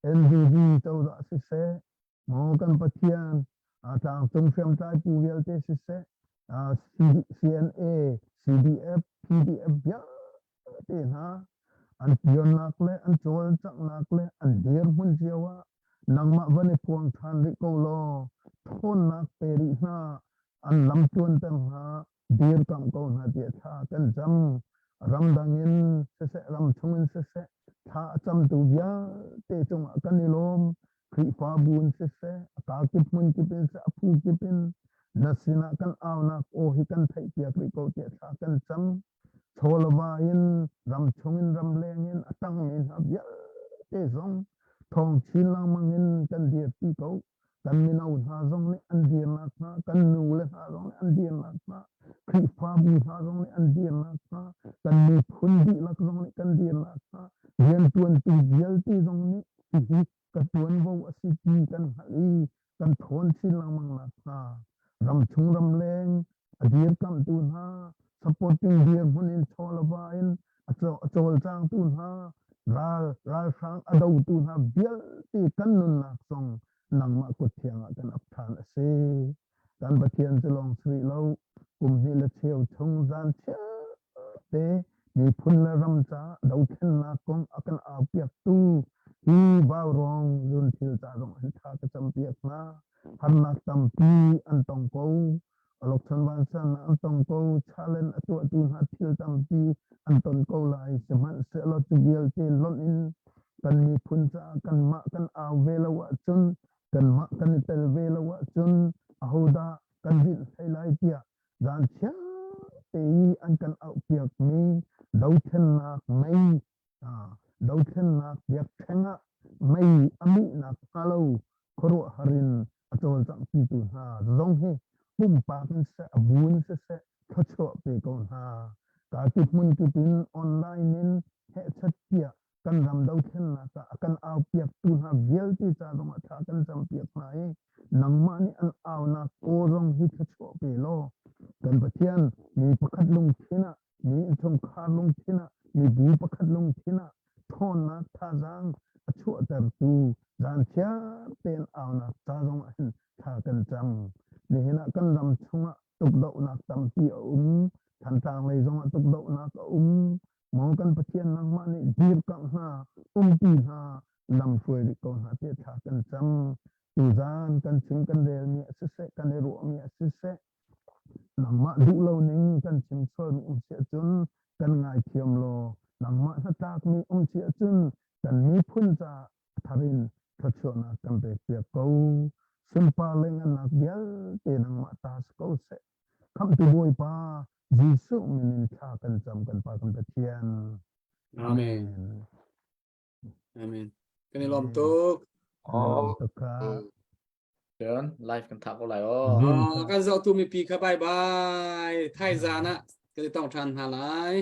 NVV cozah siseh, maw kan Pathian tlangcung hriamtlai pu vialte siseh, CNA, CDF, PDF vialte hna an pionnak le an cawlcanghnak le an dirhmun cio ah nangmah van i phuang ṭhan rih ko law ṭhawnnak pe rih hna an lam tluanter hna dirkamh ko hna tiah thla kan cam. Ramdang in siseh, ramchung in siseh, thla a camtu vialte cungah kan i lawm. Khrihfabu in siseh, a kakip hmun kip in siseh, a phu kip in na sinah kan aunak aw hi kan theihpiak rih ko tiah thla kan cam. Chawlava in ramchung in ramleng in a tangmi hna vialte zong thawng chin lengmang in kan dirpi ko. Kan mino hna zong nih an dirnak hnga, kan nule hna zong nih an dirnak hnga, Khrihfabu hna zong nih an dirnak hnga, kan miphun dihlak zong nih kan dirnak hnga, rianṭuantu vialte zong nih hihi ka ṭuanvo a si ti kan hngalh i kan ṭhawn chin lengmang nakhnga ramchung ramleng a dirkamhtu hna supporting dirhmun in chawlava in a cawlcangtu hna ral ralhrang a dotu hna vialte kan nunnak zong nangmah kut thiang ah kan ap ṭhan a si. Kan Pathian cu lawng si rih lo kum hnih le cheu chung zan chiate miphun le ram caah dothlennak kong a kan aupiaktu hi vaurawng zunthil ca zong an tha ka campiak hna. Harnak tampi an tong ko. Awlokchon vansan an tong ko. Challenge a tuahtu hna thil tampi an ton ko lai. Sihmanhsehlaw cu vialte lonh in kan miphun caah kanmah kan au ve lo ahcun kanmah kan i tel ve lo ahcun ahodah kan dinh hlei lai tiah zan chiang te i an kan auhpiakmi dothlennak mei dothlennak biakṭheng ah mei a mihnak hnga lo khuaruahhar in a cawlcanghpitu hna zong hi pumpak in siseh a bu in siseh thluachuah pe ko hna. Ka ti hmun kip in online in hehchat tiah kan ram dothlennak ah a kan aupiaktu hna vialte ca zongah thla kan campiak hna i nangmah nih an aunak aw zong hi thluachuah pe law kan Pathian mi pakhat lungthin ah mi innchungkhar lungthin ah mibu pakhat lungthin ah ṭhawnnak thazaang a chuahtertu zan chiar tein aunak ca zong ah hin thla kan cam. Nihin ah kan ram chungah tukdohnak tampi a um. Thantlang lei zongah tukdohnak a um. Maw kan Pathian nangmah nih dirkamh hna, umpi hna. Lam hruai rih ko hna tiah thla kan cam. Tuzaan kan chim kan relmi a siseh, kan i ruahmi a siseh, nangmah duh lo ning kan chim sualmi um si ahcun kan ngaithiam law nangmah hnatlakmi um si ahcun kan miphun caah a thar in thluachuahnak kan pek piak ko. Sunpar le ngannak vialte nangmah ta si ko seh. Khamhtu Bawipa Jesuh min in thla kan cam kan Pa kan Pathian. Amen. Amen. Kan i lawm tuk. Lawm tuk kha. Cun live kan thah ko lai aw. Oh, kan zohtu mipi kha bye bye. Thai zan ah kan i tong ṭhan hna lai.